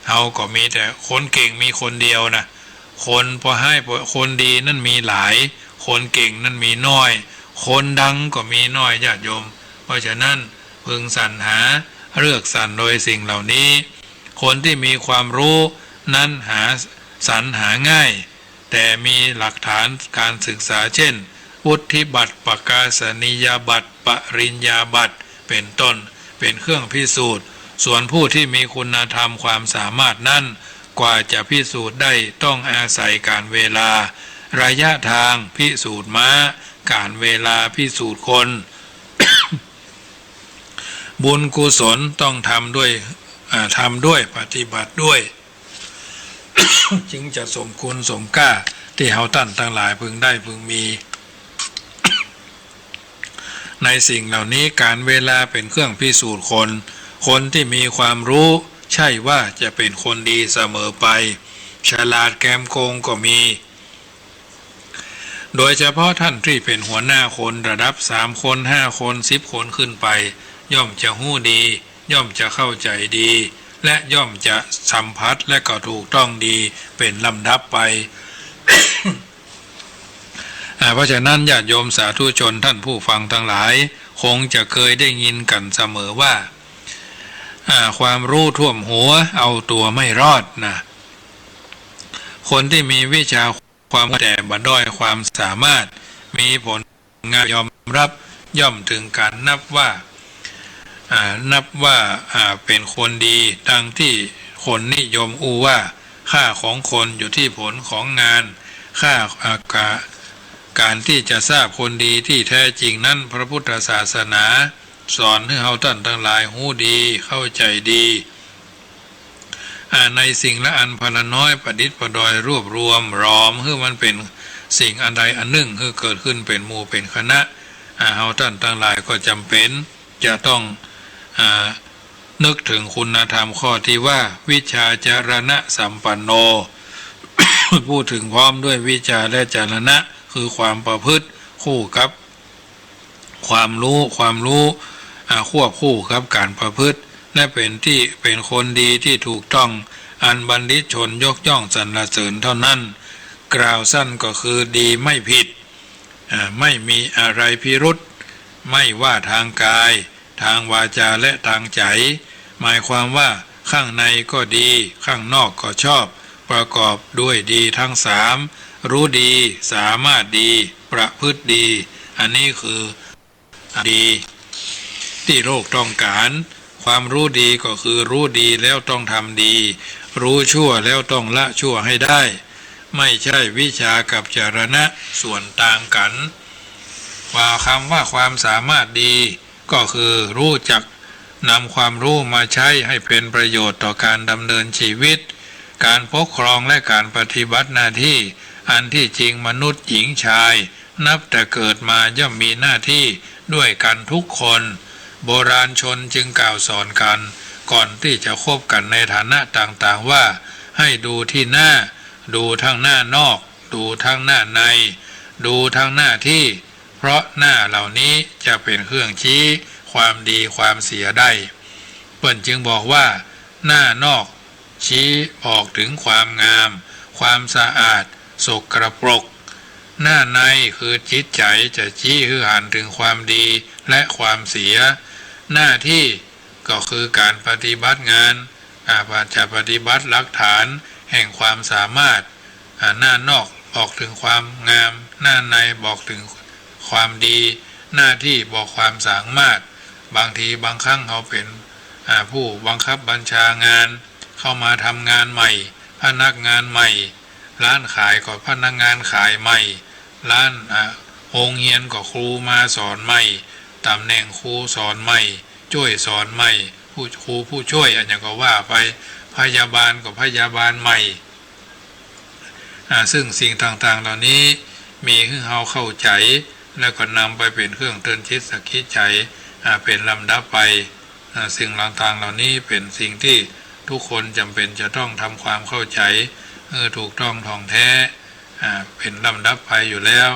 เฮาก็มีแต่คนเก่งมีคนเดียวนะ คนปอฮ้ายปอ- คนดีนั้นมีหลาย คนเก่งนั้นมีน้อย คนดังก็มีน้อยญาติโยม เพราะฉะนั้นพึงสรรหาเลือกสรรโดยสิ่งเหล่านี้ คนที่มีความรู้นั้นหาสรรหาง่าย แต่มีหลักฐานการศึกษา เช่น วุฒิบัตร ประกาศนียบัตร ปริญญาบัตร เป็นต้น เป็นเครื่องพิสูจน์ ส่วนผู้ที่มีคุณธรรมความสามารถนั้น กว่าจะพิสูจน์ได้ต้องอาศัยก๋านเวลา ระยะทางพิสูจน์ม้า ก๋านเวลาพิสูจน์คน บุญกุศลต้องทำด้วย อ่า ทำด้วย ปฏิบัติด้วย จึงจะสมคุณสมก้า ตี้เฮาต้านตังหลายพึงได้พึงมี ในสิ่งเหล่านี้ก๋านเวลาเป็นเครื่องพิสูจน์คน คนที่มีความรู้ใช่ว่าจะเป็นคนดีเสมอไป ฉลาดแกมโกงก็มี โดยเฉพาะท่านที่เป็นหัวหน้าคนระดับสามคน ห้าคน สิบคนขึ้นไป ย่อมจะฮู้ดี ย่อมจะเข้าใจ๋ดี และย่อมจะสัมผัสและก็ถูกต้องดีเป็นลำดับไป อ่า เพราะฉะนั้นญาติโยมสาธุชนท่านผู้ฟังทั้งหลาย คงจะเคยได้ยินกั๋นเสมอว่า อ่า ความรู้ท่วมหัวเอาตัวไม่รอดนะ คนที่มีวิชาความแต่บ่ด้อยความสามารถ มีผลงานยอมรับ ย่อมถึงก๋านนับว่า อ่า นับว่า อ่า เป็นคนดี ดังที่คนนิยมอู้ว่า ค่าของคนอยู่ที่ผลของงาน ค่า อ่า กา- ก๋านที่จะทราบคนดีที่แท้จริงนั้น พระพุทธศาสนาสอนหื้อเฮาต้านตังหลายฮู้ดี เข้าใจ๋ดี อ่า ในสิ่งละอันพลน้อย ประดิษฐ์ประดอยรวบรวมหลอม หื้อมันเป็นสิ่งอันใดอันนึ่ง หื้อเกิดขึ้นเป็นหมู่เป็นคณะ อ่า เฮาต้านตังหลายก็จ๋ำเป็นจะต้อง อ่า นึกถึงคุณธรรมข้อตี้ว่า วิชาจรณะสัมปันโน ผู้ถึงพร้อมด้วยวิชาและจรณะ คือความประพฤติคู่กับ ความรู้ ความรู้ อ่า ควบคู่กับก๋านประพฤติ และเป็นตี้ เป็นคนดีตี้ถูกต้อง อันบัณฑิตชนยกย่องสรรเสริญเท่านั้น กล่าวสั้นก็คือดีไม่ผิด อ่า ไม่มีอะไรพิรุธ ไม่ว่าทางกาย ทางวาจา และทางใจ๋ หมายความว่าข้างในก็ดี ข้างนอกก็ชอบ ประกอบด้วยดีทั้งสาม รู้ดี สามารถดี ประพฤติดี อันนี้คือดีตี้โลกต้องก๋าน ความรู้ดีก็คือรู้ดีแล้วต้องทำดี รู้ชั่วแล้วต้องละชั่วให้ได้ ไม่ใช่วิชากับจรณะสวนตางกั๋น ว่าคำว่าความสามารถดี ก็คือรู้จักนำความรู้มาใช้ให้เป็นประโยชน์ต่อการดำเนินชีวิต การปกครองและการปฏิบัติหน้าตี้ อันที่จริงมนุษย์หญิงชาย นับแต่เกิดมาย่อมมีหน้าตี้ด้วยกั๋นทุกคน โบราณชนจึงกล่าวสอนกั๋น ก่อนตี้จะคบกั๋นในฐานะต่างๆ ว่า ให้ดูที่หน้า ดูทั้งหน้านอก ดูทั้งหน้าใน ดูทั้งหน้าตี้ เพราะหน้าเหล่านี้จะเป๋นเครื่องชี้ความดีความเสียได้ เปิ้นจึงบอกว่า หน้านอกชี้บอกเถิงความงาม ความสะอาด สกปรก หน้าในคือจิตใจ๋จะชี้หื้อหันเถิงความดีและความเสีย หน้าตี้ก็คือก๋านปฏิบัติงาน อ่า จะปฏิบัติหลักฐานแห่งความสามารถ อ่า หน้านอกบอกเถิงความงาม หน้าในบอกเถิงความดี หน้าตี้บอกความสามารถ บางทีบางครั้งเฮาเป๋น อ่า ผู้บังคับบัญชางาน เข้ามาทำงานใหม่ พนักงานใหม่ ร้านขายก็พนักงานขายใหม่ ร้าน อ่า โฮงเฮียนก็ครูมาสอนใหม่ ต๋ำแหน่งครูสอนใหม่ จ้วยสอนใหม่ ผู้ ครูผู้จ้วยอะหยังก็ว่าไป พยาบาลก็พยาบาลใหม่ อ่า ซึ่งสิ่งต่างๆ เหล่านี้มีหื้อเฮาเข้าใจ๋ แล้วก็นำไปเป๋นเครื่องเตือนจิตสะกิดใจ๋ อ่า เป๋นลำดับไป อ่า สิ่งต่างๆ เหล่านี้เป๋นสิ่งตี้ทุกคนจ๋ำเป๋นจะต้องทำความเข้าใจ๋ เออ ถูกต้องถ่องแท้ อ่า เป๋นลำดับไปอยู่แล้ว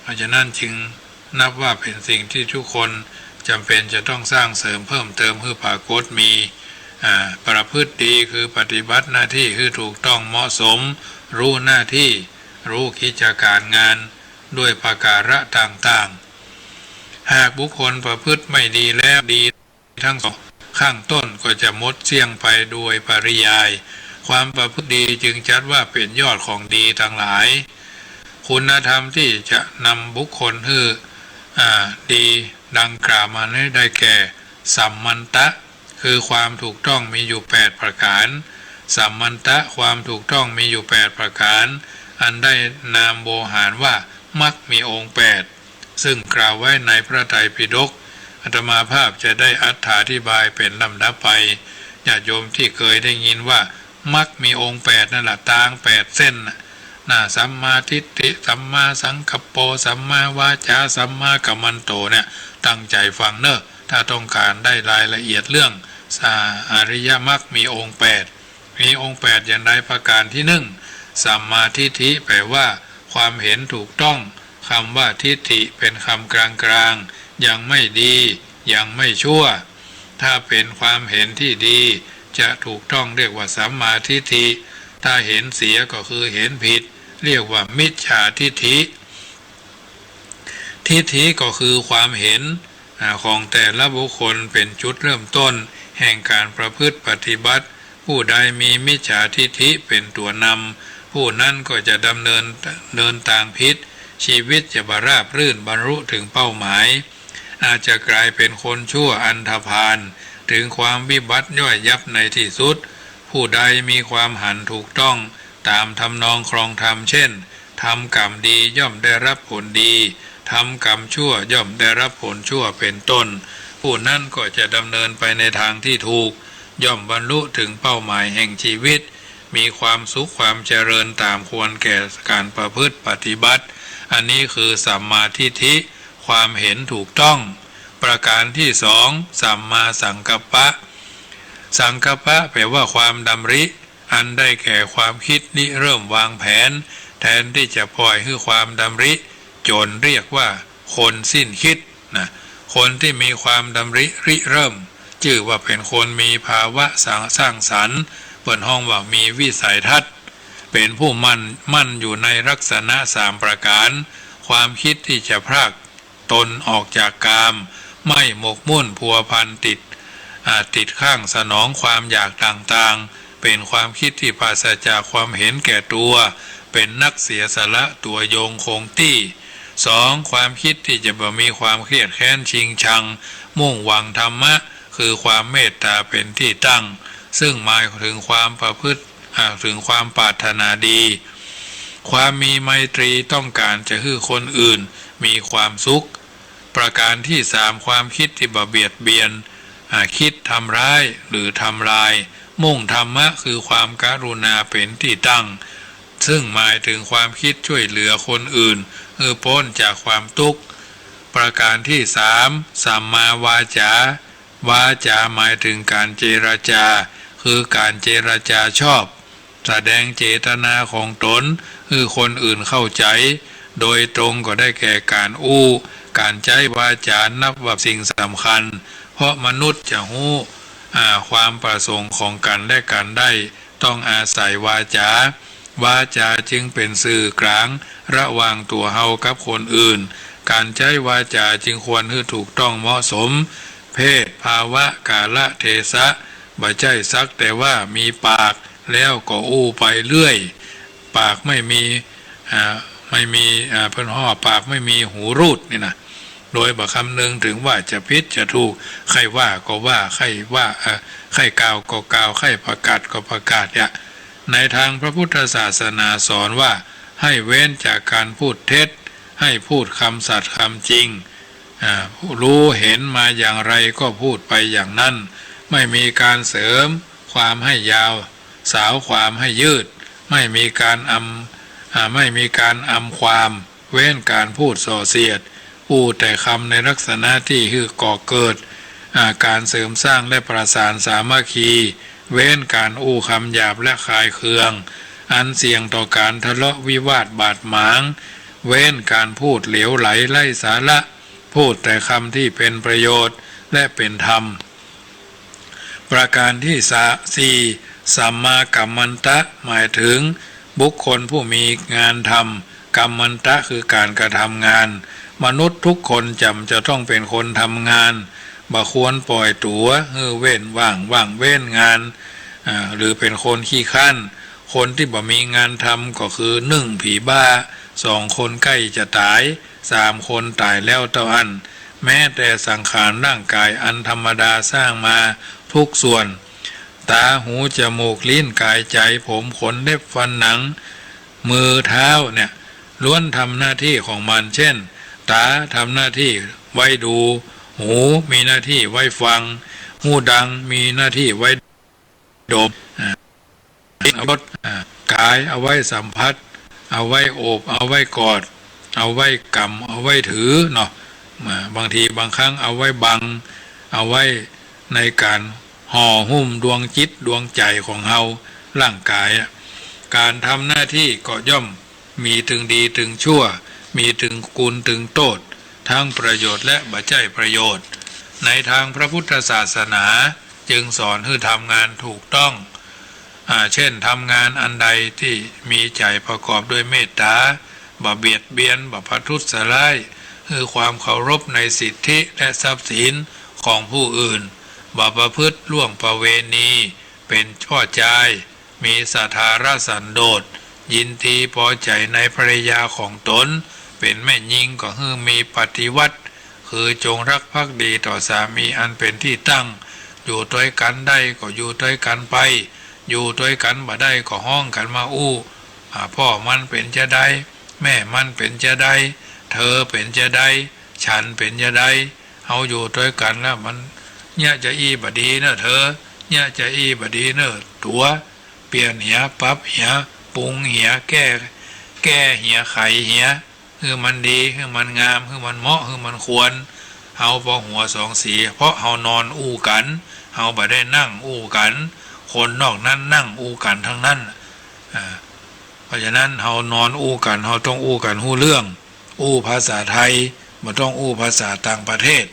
เพราะฉะนั้นจึงนับว่าเป๋นสิ่งตี้ทุกคนจ๋ำเป๋นจะต้องสร้างเสริมเพิ่มเติมหื้อปรากฏมี อ่า ประพฤติดีคือปฏิบัติหน้าตี้หื้อถูกต้องเหมาะสม ฮู้หน้าตี้ ฮู้กิจก๋านงาน ด้วยประก๋าระต่างๆ หากบุคคลประพฤติไม่ดีแล้ว ดีทั้งสองข้างต้นก็จะหมดเสี้ยงไปโดยปริยาย ความประพฤติดีจึงจัดว่าเป๋นยอดของดีตังหลาย คุณธรรมตี้จะนำบุคคลหื้อ อ่า ดีดังกล่าวมานี้ได้แก่ สัมมันตะ คือความถูกต้องมีอยู่แปดประก๋าน สัมมันตะ ความถูกต้องมีอยู่แปดประก๋าน อันได้นามโวหารว่า มรรคมีองค์แปด ซึ่งกล่าวไว้ในพระไตรปิฎก อาตมาภาพจะได้อรรถาธิบายเป๋นลำดับไป ญาติโยมตี้เกยได้ยินว่า มรรคมีองค์แปดนั่นแหละ ตางแปดเส้นน่ะ นะ สัมมาทิฏฐิ สัมมาสังกัปโป สัมมาวาจา สัมมากัมมันโต เนี่ย ตั้งใจ๋ฟังเน่อ ถ้าต้องก๋านได้รายละเอียดเรื่อง อ่า อริยมรรคมีองค์แปด มีองค์แปดอย่างใด ประก๋านตี้หนึ่ง สัมมาทิฏฐิ แปลว่า ความเห็นถูกต้อง กำว่าทิฏฐิเป๋นกำกลางๆ ยังไม่ดี ยังไม่ชั่ว ถ้าเป๋นความเห็นตี้ดี จะถูกต้องเรียกว่าสัมมาทิฏฐิ ถ้าเห็นเสียก็คือเห็นผิด เรียกว่ามิจฉาทิฏฐิ ทิฏฐิก็คือความเห็น อ่า ของแต่ละบุคคลเป๋นจุดเริ่มต้นแห่งก๋านประพฤติปฏิบัติ ผู้ใดมีมิจฉาทิฏฐิเป๋นตั๋วนำ ผู้นั้นก็จะดำเนิน เดินตางผิด ชีวิตจะบ่ราบรื่นบรรลุเถิงเป้าหมาย อาจจะก๋ายเป๋นคนชั่วอันธพาล เถิงความวิบัติย่อยยับในตี้สุด ผู้ใดมีความหันถูกต้องต๋ามทำนองครองธรรม เช่น ทำกรรมดีย่อมได้รับผลดี ทำกรรมชั่วย่อมได้รับผลชั่ว เป๋นต้น ผู้นั้นก็จะดำเนินไปในตางตี้ถูก ย่อมบรรลุเถิงเป้าหมายแห่งชีวิต มีความสุขความเจริญต๋ามควรแก่ก๋านประพฤติปฏิบัติ อันนี้คือสัมมาทิฏฐิ ความเห็นถูกต้อง ประก๋านตี้สอง สัมมาสังกัปปะ สังกัปปะแปลว่าความดำริ อันได้แก่ความคิดริเริ่มวางแผน แทนตี้จะป่อยหื้อความดำริจ๋น เรียกว่าคนสิ้นคิดนะ คนตี้มีความดำริริเริ่ม จื้อว่าเป๋นคนมีภาวะสร้าง สร้างสรรค์ เปิ้นฮ้องว่ามีวิสัยทัศน์ เป๋นผู้มั่น มั่นอยู่ในลักษณะสามประก๋าน ความคิดตี้จะพราก ตนออกจากกาม ไม่หมกมุ่นพัวพันติด อ่า ติดข้างสนองความอยากต่างๆ เป๋นความคิดตี้ปราศจากความเห็นแก่ตั๋ว เป๋นนักเสียสละตั๋วโยงคงตี้ สอง ความคิดตี้จะบ่มีความเครียดแค้นชิงชัง มุ่งหวังธรรมะ คือความเมตต๋าเป๋นตี้ตั้ง ซึ่งหมายเถิงความประพฤติ อ่า เถิงความปรารถนาดี ความมีไมตรีต้องก๋านจะหื้อคนอื่นมีความสุข ประก๋านตี้สาม ความคิดตี้บ่เบียดเบียน อ่า คิดทำร้ายหรือทำลาย มุ่งธรรมะคือความกรุณาเป๋นตี้ตั้ง ซึ่งหมายเถิงความคิดจ้วยเหลือคนอื่นหื้อป๊นจากความตุ๊กข์ ประก๋านตี้สาม สัมมาวาจา วาจาหมายเถิงก๋านเจรจา คือก๋านเจรจาชอบ แสดงเจตนาของต๋นหื้อคนอื่นเข้าใจ๋ โดยตรงก็ได้แก่ก๋านอู้ ก๋านใจ๊วาจ๋านับว่าสิ่งสำคัญ เพราะมนุษย์จะฮู้ อ่า ความประสงค์ของกั๋นและกั๋นได้ ต้องอาศัยวาจ๋า วาจ๋าจึงเป๋นสื่อกลางระหว่างตั๋วเฮากับคนอื่น ก๋านใจ๊วาจ๋าจึงควรหื้อถูกต้องเหมาะสม เพศ ภาวะ กาละเทศะ บ่ใจ้สักแต่ว่ามีปากแล้วก็อู้ไปเรื่อย ปากไม่มี อ่า ไม่มี อ่า เปิ้นฮ้องปากไม่มีหูรูดนี่นะ โดยบ่คำนึงเถิงว่าจะผิดจะถูก ใค่ว่าก็ว่า ใค่ว่า เอ่อ ใค่กล่าวก็กล่าว ใค่ประกาศก็ประกาศ เนี่ย ในตางพระพุทธศาสนาสอนว่า ให้เว้นจากก๋านพูดเท็จ ให้พูดกำสัตย์กำจริง อ่า ฮู้เห็นมาอย่างไรก็พูดไปอย่างนั้น ไม่มีก๋านเสริมความให้ยาว สาวความให้ยืด ไม่มีก๋านอำ อ่า ไม่มีก๋านอำความ เว้นก๋านพูดส่อเสียด อู้แต่กำในลักษณะตี้หื้อก่อเกิด อ่า ก๋านเสริมสร้างและประสานสามัคคี เว้นก๋านอู้กำหยาบและคลายเคือง อันเสี่ยงต่อก๋านทะเลาะวิวาทบาดหมาง เว้นก๋านพูดเหลวไหลไร้สาระ พูดแต่กำตี้เป๋นประโยชน์และเป๋นธรรม ประก๋านตี้สะ สี่ สัมมากัมมันตะ หมายเถิงบุคคลผู้มีงานทำ กัมมันตะคือก๋านกระทำงาน มนุษย์ทุกคนจ๋ำจะต้องเป๋นคนทำงาน บ่ควรป่อยตั๋วหื้อเว้นว่าง ว่างเว้นงาน อ่า หรือเป๋นคนขี้คร้าน คนตี้บ่มีงานทำก็คือ นึ่ง ผีบ้า สอง คนใก้จะต๋าย สาม คนต๋ายแล้วเต้าอั้น แม้แต่สังขารร่างก๋ายอันธรรมดาสร้างมาทุกส่วน ต๋า หู จมูก ลิ้น ก๋าย ใจ๋ ผม ขน เล็บ ฟัน หนัง มือ เท้า เนี่ย ล้วนทำหน้าตี้ของมัน เช่น ต๋าทำหน้าตี้ไว้ดู หูมีหน้าตี้ไว้ฟัง ฮูดังมีหน้าตี้ไว้ดม อ่า ลิ้นเอาไว้รส อ่า ก๋ายเอาไว้สัมผัส เอาไว้โอบ เอาไว้กอด เอาไว้กำ เอาไว้ถือเนาะ อ่า บางทีบางครั้งเอาไว้บัง เอาไว้ในก๋านห่อหุ้มดวงจิตดวงใจ๋ของเฮา ร่างก๋ายอะ ก๋านทำหน้าตี้ก็ย่อมมีตึงดีตึงชั่ว มีตึงกุณตึงโต้ษ ทั้งประโยชน์และบ่ใจ้ประโยชน์ ในตางพระพุทธศาสนาจึงสอนหื้อทำงานถูกต้อง อ่า เช่น ทำงานอันใดตี้มีใจ๋ประกอบด้วยเมตต๋า บ่เบียดเบียน บ่ประทุษร้าย หื้อความเคารพในสิทธิและทรัพย์สินของผู้อื่น บ่ประพฤติล่วงประเวณี เป๋นพ่อจาย มีศรัทธาสันโดษ ยินดีปอใจ๋ในภรรยาของตน เป๋นแม่ญิงก็หื้อมีปฏิวัติ คือจงรักภักดีต่อสามีอันเป๋นตี้ตั้ง อยู่ตวยกั๋นได้ก็อยู่ตวยกั๋นไป อยู่ตวยกั๋นบ่ได้ก็ฮ้องกั๋นมาอู้ อ่า พ่อมันเป๋นจาใด แม่มันเป๋นจาใด เธอเป๋นจาใด ฉันเป๋นจาใด เฮาอยู่ตวยกั๋นแล้วมัน เยียะจาอี้บ่ดีเน่อเธอ เยียะจาอี้บ่ดีเน่อตั๋ว เปลี่ยนเหีย ปรับเหีย ปรุงเหีย แก้ แก้เหีย ไขเหีย หื้อมันดี หื้อมันงาม หื้อมันเหมาะ หื้อมันควร เฮาปอหัวสองสี เพราะเฮานอนอู้กั๋น เฮาบ่ได้นั่งอู้กั๋น คนนอกนั้นนั่งอู้กั๋นตังนั้น อ่า เพราะฉะนั้นเฮานอนอู้กั๋น เฮาต้องอู้กั๋นฮู้เรื่อง อู้ภาษาไทย บ่ต้องอู้ภาษาต่างประเทศ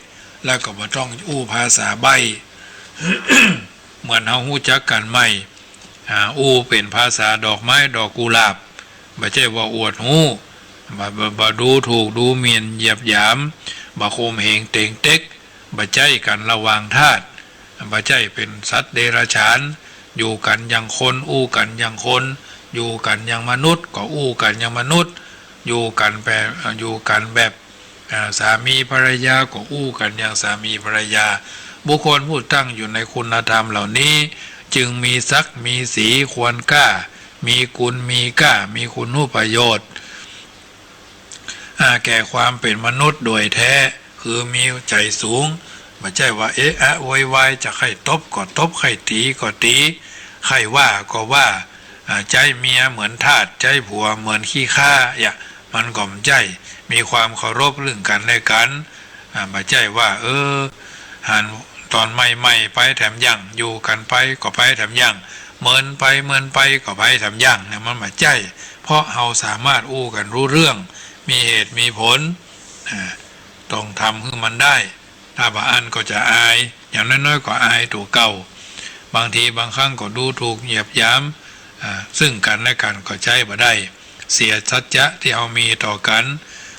แล้วก็บ่ต้องอู้ภาษาใบ้ เหมือนเฮาฮู้จักกั๋นใหม่ อ่า อู้เป๋นภาษาดอกไม้ดอกกุหลาบ บ่ใจ้ว่าอวดฮู้ บ่ บ่ บ่ดูถูกดูหมิ่นเหยียดหยาม บ่ข่มเหงเตงเต็ก บ่ใจ้กั๋นระหว่างทาส บ่ใจ้เป๋นสัตว์เดรัจฉาน อยู่กั๋นอย่างคน อู้กั๋นอย่างคน อยู่กั๋นอย่างมนุษย์ ก็อู้กั๋นอย่างมนุษย์ อยู่กั๋นแบบ อยู่กั๋นแบบ อ่า สามีภรรยาก็อู้กั๋นอย่างสามีภรรยา บุคคลผู้ตั้งอยู่ในคุณธรรมเหล่านี้ จึงมีศักดิ์มีศรีควรกล้า มีกุณมีก้า มีคุณูปโยชน์ อ่า แก่ความเป๋นมนุษย์โดยแท้ คือมีใจ๋สูง บ่ใจ้ว่าเอะอะโวยวาย จะใค่ตบก็ตบ ใค่ตี๋ก็ตี๋ ใค่ว่าก็ว่า อ่า ใจ๊เมียเหมือนทาส ใจ๊ผัวเหมือนขี้ข้า อย่า มันก็บ่ใจ้ มีความเคารพซึ่งกั๋นและกั๋น อ่า บ่ใจ้ว่า เออ หันต๋อนใหม่ๆ ไปแถมยัง อยู่กั๋นไปก็ไปแถมยัง เมินไปเมินไปก็ไปแถมยังเนี่ย มันบ่ใจ้ เพราะเฮาสามารถอู้กั๋นฮู้เรื่อง มีเหตุมีผล อ่า ต้องทำหื้อมันได้ ถ้าบ่อั้นก็จะอาย อย่างน้อยๆ ก็อายตั๋วเก่า บางทีบางครั้งก็ดูถูกเหยียดหยาม อ่า ซึ่งกันและกันก็ใจ๊บ่ได้ เสียสัจจะตี้เฮามีต่อกั๋น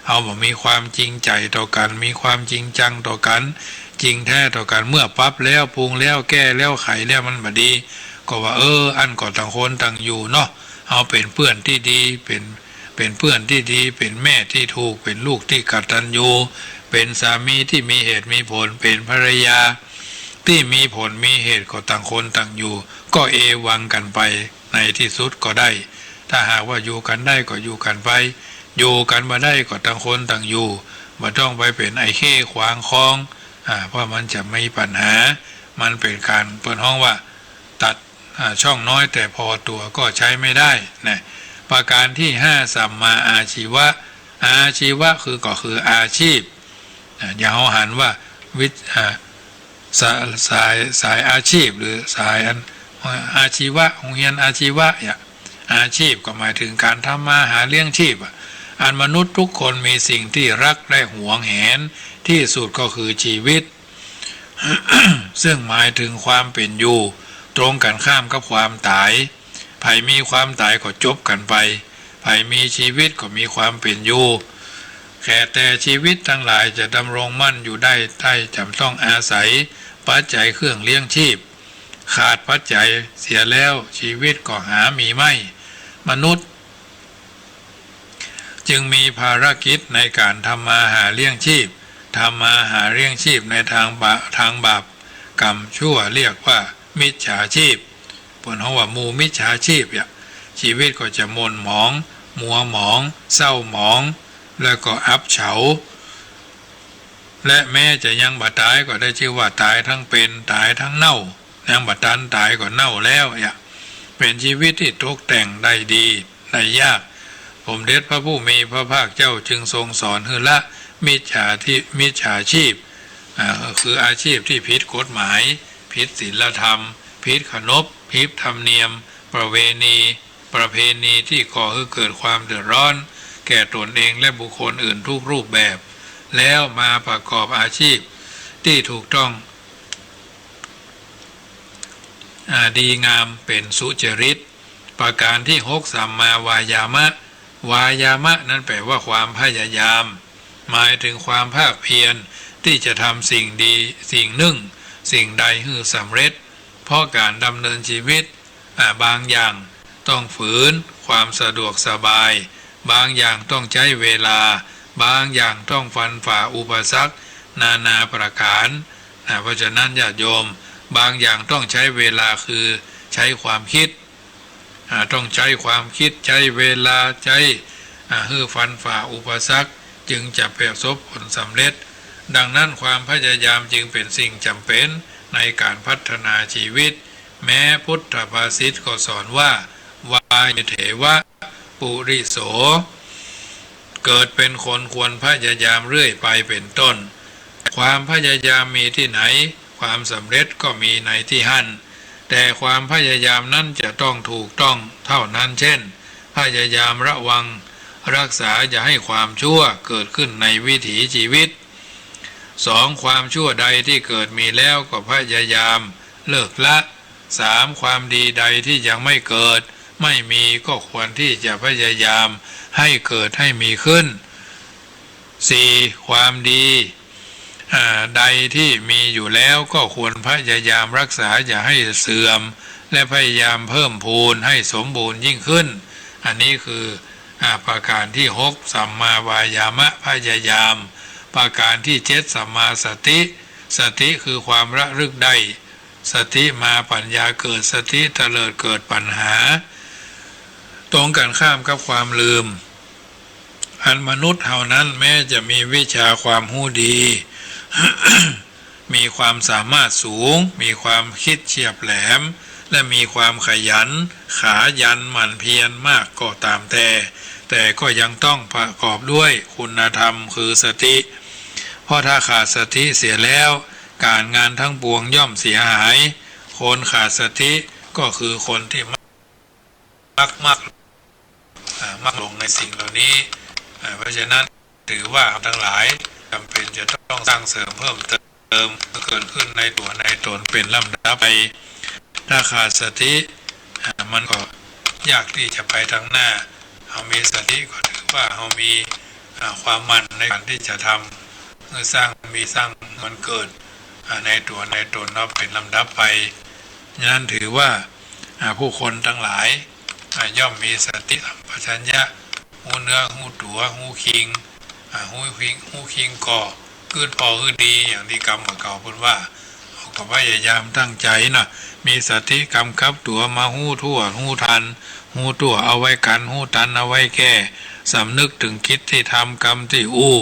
เฮาบ่มีความจริงใจ๋ต่อกั๋น มีความจริงจังต่อกั๋น จริงแท้ต่อกั๋น เมื่อปรับแล้ว ปรุงแล้ว แก้แล้ว ไขแล้ว มันบ่ดี ก็ว่า เออ อั้นก็ต่างคนต่างอยู่เนาะ เฮาเป๋นเปื้อนตี้ดี เป๋น เป๋นเปื้อนตี้ดี เป๋นแม่ตี้ถูก เป๋นลูกตี้กตัญญู เป๋นสามีตี้มีเหตุมีผล เป๋นภรรยาตี้มีผลมีเหตุ ก็ต่างคนต่างอยู่ ก็เอวังกั๋นไป ในตี้สุดก็ได้ ถ้าหากว่าอยู่กั๋นได้ก็อยู่กั๋นไป อยู่กั๋นบ่ได้ก็ต่างคนต่างอยู่ บ่ต้องไปเป๋นไอ้เข้ขวางคอง อ่า เพราะมันจะมีปัญหา มันเป๋นก๋าน เปิ้นฮ้องว่าตัด อ่า ช่องน้อยแต่พอตั๋วก็ใจ๊ไม่ได้นะ ประการตี้ห้า สัมมาอาชีวะ อาชีวะคือ ก็คืออาชีพ อ่า อย่าเฮาหันว่าวิช- อ่า สา- สาย สายอาชีพ หรือสายอัน อาชีวะ โฮงเฮียนอาชีวะ เนี่ย อาชีพก็หมายเถิงก๋านทำมาหาเลี้ยงชีพอะ อันมนุษย์ทุกคนมีสิ่งตี้ฮักและหวงแหนตี้สุดก็คือจีวิต ซึ่งหมายเถิงความเป๋นอยู่ ตรงกั๋นข้ามกับความต๋าย ใผมีความต๋ายก็จบกั๋นไป ใผมีจีวิตก็มีความเป๋นอยู่ แก่แต่จีวิตตังหลายจะดำรงมั่นอยู่ได้ ได้จำต้องอาศัยปัจจัยเครื่องเลี้ยงชีพ ขาดปัจจัยเสียแล้วจีวิตก็หามีไม่ มนุษย์ จึงมีภารกิจในก๋านทำมาหาเลี้ยงชีพ ทำมาหาเลี้ยงชีพในตางบา- ตางบาปกรรมชั่ว เรียกว่ามิจฉาชีพ เปิ้นฮ้องว่าหมู่มิจฉาชีพ เนี่ย จีวิตก็จะหม่นหมอง มัวหมอง เศร้าหมอง แล้วก็อับเฉา และแม้จะยังบ่ต๋ายก็ได้จื้อว่าต๋ายตังเป๋น ต๋ายตังเน่า ยังบ่ตันต๋ายก็เน่าแล้ว เนี่ย เป๋นจีวิตตี้ตกแต่งได้ดีได้ยาก สมเด็จพระผู้มีพระภาคเจ้าจึงทรงสอนหื้อละมิจฉาทิ- มิจฉาชีพ อ่า คืออาชีพตี้ผิดกฎหมาย ผิดศีลธรรม ผิดขนบ ผิดธรรมเนียม ประเวณี ประเพณีตี้ก่อหื้อเกิดความเดือดร้อนแก่ตนเองและบุคคลอื่นทุกรูปแบบ แล้วมาประกอบอาชีพตี้ถูกต้อง อ่า ดีงามเป๋นสุจริต ประการตี้หก สัมมาวายามะ วายามะนั้นแปลว่าความพยายาม หมายเถิงความภาคเพียรตี้จะทำสิ่งดีสิ่งนึ่งสิ่งใดหื้อสำเร็จ เพราะก๋านดำเนินจีวิต อ่า บางอย่างต้องฝืนความสะดวกสบาย บางอย่างต้องใจ๊เวลา บางอย่างต้องฟันฝ่าอุปสรรคนานาประก๋าน อ่า เพราะฉะนั้นญาติโยม บางอย่างต้องใจ๊เวลา คือใจ๊ความคิด อ่า ต้องใจ๊ความคิด ใจ๊เวลา ใจ๊ อ่า หื้อฟันฝ่าอุปสรรค จึงจะประสบผลสำเร็จ ดังนั้นความพยายามจึงเป๋นสิ่งจ๋ำเป๋นในก๋านพัฒนาจีวิต แม้พุทธภาษิตก็สอนว่า วาเยเถวะ ปุริโส เกิดเป๋นคนควรพยายามเรื่อยไป เป๋นต้น ความพยายามมีตี้ไหน ความสำเร็จก็มีในตี้หั้น แต่ความพยายามนั้นจะต้องถูกต้องเต้านั้น เจ้น พยายามระวังรักษาอย่าหื้อความชั่วเกิดขึ้นในวิถีจีวิต สอง ความชั่วใดตี้เกิดมีแล้วก็พยายามเลิกละ สาม ความดีใดตี้ยังไม่เกิด ไม่มี ก็ควรตี้จะพยายามหื้อเกิดหื้อมีขึ้น สี่ ความดี อ่า ใดตี้มีอยู่แล้วก็ควรพยายามรักษาอย่าหื้อเสื่อม และพยายามเพิ่มพูนหื้อสมบูรณ์ยิ่งขึ้น อันนี้คือ อ่า ประการตี้หก สัมมาวายามะ พยายาม ประการตี้เจ็ด สัมมาสติ สติคือความระลึกได้ สติมาปัญญาเกิด สติเตลิดเกิดปัญหา ตรงกั๋นข้ามกับความลืม อันมนุษย์เฮานั้นแม้จะมีวิชาความฮู้ดี มีความสามารถสูง มีความคิดเฉียบแหลม และมีความขยัน ขยันหมั่นเพียรมากก็ต๋ามแต่ แต่ก็ยังต้องประกอบด้วยคุณธรรมคือสติ เพราะถ้าขาดสติเสียแล้ว ก๋านงานทั้งปวงย่อมเสียหาย คนขาดสติก็คือคนตี้มัก มัก อ่า มักหลงในสิ่งเหล่านี้ อ่า เพราะฉะนั้นถือว่าเราทั้งหลายจ๋ำเป๋นจะต้องสร้างเสริมเพิ่มเติม เกิดขึ้นในตั๋วในต๋นเป๋นลำดับไป ถ้าขาดสติ อ่า มันก็ยากตี้จะไปตางหน้า เฮามีสติก็ถือว่าเฮามี อ่า ความหมั่นในก๋านตี้จะทำ เมื่อสร้างมีสร้างมันเกิด อ่า ในตั๋วในต๋นเฮาเป๋นลำดับไป ฉะนั้นถือว่า อ่า ผู้คนตังหลาย อ่า ย่อมมีสติสัมปชัญญะ ฮู้เนื้อฮู้ตั๋ว ฮู้คิง อ่า ฮู้คิง ฮู้คิงก่อ กึ๊ดผ่อหื้อดี อย่างตี้กำบ่าเก่าเปิ้นว่า เฮาก็พยายามตั้งใจ๋เนาะ มีสติกำกับตั๋วมาฮู้ทั่ว ฮู้ตัน ฮู้ตั๋วเอาไว้กั๋น ฮู้ตันเอาไว้แก้ สำนึกเถิงกิจตี้ทำ กำตี้อู้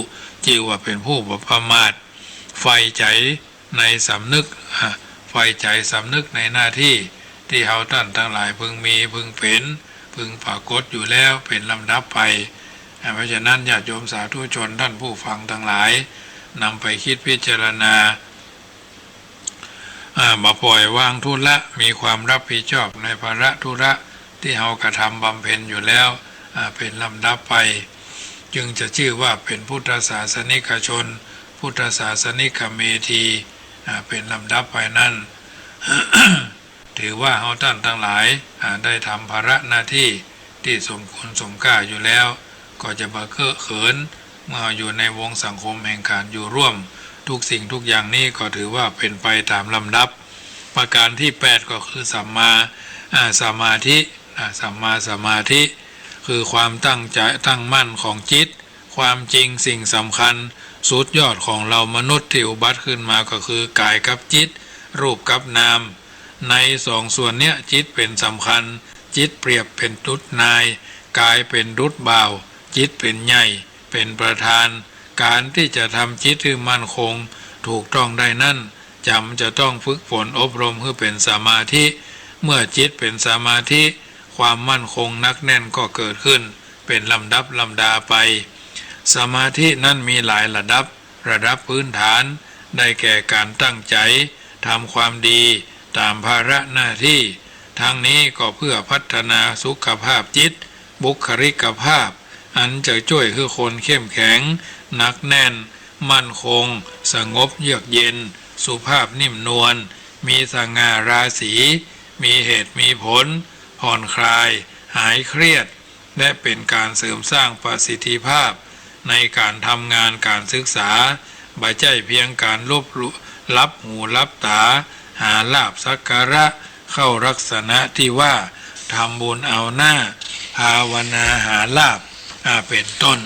จื้อว่าเป๋นผู้บ่ประมาท ใฝ่ใจ๋ ในสำนึก อ่า ใฝ่ใจ๋สำนึกในหน้าตี้ ตี้เฮาต้านตังหลายพึงมี พึงเป๋น พึงปรากฏอยู่แล้วเป๋นลำดับไป อ่า เพราะฉะนั้นญาติโยมสาธุชนต้านผู้ฟังตังหลาย นำไปกึ๊ดพิจารณา อ่า บ่าป่อยวางธุระ มีความรับผิดชอบในภาระธุระตี้เฮากระทำบำเพ็ญอยู่แล้ว อ่า เป๋นลำดับไป จึงจะจื้อว่าเป๋นพุทธศาสนิกชน พุทธศาสนิกเมธี อ่า เป๋นลำดับไปนั้น ถือว่าเฮาต้านตังหลาย อ่า ได้ทำภาระหน้าตี้ตี้สมควรสมค่าอยู่แล้ว ก็จะบ่เกอะเขิน เมื่ออยู่ในวงสังคมแห่งก๋านอยู่ร่วม ทุกสิ่งทุกอย่างนี้ก็ถือว่าเป๋นไปต๋ามลำดับ ประก๋านตี้แปดก็คือสัมมา อ่า สมาธิ อ่า สัมมาสมาธิ คือความตั้งใจ๋ ตั้งมั่นของจิต ความจริงสิ่งสำคัญสุดยอดของเฮามนุษย์ตี้อุบัติขึ้นมาก็คือกายกับจิต รูปกับนาม ในสองส่วนเนี้ย จิตเป๋นสำคัญ จิตเปรียบเป๋นดุจนาย กายเป๋นดุจบ่าว จิตเป๋นใหญ่ เป๋นประธาน ก๋านตี้จะทำจิตหื้อมั่นคงถูกต้องได้นั้น จ๋ำจะต้องฝึกฝนอบรมหื้อเป๋นสมาธิ เมื่อจิตเป๋นสมาธิ ความมั่นคงหนักแน่นก็เกิดขึ้นเป๋นลำดับลำดาไป สมาธินั้นมีหลายระดับ ระดับพื้นฐาน ได้แก่ก๋านตั้งใจ๋ทำความดีต๋ามภาระหน้าตี้ ทั้งนี้ก็เพื่อพัฒนาสุขภาพจิต บุคลิกภาพ อันจะจ้วยหื้อคนเข้มแข็ง หนักแน่น มั่นคง สงบเยือกเย็น สุภาพนิ่มนวล มีสง่าราศี มีเหตุมีผล ผ่อนคลาย หายเครียด และเป๋นก๋านเสริมสร้างประสิทธิภาพในก๋านทำงานก๋านศึกษา บ่ใจ้เพียงก๋านลบลุ หลับหูหลับต๋า หาลาภสักการะ เข้าลักษณะตี้ว่าทำบุญเอาหน้า ภาวนาหาลาภ อ่า เป๋นต้น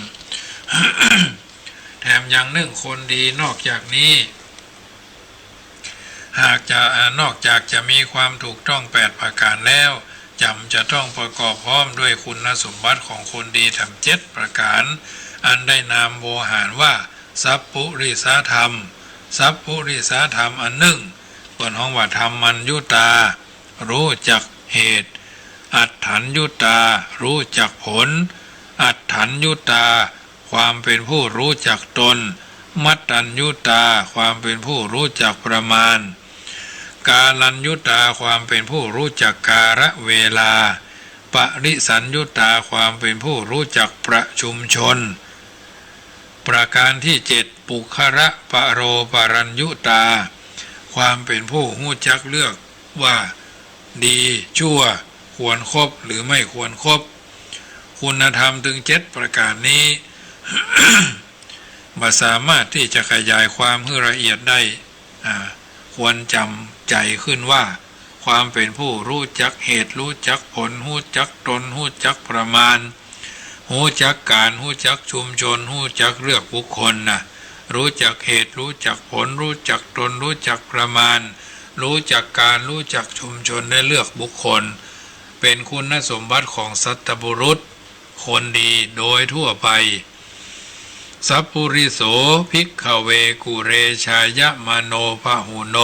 แถมอย่างนึ่งคนดีนอกจากนี้ หากจะ อ่า นอกจากจะมีความถูกต้องแปดประก๋านแล้ว จ๋ำจะต้องประกอบพร้อมด้วยคุณสมบัติของคนดีแถมเจ็ดประก๋าน อันได้นามโวหารว่า สัพปุริสธรรม สัพปุริสธรรมอันนึ่ง เปิ้นฮ้องว่าธัมมัญญุตา ฮู้จักเหตุ อัตถัญญุตา ฮู้จักผล อัตถัญญุตา ความเป๋นผู้ฮู้จักตน มัตตัญญุตา ความเป๋นผู้ฮู้จักประมาณ กาลัญญุตา ความเป๋นผู้ฮู้จักกาลเวลา ปริสัญญุตา ความเป๋นผู้ฮู้จักประชุมชน ประก๋านตี้เจ็ด ปุคคละปโรปรัญญุตา ความเป๋นผู้ฮู้จักเลือกว่าดีชั่ว ควรคบหรือไม่ควรคบ คุณธรรมตึงเจ็ดประก๋านนี้ บ่สามารถตี้จะขยายความหื้อละเอียดได้ อ่า ควรจ๋ำใจ๋ขึ้นว่า ความเป๋นผู้ฮู้จักเหตุ ฮู้จักผล ฮู้จักตน ฮู้จักประมาณ ฮู้จักก๋าล ฮู้จักชุมชน ฮู้จักเลือกบุคคลนะ ฮู้จักเหตุ ฮู้จักผล ฮู้จักตน ฮู้จักประมาณ ฮู้จักก๋าล ฮู้จักชุมชน และเลือกบุคคล เป๋นคุณสมบัติของสัตบุรุษ คนดีโดยทั่วไป สัพปุริโส ภิกขเว กุเรชายะ มโนพหุโน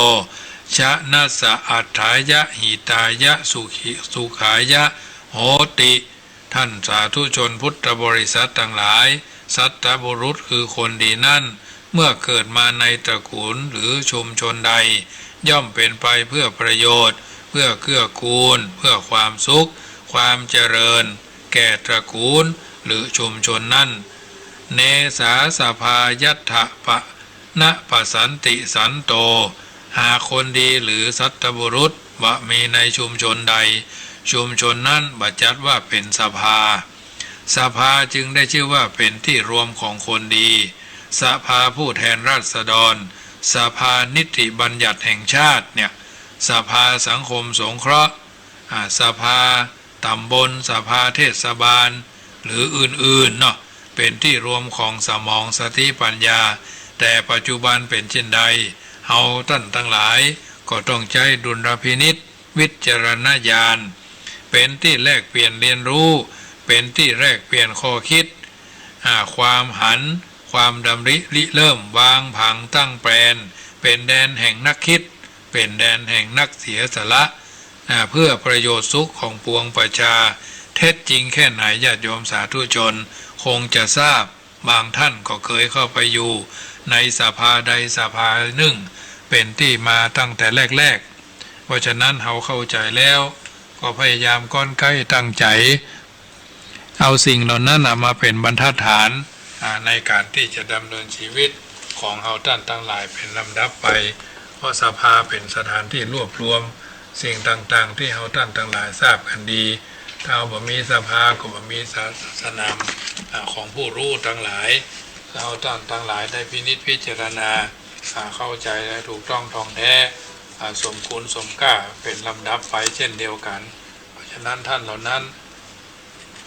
ชนะสะ อัฏฐายะ หิตายะ สุขิ สุขายะ โหติ ท่านสาธุชนพุทธบริษัทตังหลาย สัตบุรุษคือคนดีนั้น เมื่อเกิดมาในตระกูลหรือชุมชนใด ย่อมเป๋นไปเพื่อประโยชน์ เพื่อเกื้อกูล เพื่อความสุข ความเจริญ แก่ตระกูลหรือชุมชนนั้น เนสาสภายัตถะปะนะปะสันติสันโต หากคนดีหรือสัตบุรุษบ่มีในชุมชนใด ชุมชนนั้นบ่จัดว่าเป๋นสภา สภาจึงได้ชื่อว่าเป๋นตี้รวมของคนดี สภาผู้แทนราษฎร สภานิติบัญญัติแห่งชาติเนี่ย สภาสังคมสงเคราะห์ อ่า สภาต๋ำบล สภาเทศบาล หรืออื่นๆ เนาะ เป๋นตี้รวมของสมองสติปัญญา แต่ปัจจุบันเป๋นเช่นใด เฮาต้านตังหลายก็ต้องใจ๊ดุลพินิจ วิจารณญาณ เป๋นตี้แลกเปลี่ยนเรียนรู้ เป๋นตี้แลกเปลี่ยนข้อคิด อ่า ความหัน ความดำริริเริ่ม วางผังตั้งแปลน เป๋นแดนแห่งนักคิด เป๋นแดนแห่งนักเสียสละ อ่า เพื่อประโยชน์สุขของปวงประชา เท็จจริงแค่ไหนญาติโยมสาธุชนคงจะทราบ บางท่านก็เคยเข้าไปอยู่ในสภาใดสภานึ่ง เป๋นตี้มาตั้งแต่แรกๆ เพราะฉะนั้นเฮาเข้าใจ๋แล้ว ก็พยายามก้อนใก๊ตั้งใจ๋ เอาสิ่งเหล่านั้นน่ะมาเป๋นบรรทัดฐาน อ่า ในก๋านตี้จะดำเนินชีวิตของเฮาต้านตังหลายเป๋นลำดับไป เพราะสภาเป๋นสถานตี้รวบรวมสิ่งต่างๆ ตี้เฮาต้านตังหลายทราบกั๋นดี ถ้าเฮาบ่มีสภาก็บ่มีสะ-, สนาม อ่า ของผู้รู้ตังหลาย เฮาต้านตังหลายได้พินิจพิจารณา อ่า เข้าใจ๋และถูกต้องท่องแท้ อ่า สมคุณสมก้าเป๋นลำดับไปเช่นเดียวกั๋น เพราะฉะนั้นท่านเหล่านั้น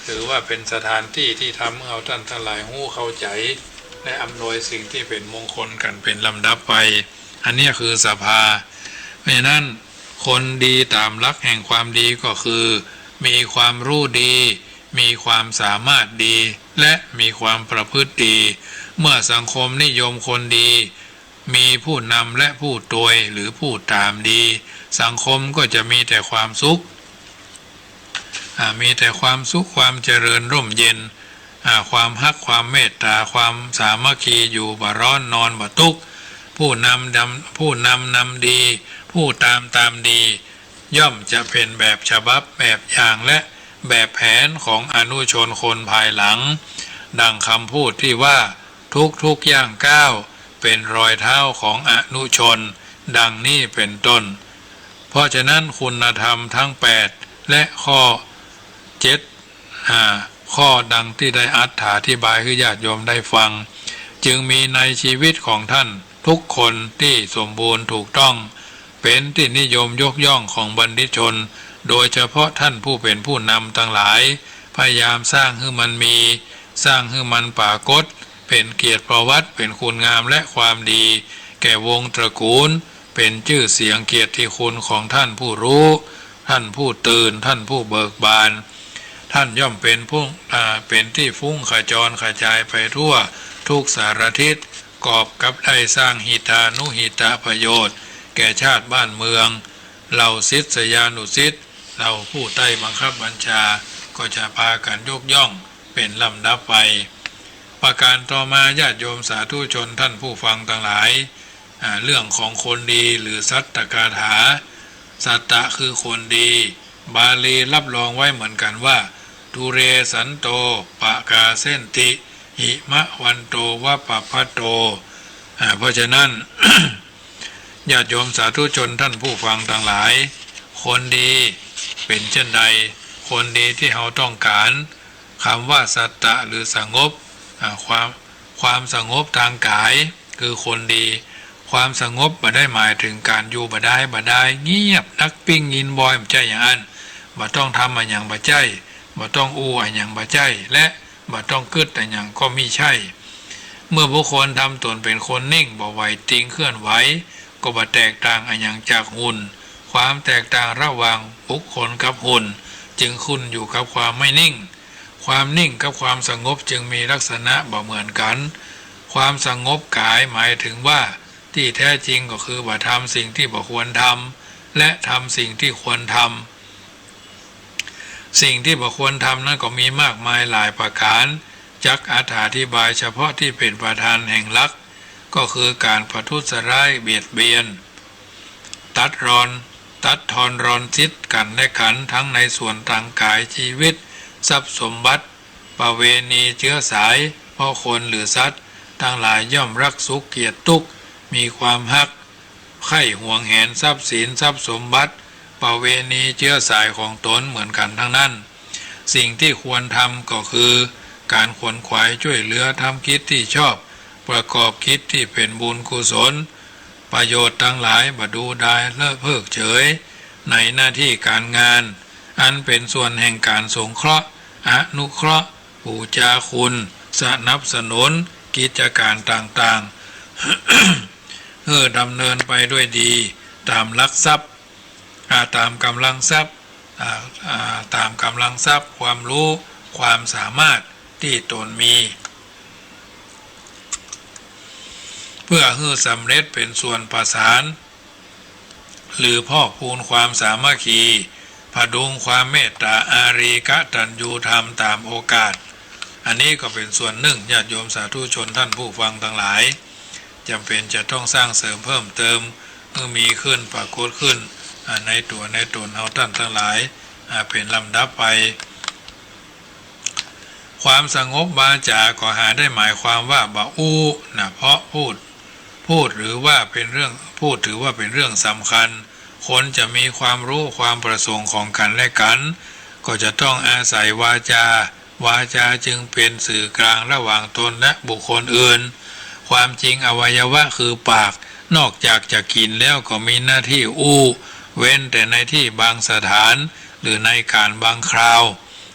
ถือว่าเป๋นสถานตี้ตี้ทำหื้อเฮาต้านตังหลายฮู้เข้าใจ๋ และอำนวยสิ่งตี้เป๋นมงคลกั๋นเป๋นลำดับไป อันเนี้ยคือสภา เพราะฉะนั้นคนดีต๋ามหลักแห่งความดีก็คือ มีความรู้ดี มีความสามารถดี และมีความประพฤติดี เมื่อสังคมนิยมคนดี มีผู้นำและผู้ตวยหรือผู้ต๋ามดี สังคมก็จะมีแต่ความสุข อ่า มีแต่ความสุข ความเจริญร่มเย็น อ่า ความฮัก ความเมตต๋า ความสามัคคี อยู่บ่ร้อน นอนบ่ตุ๊กข์ ผู้นำดำ ผู้นำนำดี ผู้ต๋ามต๋ามดี ย่อมจะเป๋นแบบฉบับ แบบอย่าง และแบบแผนของอนุชนคนภายหลัง ดังคำพูดตี้ว่า ทุกๆ ย่างก้าวเป๋นรอยเท้าของอนุชน ดังนี้เป๋นต้น เพราะฉะนั้นคุณธรรมทั้งแปดและข้อเจ็ด อ่า ข้อดังตี้ได้อรรถาธิบายหื้อญาติโยมได้ฟัง จึงมีในชีวิตของท่านทุกคนตี้สมบูรณ์ถูกต้อง เป๋นตี้นิยมยกย่องของบัณฑิตชน โดยเฉพาะท่านผู้เป๋นผู้นำตังหลาย พยายามสร้างหื้อมันมี สร้างหื้อมันปรากฏ เป๋นเกียรติประวัติ เป๋นคุณงามและความดี แก่วงตระกูล เป๋นจื้อเสียงเกียรติคุณของท่านผู้รู้ ท่านผู้ตื่น ท่านผู้เบิกบาน ท่านย่อมเป๋นผู้ อ่า เป๋นตี้ฟุ้งขจรขจายไปทั่วทุกสารทิศ กอบกับได้สร้างหิตานุหิตประโยชน์ แก่ชาติบ้านเมือง เหล่าศิษยานุศิษย์ เหล่าผู้ใต้บังคับบัญชา ก็จะปากั๋นยกย่องเป๋นลำดับไป ประการต่อมาญาติโยมสาธุชนท่านผู้ฟังตังหลาย อ่า เรื่องของคนดีหรือสัตตคาถา สัตตะคือคนดี บาลีรับรองไว้เหมือนกั๋นว่า ทุเรสันโต ปะกาเสนติ หิมะวันโต วะปะพะโต อ่า เพราะฉะนั้น ญาติโยมสาธุชนท่านผู้ฟังตังหลาย คนดีเป๋นเช่นใด คนดีตี้เฮาต้องก๋าน กำว่าสัตตะหรือสงบ อ่า ความ ความสงบตางก๋าย คือคนดี ความสงบบ่ได้หมายเถิงก๋านอยู่บ่ดายบ่ดาย เงียบนักปิ้งยินบอย บ่ใจ้อย่างอั้น บ่ต้องทำอะหยังบ่ใจ้ บ่ต้องอู้อะหยังบ่ใจ้ และบ่ต้องกึ๊ดอะหยังก็มิใจ้ เมื่อบุคคลทำตนเป๋นคนนิ่ง บ่ไหวติงเคลื่อนไหว ก็บ่แตกต่างอะหยังจากหุ่น ความแตกต่างระหว่างบุคคลกับหุ่น จึงขึ้นอยู่กับความไม่นิ่ง ความนิ่งกับความสงบจึงมีลักษณะบ่เหมือนกั๋น ความสงบก๋ายหมายเถิงว่า ตี้แท้จริงก็คือบ่ทำสิ่งตี้บ่ควรทำ และทำสิ่งตี้ควรทำ สิ่งตี้บ่ควรทำนั้นก็มีมากมายหลายประก๋าน จักอรรถาธิบายเฉพาะตี้เป๋นประธานแห่งหลัก ก็คือก๋านประทุษร้ายเบียดเบียน ตัดรอน ตัดทอนรอนสิทธิ์กั๋นและกั๋น ทั้งในส่วนตางก๋าย ชีวิต ทรัพย์สมบัติ ประเวณี เจื๊อสาย ป ราะคนหรือสัตว์ตังหลายย่อมรักสุขเกลียดตุ๊กข์ มีความฮักใคร่หวงแหนทรัพย์สินทรัพย์สมบัติ ประเวณีเจื๊อสายของตนเหมือนกั๋นตังนั้น สิ่งตี้ควรทำก็คือ ก๋านขวนขวายจ้วยเหลือ ทำกิจตี้ชอบ ประกอบกิจตี้เป๋นบุญกุศล ประโยชน์ตังหลายบ่ดูดายเลิกเพิกเฉย ในหน้าตี้ก๋านงาน อันเป๋นส่วนแห่งก๋านสงเคราะห์ อนุเคราะห์ ปู๋จาคุณ สนับสนุน กิจก๋านต่างๆ หื้อดำเนินไปด้วยดี ต๋ามหลักทรัพย์ อ่า ต๋ามก๋ำลังทรัพย์ อ่า อ่า ต๋ามก๋ำลังทรัพย์ ความฮู้ ความสามารถตี้ตนมี เปื้อหื้อสำเร็จเป๋นส่วนประสาน หรือพอกพูนความสามัคคี ผดุงความเมตต๋าอารี กตัญญูธรรมต๋ามโอกาส อันนี้ก็เป๋นส่วนนึ่ง ญาติโยมสาธุชนต้านผู้ฟังตังหลาย จ๋ำเป๋นจะต้องสร้างเสริมเพิ่มเติม หื้อมีขึ้นปรากฏขึ้น อ่า ในตั๋วในตนเฮาต้านตังหลาย อ่า เป๋นลำดับไป ความสงบวาจาก็หาได้หมายความว่าบ่อู้นะ เพราะพูด พูดถือว่าเป๋นเรื่อง พูดถือว่าเป๋นเรื่องสำคัญ คนจะมีความฮู้ความประสงค์ของกั๋นและกั๋น ก็จะต้องอาศัยวาจา วาจาจึงเป๋นสื่อกลางระหว่างตนและบุคคลอื่น ความจริงอวัยวะคือปาก นอกจากจะกิ๋นแล้วก็มีหน้าตี้อู้ เว้นแต่ในตี้บางสถาน หรือในก๋านบางคราว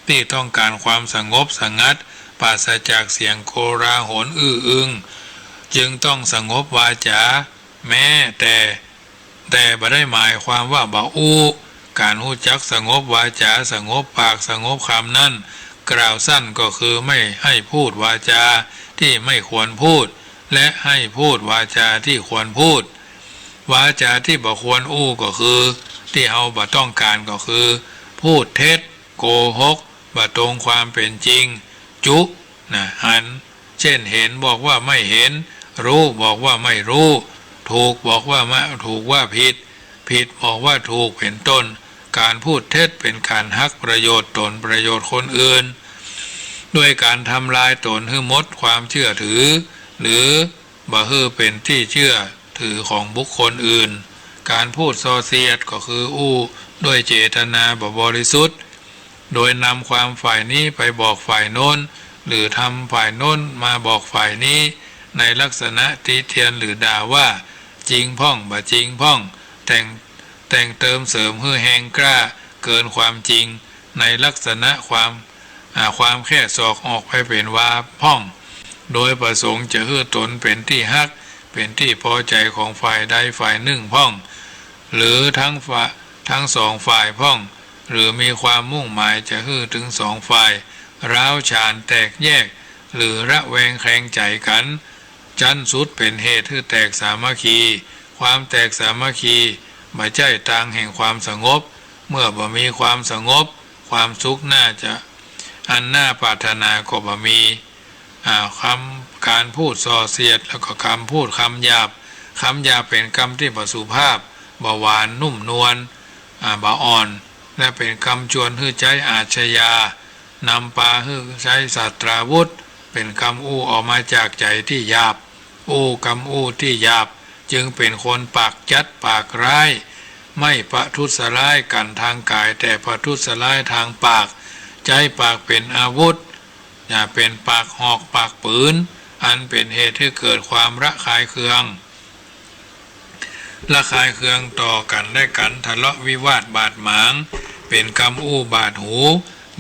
ตี้ต้องก๋านความสงบสงัด ปราศจากเสียงโกลาหลอื้ออึง จึงต้องสงบวาจา แม้แต่ แต่บ่ได้หมายความว่าบ่อู้ ก๋านฮู้จักสงบวาจา สงบปาก สงบคำนั้น กล่าวสั้นก็คือไม่ให้พูดวาจาตี้ไม่ควรพูด และให้พูดวาจาตี้ควรพูด วาจาตี้บ่ควรอู้ก็คือ ตี้เฮาบ่ต้องก๋านก็คือ พูดเท็จ โกหก บ่ตรงความเป๋นจริง จุ นะ หัน เช่น เห็นบอกว่าไม่เห็น ฮู้บอกว่าไม่ฮู้ ถูกบอกว่าไม่ ถูกว่าผิด ผิดบอกว่าถูก เป๋นต้น ก๋านพูดเท็จเป๋นก๋านฮักประโยชน์ตนประโยชน์คนอื่น ด้วยก๋านทำลายตนหื้อหมดความเจื้อถือ หรือบ่หื้อเป๋นตี้เจื้อถือของบุคคลอื่น ก๋านพูดส่อเสียดก็คืออู้ด้วยเจตนาบ่บริสุทธิ์ โดยนำความฝ่ายนี้ไปบอกฝ่ายโน้น หรือทำฝ่ายโน้นมาบอกฝ่ายนี้ ในลักษณะติเตียนหรือด่าว่า จริงพ่อง บ่จริงพ่อง แต่ง แต่งเติมเสริมหื้อแฮงกล้าเกินความจริง ในลักษณะความ อ่า ความแค่ศอกออกไปเป๋นวาพ่อง โดยประสงค์จะหื้อตนเป๋นตี้ฮัก เป๋นตี้ปอใจ๋ของฝ่ายใดฝ่ายนึ่งพ่อง หรือทั้งฝ่า ทั้งสองฝ่ายพ่อง หรือมีความมุ่งหมายจะหื้อตึงสองฝ่าย ร้าวฉานแตกแยก หรือระแวงแคลงใจ๋กั๋น จั้นสุดเป๋นเหตุหื้อแตกสามัคคี ความแตกสามัคคีบ่ใจ้ตางแห่งความสงบ เมื่อบ่มีความสงบ ความสุขน่าจะ อันน่าปรารถนาก็บ่มี อ่า คำ ก๋านพูดส่อเสียด แล้วก็กำพูดกำหยาบ กำหยาบเป๋นกำตี้บ่สุภาพ บ่หวานนุ่มนวล อ่า บ่อ่อน และเป๋นกำจวนหื้อใจ๊อาชญา นำปาหื้อใจ๊สัตราวุธ เป๋นกำอู้ออกมาจากใจ๋ตี้หยาบ อู้กำอู้ตี้หยาบ จึงเป๋นคนปากจัดปากร้าย ไม่ประทุษร้ายกั๋นตางก๋าย แต่ประทุษร้ายตางปาก ใจ๊ปากเป๋นอาวุธ อย่าเป๋นปากหอกปากปืน อันเป๋นเหตุหื้อเกิดความระคายเคือง ระคายเคืองต่อกั๋นและกั๋น ทะเลาะวิวาทบาดหมาง เป๋นกำอู้บาดหู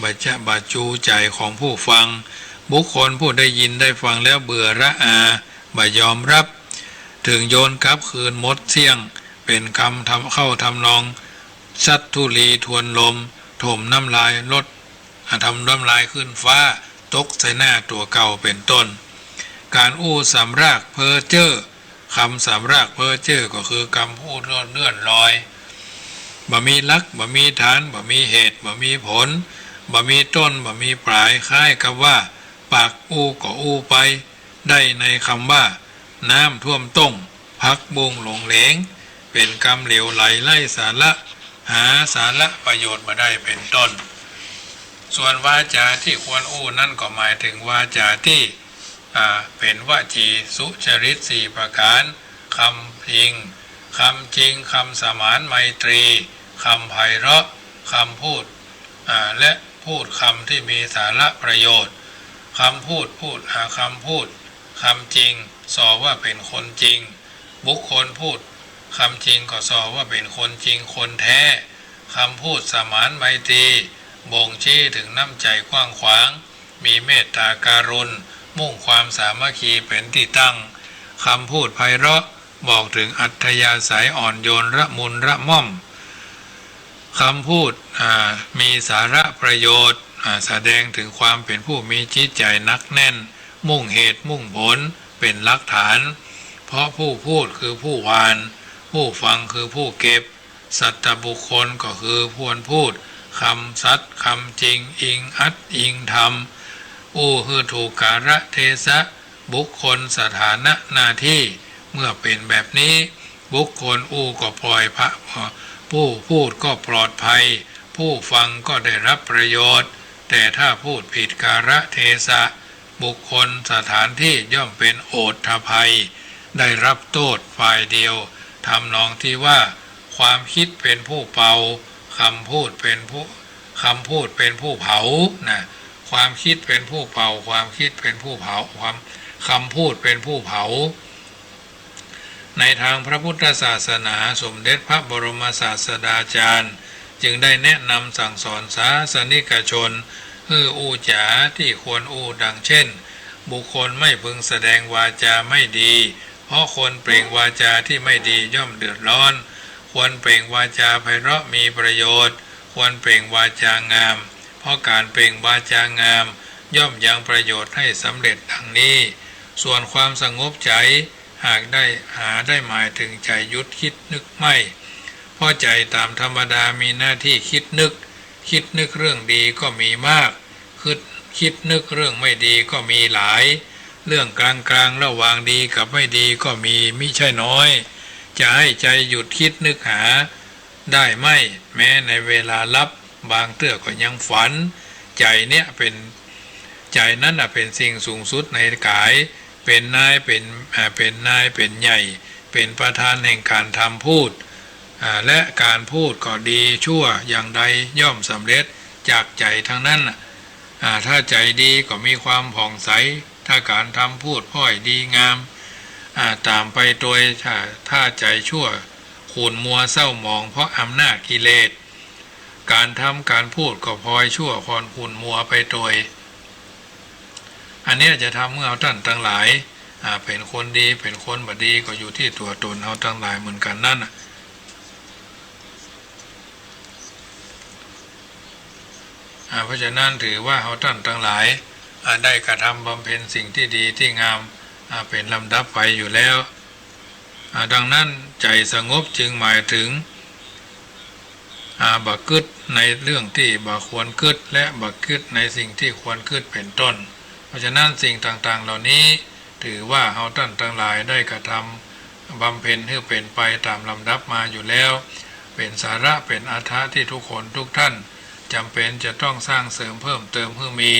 บ่จะ บ่จูใจ๋ของผู้ฟัง บุคคลผู้ได้ยินได้ฟังแล้วเบื่อระอา บ่ยอมฮับ เถิงโยนกลับคืนหมดเสี้ยง เป๋นกำทำ เข้าทำนองสัตว์ธุลีทวนลม ถมน้ำลายลด อ่า ทำน้ำลายขึ้นฟ้า ตกใส่หน้าตั๋วเก่าเป๋นต้น ก๋านอู้สำรากเพ้อเจ้อ กำสำรากเพ้อเจ้อก็คือกำอู้เลื่อน เลื่อนลอย บ่มีหลัก บ่มีฐาน บ่มีเหตุ บ่มีผล บ่มีต้น บ่มีป๋าย คล้ายกับว่าปากอู้ก็อู้ไป ได้ในกำว่า น้ำท่วมต้ง ผักบุ้งหลงเหลง เป๋นกำเหลวไหลไร้สาระ หาสาระประโยชน์บ่ได้เป๋นต้น ส่วนวาจาตี้ควรอู้นั้นก็หมายเถิงวาจาตี้ อ่า เป๋นวจีสุจริตสี่ประก๋าน กำจริง กำจริง กำสมานไมตรี กำไพเราะ กำพูด อ่า และพูดกำตี้มีสาระประโยชน์ กำพูด พูด อ่า กำพูด กำจริง ส่อว่าเป๋นคนจริง บุคคลพูดกำจริงก็ส่อว่าเป๋นคนจริงคนแต๊ กำพูดสมานไมตรี บ่งชี้เถิงน้ำใจ๋กว้างขวาง มีเมตตาการุณ มุ่งความสามัคคีเป๋นตี้ตั้ง กำพูดไพเราะ บอกเถิงอัธยาศัยอ่อนโยนละมุนละม่อม กำพูด อ่า มีสาระประโยชน์ อ่า แสดงเถิงความเป๋นผู้มีจิตใจ๋หนักแน่น มุ่งเหตุมุ่งผล เป๋นหลักฐาน เพราะผู้พูดคือผู้หว่าน ผู้ฟังคือผู้เก็บ สัตบุคคลก็คือควรพูดกำสัตย์กำจริง อิงอัตถ์อิงธรรม อู้หื้อถูกกาละเทศะ บุคคล สถานะ หน้าตี้ เมื่อเป๋นแบบนี้ บุคคลอู้ก็ปลอดภัย ผู้พูดก็ปลอดภัย ผู้ฟังก็ได้รับประโยชน์ แต่ถ้าพูดผิดกาละเทศะ บุคคล สถานตี้ ย่อมเป๋นโอทภัย ได้รับโต้ษฝ่ายเดียว ทำนองตี้ว่า ความคิดเป๋นผู้เป่า กำพูดเป๋นผู้ กำพูดเป๋นผู้เผา นะ ความคิดเป๋นผู้เป่า ความคิดเป๋นผู้เผา ความ กำพูดเป๋นผู้เผา ในตางพระพุทธศาสนา สมเด็จพระบรมศาสดาจารย์ จึงได้แนะนำสั่งสอนศาสนิกชน หื้ออู้จ๋าตี้ควรอู้ ดังเช่น บุคคลไม่พึงแสดงวาจาไม่ดี เพราะคนเปล่งวาจาตี้ไม่ดีย่อมเดือดร้อน ควรเปล่งวาจาไพเราะมีประโยชน์ ควรเปล่งวาจางาม เพราะก๋านเปล่งวาจางาม ย่อมยังประโยชน์ให้สำเร็จ ดังนี้ ส่วนความสงบใจ๋ หากได้ หาได้หมายเถิงใจ๋หยุดคิดนึกไม่ เพราะใจ๋ต๋ามธรรมดามีหน้าตี้คิดนึก คิดนึกเรื่องดีก็มีมาก คิด คิดนึกเรื่องไม่ดีก็มีหลาย เรื่องกลางๆ ระหว่างดีกับไม่ดีก็มีมิใช่น้อย จะให้ใจ๋หยุดคิดนึกหาได้ไม่ แม้ในเวลาหลับ บางเตื้อก็ยังฝัน ใจ๋เนี้ยเป๋น ใจ๋นั้นน่ะเป๋นสิ่งสูงสุดในก๋าย เป๋นนาย เป๋น อ่า เป๋นนาย เป๋นใหญ่ เป๋นประธานแห่งก๋านทำพูด อ่า และก๋านพูดก็ดีชั่วอย่างใดย่อมสำเร็จจากใจ๋ตังนั้นน่ะ อ่า ถ้าใจ๋ดีก็มีความผ่องใส ถ้าก๋านทำพูดพ่อยดีงาม อ่า ต๋ามไปโตย ถ้า ถ้าใจ๋ชั่ว ขุ่นมัวเศร้าหมองเพราะอำนาจกิเลส ก๋านทำก๋านพูดก็พลอยชั่วคอนขุ่นมัวไปโตย อันเนี้ยจะทำหื้อเฮาต้านตังหลาย อ่า เป๋นคนดี เป๋นคนบ่ดี ก็อยู่ตี้ตั๋วตนเฮาตังหลายเหมือนกั๋นนั้นน่ะ อ่า เพราะฉะนั้นถือว่าเฮาต้านตังหลาย อ่า ได้กระทำบำเพ็ญสิ่งตี้ดีตี้งาม อ่า เป๋นลำดับไปอยู่แล้ว อ่า ดังนั้นใจ๋สงบจึงหมายเถิง อ่า บ่กึ๊ดในเรื่องตี้บ่ควรกึ๊ด และบ่กึ๊ดในสิ่งตี้ควรกึ๊ดเป๋นต้น เพราะฉะนั้นสิ่งต่างๆ เหล่านี้ ถือว่าเฮาต้านตังหลายได้กระทำบำเพ็ญหื้อเป๋นไปต๋ามลำดับมาอยู่แล้ว เป๋นสาระเป๋นอรรถะตี้ทุกคนทุกท่านจ๋ำเป๋นจะต้องสร้างเสริมเพิ่มเติมหื้อมี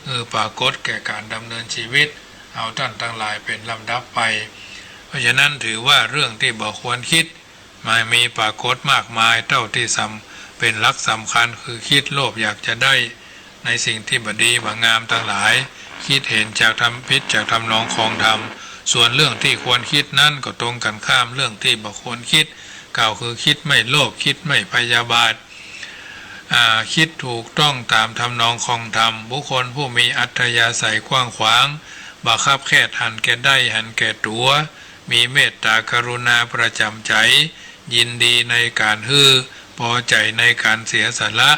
หื้อปรากฏแก่ก๋านดำเนินชีวิตเฮาต้านตังหลายเป๋นลำดับไป เพราะฉะนั้นถือว่าเรื่องตี้บ่ควรคิด มันมีปรากฏมากมาย เต้าตี้สำ เป๋นหลักสำคัญคือคิดโลภอยากจะได้ในสิ่งตี้บ่ดีบ่งามตังหลาย คิดเห็นจากธรรม ผิดจากธรรมนองครองธรรม ส่วนเรื่องตี้ควรคิดนั้นก็ตรงกั๋นข้ามเรื่องตี้บ่ควรคิด กล่าวคือคิดไม่โลภ คิดไม่พยาบาท อ่า คิดถูกต้องต๋ามธรรมนองครองธรรม บุคคลผู้มีอัธยาศัยกว้างขวาง บ่คับแคบหันแก่ได้หันแก่ตั๋ว มีเมตตากรุณาประจ๋ำใจ๋ ยินดีในก๋านหื้อ ปอใจ๋ในก๋านเสียสละ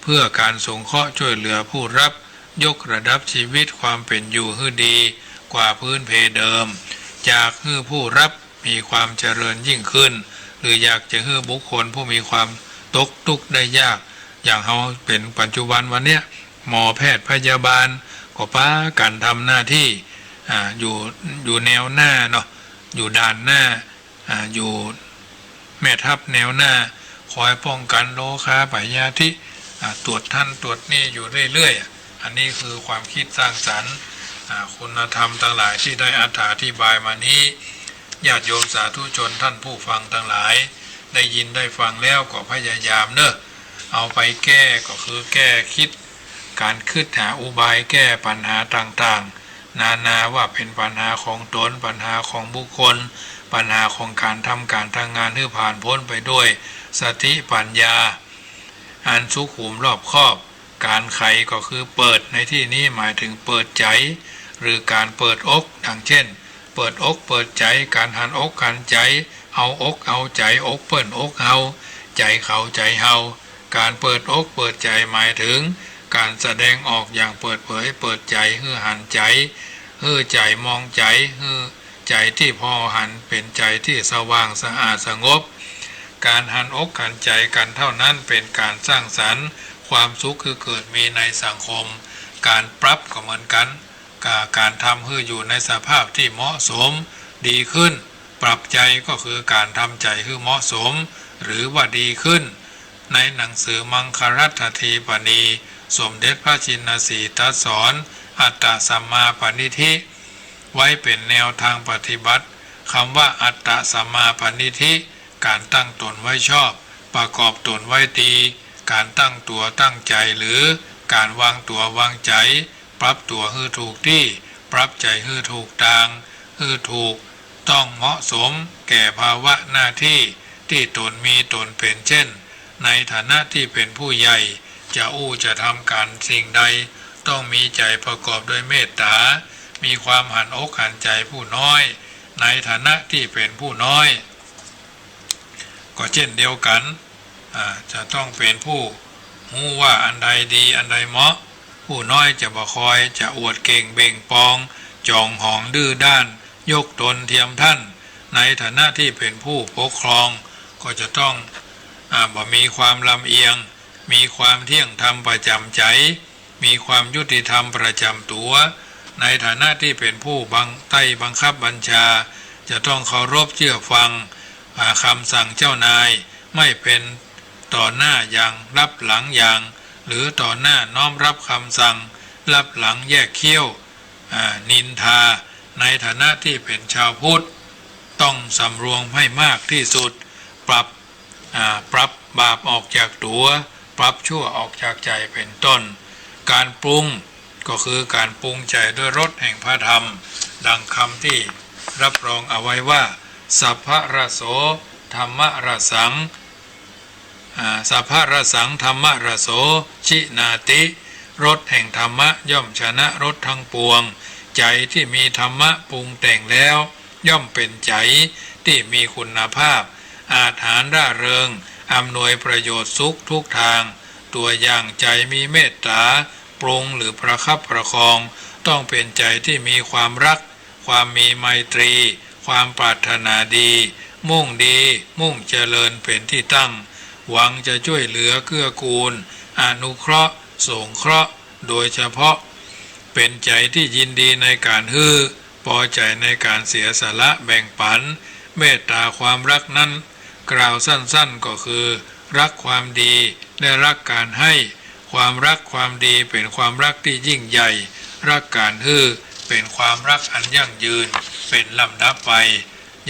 เพื่อก๋านสงเคราะห์จ้วยเหลือผู้ฮับ ยกระดับชีวิตความเป๋นอยู่หื้อดีกว่าพื้นเพเดิม อยากหื้อผู้ฮับมีความเจริญยิ่งขึ้น หรืออยากจะหื้อบุคคลผู้มีความตกตุ๊กข์ได้ยาก อย่างเฮาเป๋นปัจจุบันวันเนี้ย หมอแพทย์พยาบาลก็ปากั๋นทำหน้าตี้ อ่า อยู่ อยู่แนวหน้าเนาะ อยู่ด่านหน้า อ่า อยู่แม่ทัพแนวหน้า คอยป้องกั๋นโรคาพยาธิ อ่า ตรวจหั้นตรวจนี่อยู่เรื่อยๆ อ่ะ อันนี้คือความคิดสร้างสรรค์ อ่า คุณธรรมตังหลายตี้ได้อธิบายมานี้ ญาติโยมสาธุชนท่านผู้ฟังตังหลาย ได้ยินได้ฟังแล้วก็พยายามเนาะ เอาไปแก้ ก็คือแก้กึ๊ด ก๋านกึ๊ดหาอุบายแก้ปัญหาต่างๆ นานา ว่าเป๋นปัญหาของต๋น ปัญหาของบุคคล ปัญหาของก๋านทำก๋านทำงานหื้อผ่านป๊นไปด้วยสติปัญญาอันสุขุมรอบคอบ ก๋านไขก็คือเปิด ในตี้นี้หมายเถิงเปิดใจ๋ หรือก๋านเปิดอก ดังเช่น เปิดอกเปิดใจ๋ ก๋านหันอกหันใจ๋ เอาอกเอาใจ๋ อกเปิ้นอกเฮา ใจ๋เขาใจ๋เฮา ก๋านเปิดอกเปิดใจ๋หมายเถิงก๋านแสดงออกอย่างเปิดเผย เปิดใจ๋หื้อหันใจ๋ หื้อใจ๋มองใจ๋ หื้อใจ๋ตี้ผ่อหันเป๋นใจ๋ตี้สว่างสะอาดสงบ ก๋านหันอกหันใจ๋กั๋นเต้านั้นเป๋นก๋านสร้างสรรค์ความสุขหื้อเกิดมีในสังคม ก๋านปรับก็เหมือนกั๋น ก๋านทำหื้ออยู่ในสภาพตี้เหมาะสมดีขึ้น ปรับใจ๋ก็คือก๋านทำใจ๋หื้อเหมาะสม หรือว่าดีขึ้น ในหนังสือมังคลัตถทีปนี สมเด็จพระชินสีห์ตรัสสอน อัตตสัมมาปณิธิ ไว้เป๋นแนวทางปฏิบัติ กำว่าอัตตสัมมาปณิธิ ก๋านตั้งต๋นไว้ชอบ ประกอบต๋นไว้ดี ก๋านตั้งตั๋วตั้งใจ๋ หรือก๋านวางตั๋ววางใจ๋ ปรับตั๋วหื้อถูกตี้ ปรับใจ๋หื้อถูกตาง หื้อถูกต้องเหมาะสมแก่ภาวะหน้าตี้ตี้ต๋นมีต๋นเป๋น เช่น ในฐานะตี้เป๋นผู้ใหญ่ จะอู้จะทำก๋านสิ่งใด ต้องมีใจ๋ประกอบด้วยเมตต๋า มีความหันอกหันใจ๋ผู้น้อย ในฐานะตี้เป๋นผู้น้อย ก็เช่นเดียวกั๋น อ่า จะต้องเป๋นผู้ฮู้ว่าอันใดดีอันใดเหมาะ ผู้น้อยจะบ่คอยจะอวดเก่งเบ่งปอง จ๋องหองดื้อด้าน ยกตนเทียมต้าน ในฐานะตี้เป๋นผู้ปกครอง ก็จะต้อง อ่า บ่มีความลำเอียง มีความเที่ยงธรรมประจ๋ำใจ๋ มีความยุติธรรมประจ๋ำตั๋ว ในฐานะตี้เป๋นผู้บัง ใต้บังคับบัญชา จะต้องเคารพเจื้อฟัง อ่า กำสั่งเจ้านาย ไม่เป๋นต่อหน้าอย่างลับหลังอย่าง หรือต่อหน้าน้อมรับกำสั่ง ลับหลังแยกเขี้ยว อ่า นินทา ในฐานะตี้เป๋นชาวพุทธ ต้องสำรวมหื้อมากตี้สุด ปรับ อ่า ปรับบาปออกจากตั๋ว ปรับชั่วออกจากใจ๋เป๋นต้น ก๋านปรุงก็คือก๋านปรุงใจ๋ด้วยรสแห่งพระธรรม ดังกำตี้รับรองเอาไว้ว่า สัพพะรสโส ธัมมะรสัง อ่า สัพพะรสัง ธัมมะรสโส ชินาติ รสแห่งธรรมะย่อมชนะรสทั้งปวง ใจ๋ตี้มีธรรมะปรุงแต่งแล้ว ย่อมเป๋นใจ๋ตี้มีคุณภาพ อาจหาญร่าเริง อำนวยประโยชน์สุขทุกตาง ตั๋วอย่างใจ๋มีเมตต๋า ปรุงหรือประคับประคอง ต้องเป๋นใจ๋ตี้มีความฮัก ความมีไมตรี ความปรารถนาดี มุ่งดี มุ่งเจริญเป๋นตี้ตั้ง หวังจะจ้วยเหลือเกื้อกูล อนุเคราะห์ สงเคราะห์ โดยเฉพาะ เป๋นใจ๋ตี้ยินดีในก๋านหื้อ ปอใจ๋ในก๋านเสียสละแบ่งปั๋น เมตต๋าความฮักนั้น กล่าวสั้นๆ ก็คือ ฮักความดี และฮักก๋านหื้อ ความฮักความดีเป๋นความฮักตี้ยิ่งใหญ่ ฮักก๋านหื้อเป๋นความฮักอันยั่งยืน เป๋นลำดับไป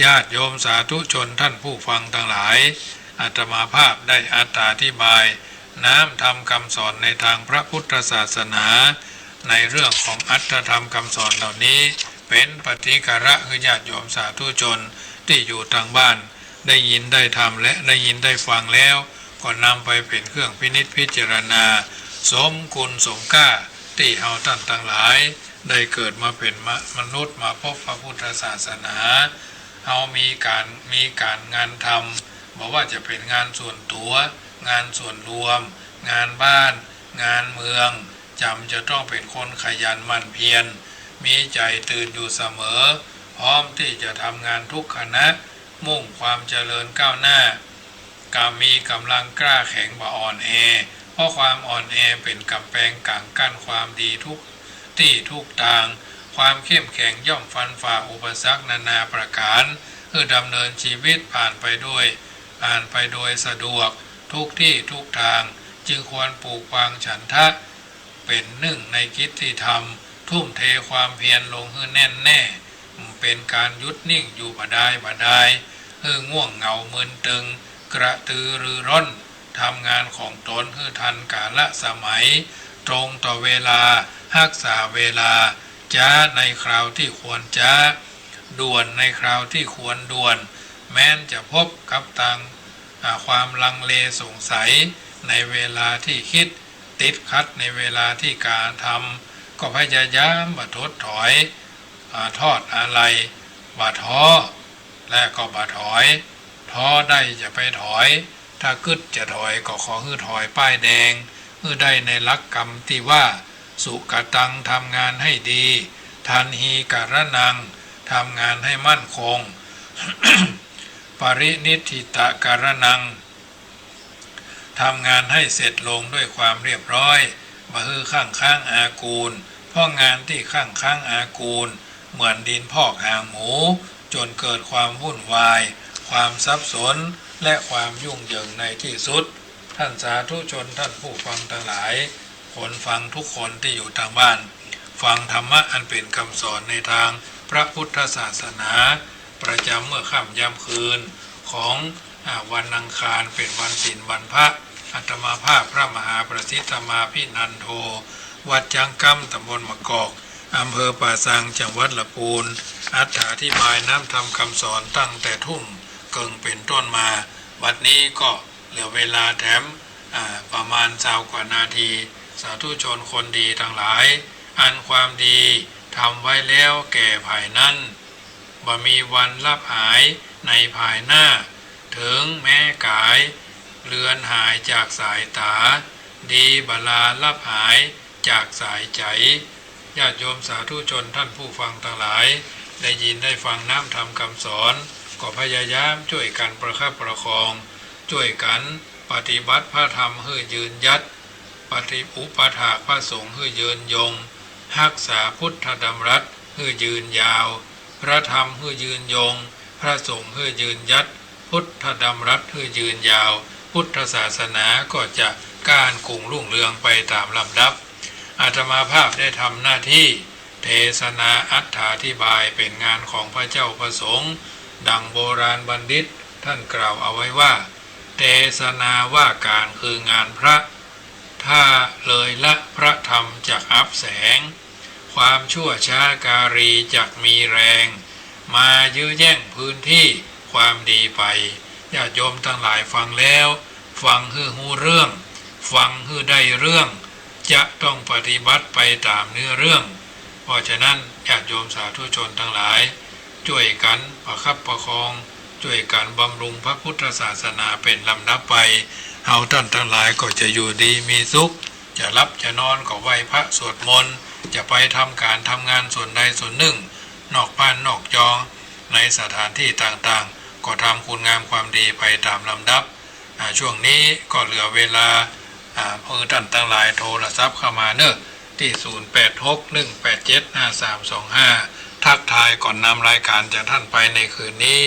ญาติโยมสาธุชนท่านผู้ฟังตังหลาย อาตมาภาพได้อธิบายน้ำธรรมคำสอนในตางพระพุทธศาสนา ในเรื่องของอรรถธรรมคำสอนเหล่านี้ เป๋นปฏิการะหื้อญาติโยมสาธุชนตี้อยู่ตางบ้าน ได้ยินได้ธรรมและได้ยินได้ฟังแล้ว ก็นำไปเป๋นเครื่องพินิจพิจารณา สมคุณสมค่าตี้เฮาต้านตังหลาย ได้เกิดมาเป๋นมะ- มนุษย์มาพบพระพุทธศาสนา เฮามีก๋าน มีก๋านงานทำ บ่ว่าจะเป๋นงานส่วนตั๋ว งานส่วนรวม งานบ้าน งานเมือง จ๋ำจะต้องเป๋นคนขยันหมั่นเพียร มีใจ๋ตื่นอยู่เสมอ พร้อมตี้จะทำงานทุกขณะ มุ่งความเจริญก้าวหน้า ก๋านมีก๋ำลังกล้าแข็งบ่อ่อนแอ เพราะความอ่อนแอเป๋นก๋ำแปงกั๋งกั้นความดีทุกตี้ทุกตาง ความเข้มแข็งย่อมฟันฝ่าอุปสรรคนานาประก๋าน หื้อดำเนินชีวิตผ่านไปด้วย ผ่านไปโดยสะดวกทุกตี้ทุกตาง จึงควรปลูกฝังฉันทะ เป๋นนึ่งในกิจตี้ทำ ทุ่มเทความเพียรลงหื้อแน่นแน่ บ่เป๋นก๋านหยุดนิ่งอยู่บ่ดายบ่ดาย หื้อง่วงเหงามึนตึง กระตือรือร้น ทำงานของตนหื้อทันกาลสมัย ตรงต่อเวลา ฮักษาเวลา จ๊าในคราวตี้ควรจ๊า ด่วนในคราวตี้ควรด่วน แม้นจะพบกับตาง อ่า ความลังเลสงสัยในเวลาตี้กึ๊ด ติดขัดในเวลาตี้กระทำ ก็พยายามบ่ถดถอย อ่า ทอดอาลัย บ่ท้อ และก็บ่ถอย ท้อได้จะไปถอย ถ้ากึ๊ดจะถอยก็ขอหื้อถอยป้ายแดง หื้อได้ในหลักกำตี้ว่า สุกตัง ทำงานให้ดี ทัณหีกรณัง ทำงานให้มั่นคง ปรินิฏฐิตกรณัง ทำงานให้เสร็จลงด้วยความเรียบร้อย บ่หื้อคั่งค้างอากูล เพราะงานตี้คั่งค้างอากูล เหมือนดินพอกหางหมู จ๋นเกิดความวุ่นวาย ความสับสน และความยุ่งเหยิงในตี้สุด ท่านสาธุชน ท่านผู้ฟังตังหลาย คนฟังทุกคนตี้อยู่ตางบ้าน ฟังธรรมะอันเป๋นกำสอนในตางพระพุทธศาสนา ประจ๋ำเมื่อค่ำยามคืนของ อ่า วันอังคาร เป๋นวันศีลวันพระ อาตมาภาพพระมหาประสิทธมาภินันโท วัดจ๊างกำ ตำบลมะกอก อำเภอป่าซาง จังหวัดละปูน อรรถาธิบายน้ำธรรมกำสอนตั้งแต่ทุ่มเกิ่งเป๋นต้นมา บัดนี้ก็เหลือเวลาแถม อ่า ประมาณซาวกว่านาที สาธุชนคนดีตังหลาย อันความดีทำไว้แล้วแก่ฝ่ายนั้น บ่มีวันลับหายในภายหน้า เถิงแม้ก๋ายเลือนหายจากสายต๋า ดีบ่ลาลับหายจากสายใจ๋ ญาติโยมสาธุชนท่านผู้ฟังตังหลาย ได้ยินได้ฟังน้ำธรรมกำสอน ก็พยายามจ้วยกั๋นประคับประคอง จ้วยกั๋นปฏิบัติพระธรรมหื้อยืนยัด ปฏิ อุปถากพระสงฆ์หื้อยืนยง ฮักษาพุทธดำรัสหื้อยืนยาว พระธรรมหื้อยืนยง พระสงฆ์หื้อยืนยัด พุทธดำรัสหื้อยืนยาว พุทธศาสนาก็จะก้านกุ่งรุ่งเรืองไปต๋ามลำดับ อาตมาภาพได้ทำหน้าตี้เทศนาอรรถาธิบายเป๋นงานของพระเจ้าพระสงฆ์ ดังโบราณบัณฑิตท่านกล่าวเอาไว้ว่า เทศนาว่าก๋านคืองานพระ ถ้าเลยละพระธรรมจักอับแสง ความชั่วช้าก๋ารีจักมีแรง มายื้อแย่งพื้นตี้ความดีไป ญาติโยมตังหลายฟังแล้ว ฟังหื้อฮู้เรื่อง ฟังหื้อได้เรื่อง จะต้องปฏิบัติไปต๋ามเนื้อเรื่อง เพราะฉะนั้นญาติโยมสาธุชนตังหลาย จ้วยกั๋นประคับประคอง จ้วยกั๋นบำรุงพระพุทธศาสนาเป๋นลำดับไป เฮาต้านตังหลายก็จะอยู่ดีมีสุข จะหลับจะนอนก็ไหว้พระสวดมนต์ จะไปทำก๋านทำงานส่วนใดส่วนนึ่ง นอกบ้านนอกจอง ในสถานตี้ต่างๆ ก็ทำคุณงามความดีไปต๋ามลำดับ อ่า ช่วงนี้ก็เหลือเวลา อ่า หื้อต้านตังหลายโทรศัพท์เข้ามาเนาะ ตี้ ศูนย์ แปด หก หนึ่ง แปด เจ็ด ห้า สาม สอง ห้า ทักทายก่อนนำรายก๋านจากต้านไปในคืนนี้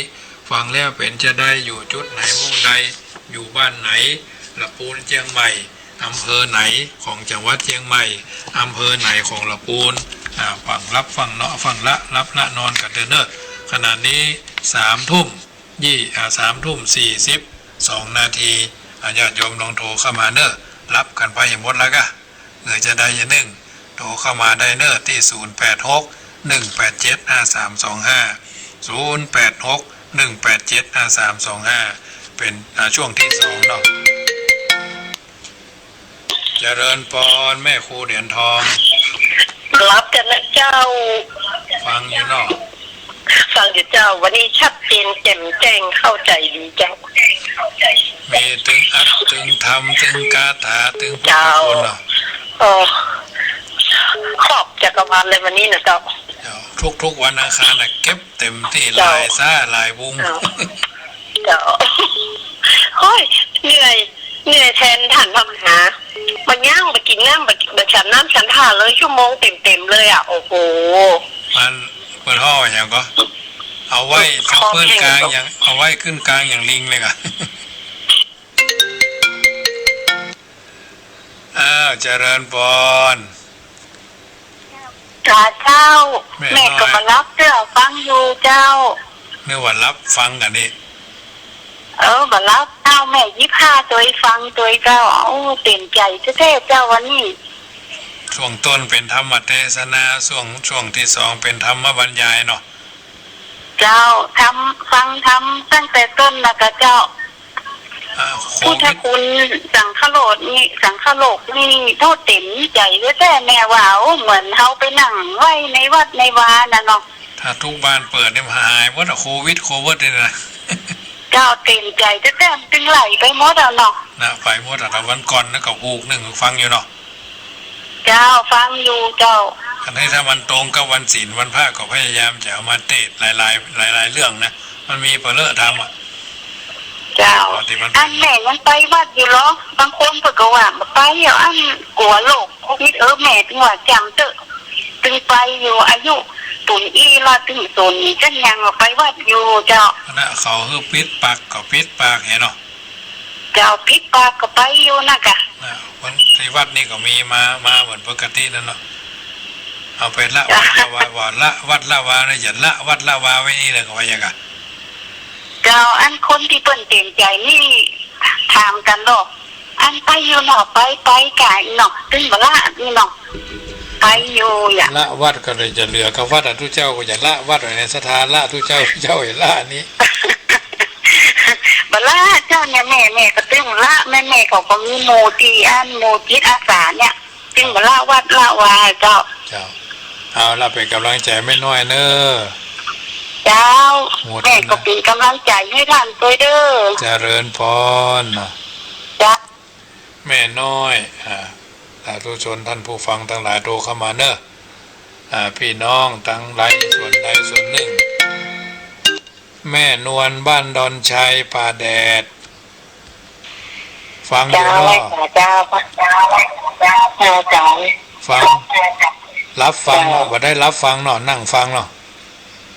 ฟังแล้วเป๋นจาใด อยู่จุดไหนมุมใด อยู่บ้านไหน ละปูนเจียงใหม่ อำเภอไหนของจังหวัดเจียงใหม่ อำเภอไหนของละปูน อ่า ฟั่งหลับฟั่งเนาะ ฟั่งละหลับละนอนกั๋นเต๊อะเนาะ ขณะนี้สามทุ่ม ยี่ อ่า สามทุ่มสี่สิบสองนาที อ่า ญาติโยมลองโทรเข้ามาเนาะ หลับกั๋นไปหมดแล้วกะ เผื่อจาใดจานึ่ง โทรเข้ามาได้เนาะ ตี้ ศูนย์ แปด หก หนึ่ง แปด เจ็ด ห้า สาม สอง ห้า ศูนย์ แปด หก หนึ่ง แปด เจ็ด ห้า สาม สอง ห้า เป๋น อ่า ช่วงตี้สองเนาะ เจริญปอนแม่ครูเหรียญทอง หลับกั๋นนะเจ้า ฟังอยู่เนาะ ฟังอยู่เจ้า วันนี้ชัดเจนแจ่มแจ้งเข้าใจ๋ดีเจ้า มีตึงอัดตึงธรรมตึงคาถาตึงพุทธคุณเนาะ เจ้า เออ ครอบจักรวาลเลยวันนี้นะเจ้า เจ้า ทุกๆวันอังคารน่ะเก็บเต๋มตี้ เจ้า หลายซ้าหลายวง เจ้า เจ้า โอ้ย เหนื่อย เหนื่อยแทนต้านพระมหา บ่ย่าง บ่กิ๋นน้ำ บ่ บ่ฉันน้ำฉันท่าเลย ชั่วโมงเต๋มๆเลยอะ โอ้โห มัน เปิ้นฮ้องหยังก่อ เอาไว้ คอแห้ง เปิ้นกางอย่าง เอาไว้ขึ้นกางอย่างลิงเลยกะ อ้าว เจริญปอน เจ ตาเจ้า แม่ แม่ก็ น้อย บ่หลับเตื้อ ฟังอยู่เจ้า นึกว่าหลับฟังกั๋นนี่ เออ บ่หลับเจ้า แม่หยิบหาตวยฟังตวยเจ้า โอ้ เต็มใจ๋แต๊ๆ เจ้าวันนี้ ช่วงต้นเป๋นธรรมเตสนา ช่วง ช่วงตี้สองเป๋นธรรมบรรยายเนาะ เจ้า ธรรม ฟังธรรมตั้งแต่ต้นแล้วก็เจ้า อ่า โควิด พุทธคุณสังคโลกนี่ สังคโลกนี่ โอ้ เต็มใจ๋แต๊ๆ แม่ว่า โอ้ เหมือนเฮาไปนั่งไหว้ในวัดในวาน่ะเนาะ ถ้ากู้บ้านเปิดนี่หายหมดอะ โควิด โควิด นี่นะ เจ้า เต็มใจ๋แต๊ๆ มันตึงไหลไปหมดอะเนาะ นะ ไปหมดอะ แต่วันก่อนนะก็ผูกนึ่งฟังอยู่เนาะ เจ้า ฟังอยู่เจ้า อันนี้ถ้ามันตรงกับวันศีลวันพระก็พยายามจะเอามาเตสน์หลายๆ หลายๆ เรื่องนะ มันมีเป๋อเลอะธรรมอะ เจ้า ปฏิบัติ อันแม่ยังไปวัดอยู่เหรอ บางคนเปิ้นก็ว่าบ่ไปแล้ว อันกั๋วโรคโควิด เออ แม่ตึงว่าจ๋ำเต๊อะ ตึงไปอยู่ อายุปูนอี้ละ ตึงสนจั๊นยังว่าไปวัดอยู่เจ้า นะ เขาหื้อปิดปากก็ปิดปากหั้นเนาะ เจ้า ปิดปากก็ไปอยู่นะกะ นะ วันตี้วัดนี่ก็มีมา มาเหมือนปกตินั่นเนาะ เอาไปละวัดละวา ว่าละวัดละวานะ อย่าละวัดละวาไว้นี่เลย ก็ว่าอย่างนั้น เจ้า อันคนตี้เปิ้นเต็มใจ๋นี่ถามกั๋นเนาะ อันไปอยู่เนาะ ไป ไปกะเนาะ ตึงบ่ละนี่เนาะ ไปอยู่อย่า ละวัดก็เลยจะเหลือกับวัดอะ ตุ๊เจ้าก็อย่าละวัดไว้ในศรัทธาละตุ๊เจ้า ตุ๊เจ้าอย่าละนี่ บ่ละเจ้าเนี่ย แม่ แม่ก็ตึงละ แม่ แม่เขาก็มีหมู่ตี้อัน หมู่จิตอาสาเนี่ย ตึงบ่ละวัดละวาเจ้า เจ้า เอาละ เป๋นก๋ำลังใจ๋แม่น้อยเน้อ เจ้า โมทนา แม่ก็เป๋นก๋ำลังใจ๋หื้อต้านตวยเน้อ เจริญพรนะ เจ้า แม่น้อย อ่า สาธุชนต้านผู้ฟังตังหลายโทรเข้ามาเน้อ อ่า ปี้น้องตังไลฟ์ส่วนใดส่วนนึ่ง แม่นวลบ้านดอนชัยป่าแดด ฟังอยู่เนาะ เจ้า เจ้า เจ้า ฟัง ฮับฟัง เจ้า บ่ได้ฮับฟังเนาะ นั่งฟังเนาะ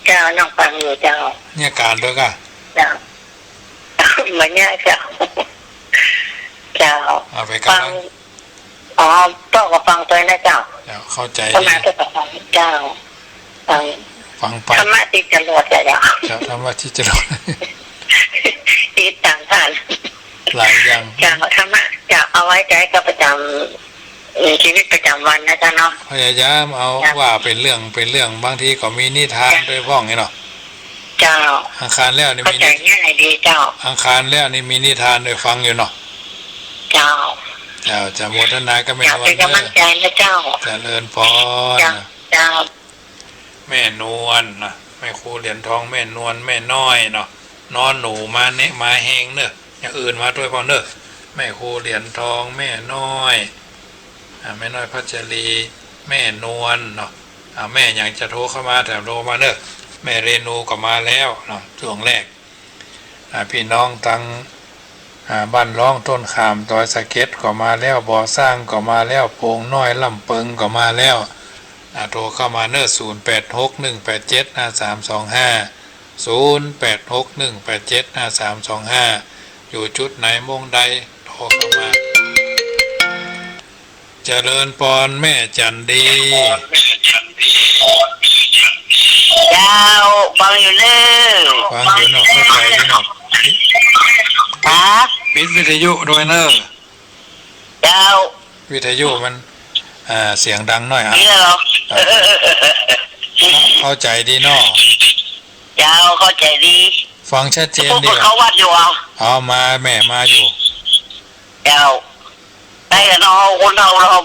เจ้า นั่งฟังอยู่เจ้า เยียะก๋านตวยก่ะ เจ้า บ่เยียะเจ้า เจ้า เอาไปก่อน ฟัง อ๋อ ป้อก็ฟังตวยนะเจ้า เจ้า เข้าใจ๋ดี เจ้า ฟัง ฟังไป ธรรมะตี้จะรอดอะเจ้า เจ้า ธรรมะตี้จะรอด ติดต๋ามต้าน หลายอย่าง เจ้า ธรรมะ เจ้า เอาไว้ใจ๊กับประจ๋ำ อืม ชีวิตประจ๋ำวันนะเจ้าเนาะ พยายามเอา เจ้า ว่าเป๋นเรื่อง เป๋นเรื่อง บางทีก็มีนิทาน เจ้า ตวยพ่องนี่เนาะ เจ้า อังคารแล้วนี่มีนิ เข้าใจ๋ง่ายดีเจ้า อังคารแล้วนี่มีนิทานตวยฟังอยู่เนาะ เจ้า เจ้า จะโมทนากับแม่นวลเน้อ เจ้า เป๋นก๋ำลังใจ๋นะเจ้า เจริญพร เจ้า เจ้า แม่นวลนะ แม่ครูเหรียญทอง แม่นวล แม่น้อยเนาะ นอหนูมาเนะ มาแฮงเน้อ อย่างอื่นมาตวยพ่องเน้อ แม่ครูเหรียญทอง แม่น้อย อ่า แม่น้อยพัชรี แม่นวลเนาะ อ่า แม่หยังจะโทรเข้ามาแถมโทรมาเน้อ แม่เรนูก็มาแล้วเนาะ ช่วงแรก อ่า ปี้น้องตัง อ่า บ้านร้องต้นข่าม ดอยสะเก็ดก็มาแล้ว บ่อสร้างก็มาแล้ว โป่งน้อยลำเปิงก็มาแล้ว อ่า โทรเข้ามาเน้อ ศูนย์แปดหก หนึ่งแปดเจ็ด ห้าสามสองห้า ศูนย์แปดหก หนึ่งแปดเจ็ด ห้าสามสองห้า อยู่จุดไหนมุมใดโทรเข้ามา เจริญพรแม่จันดี เจ้า ฟังอยู่เน้อ ฟังอยู่เนาะ เข้าใจ๋ดีเนาะ ฮะ ปิดวิทยุตวยเน้อ เจ้า วิทยุมัน อ่า เสียงดังหน้อย อ่ะ นี่เหรอ เออ เข้าใจ๋ดีเนาะ เจ้า เข้าใจ๋ดี ฟังชัดเจนดี เข้าวัดอยู่อ่ะ เอามา แม่มาอยู่ เจ้า แต่เนาะ คนเฮาเนาะ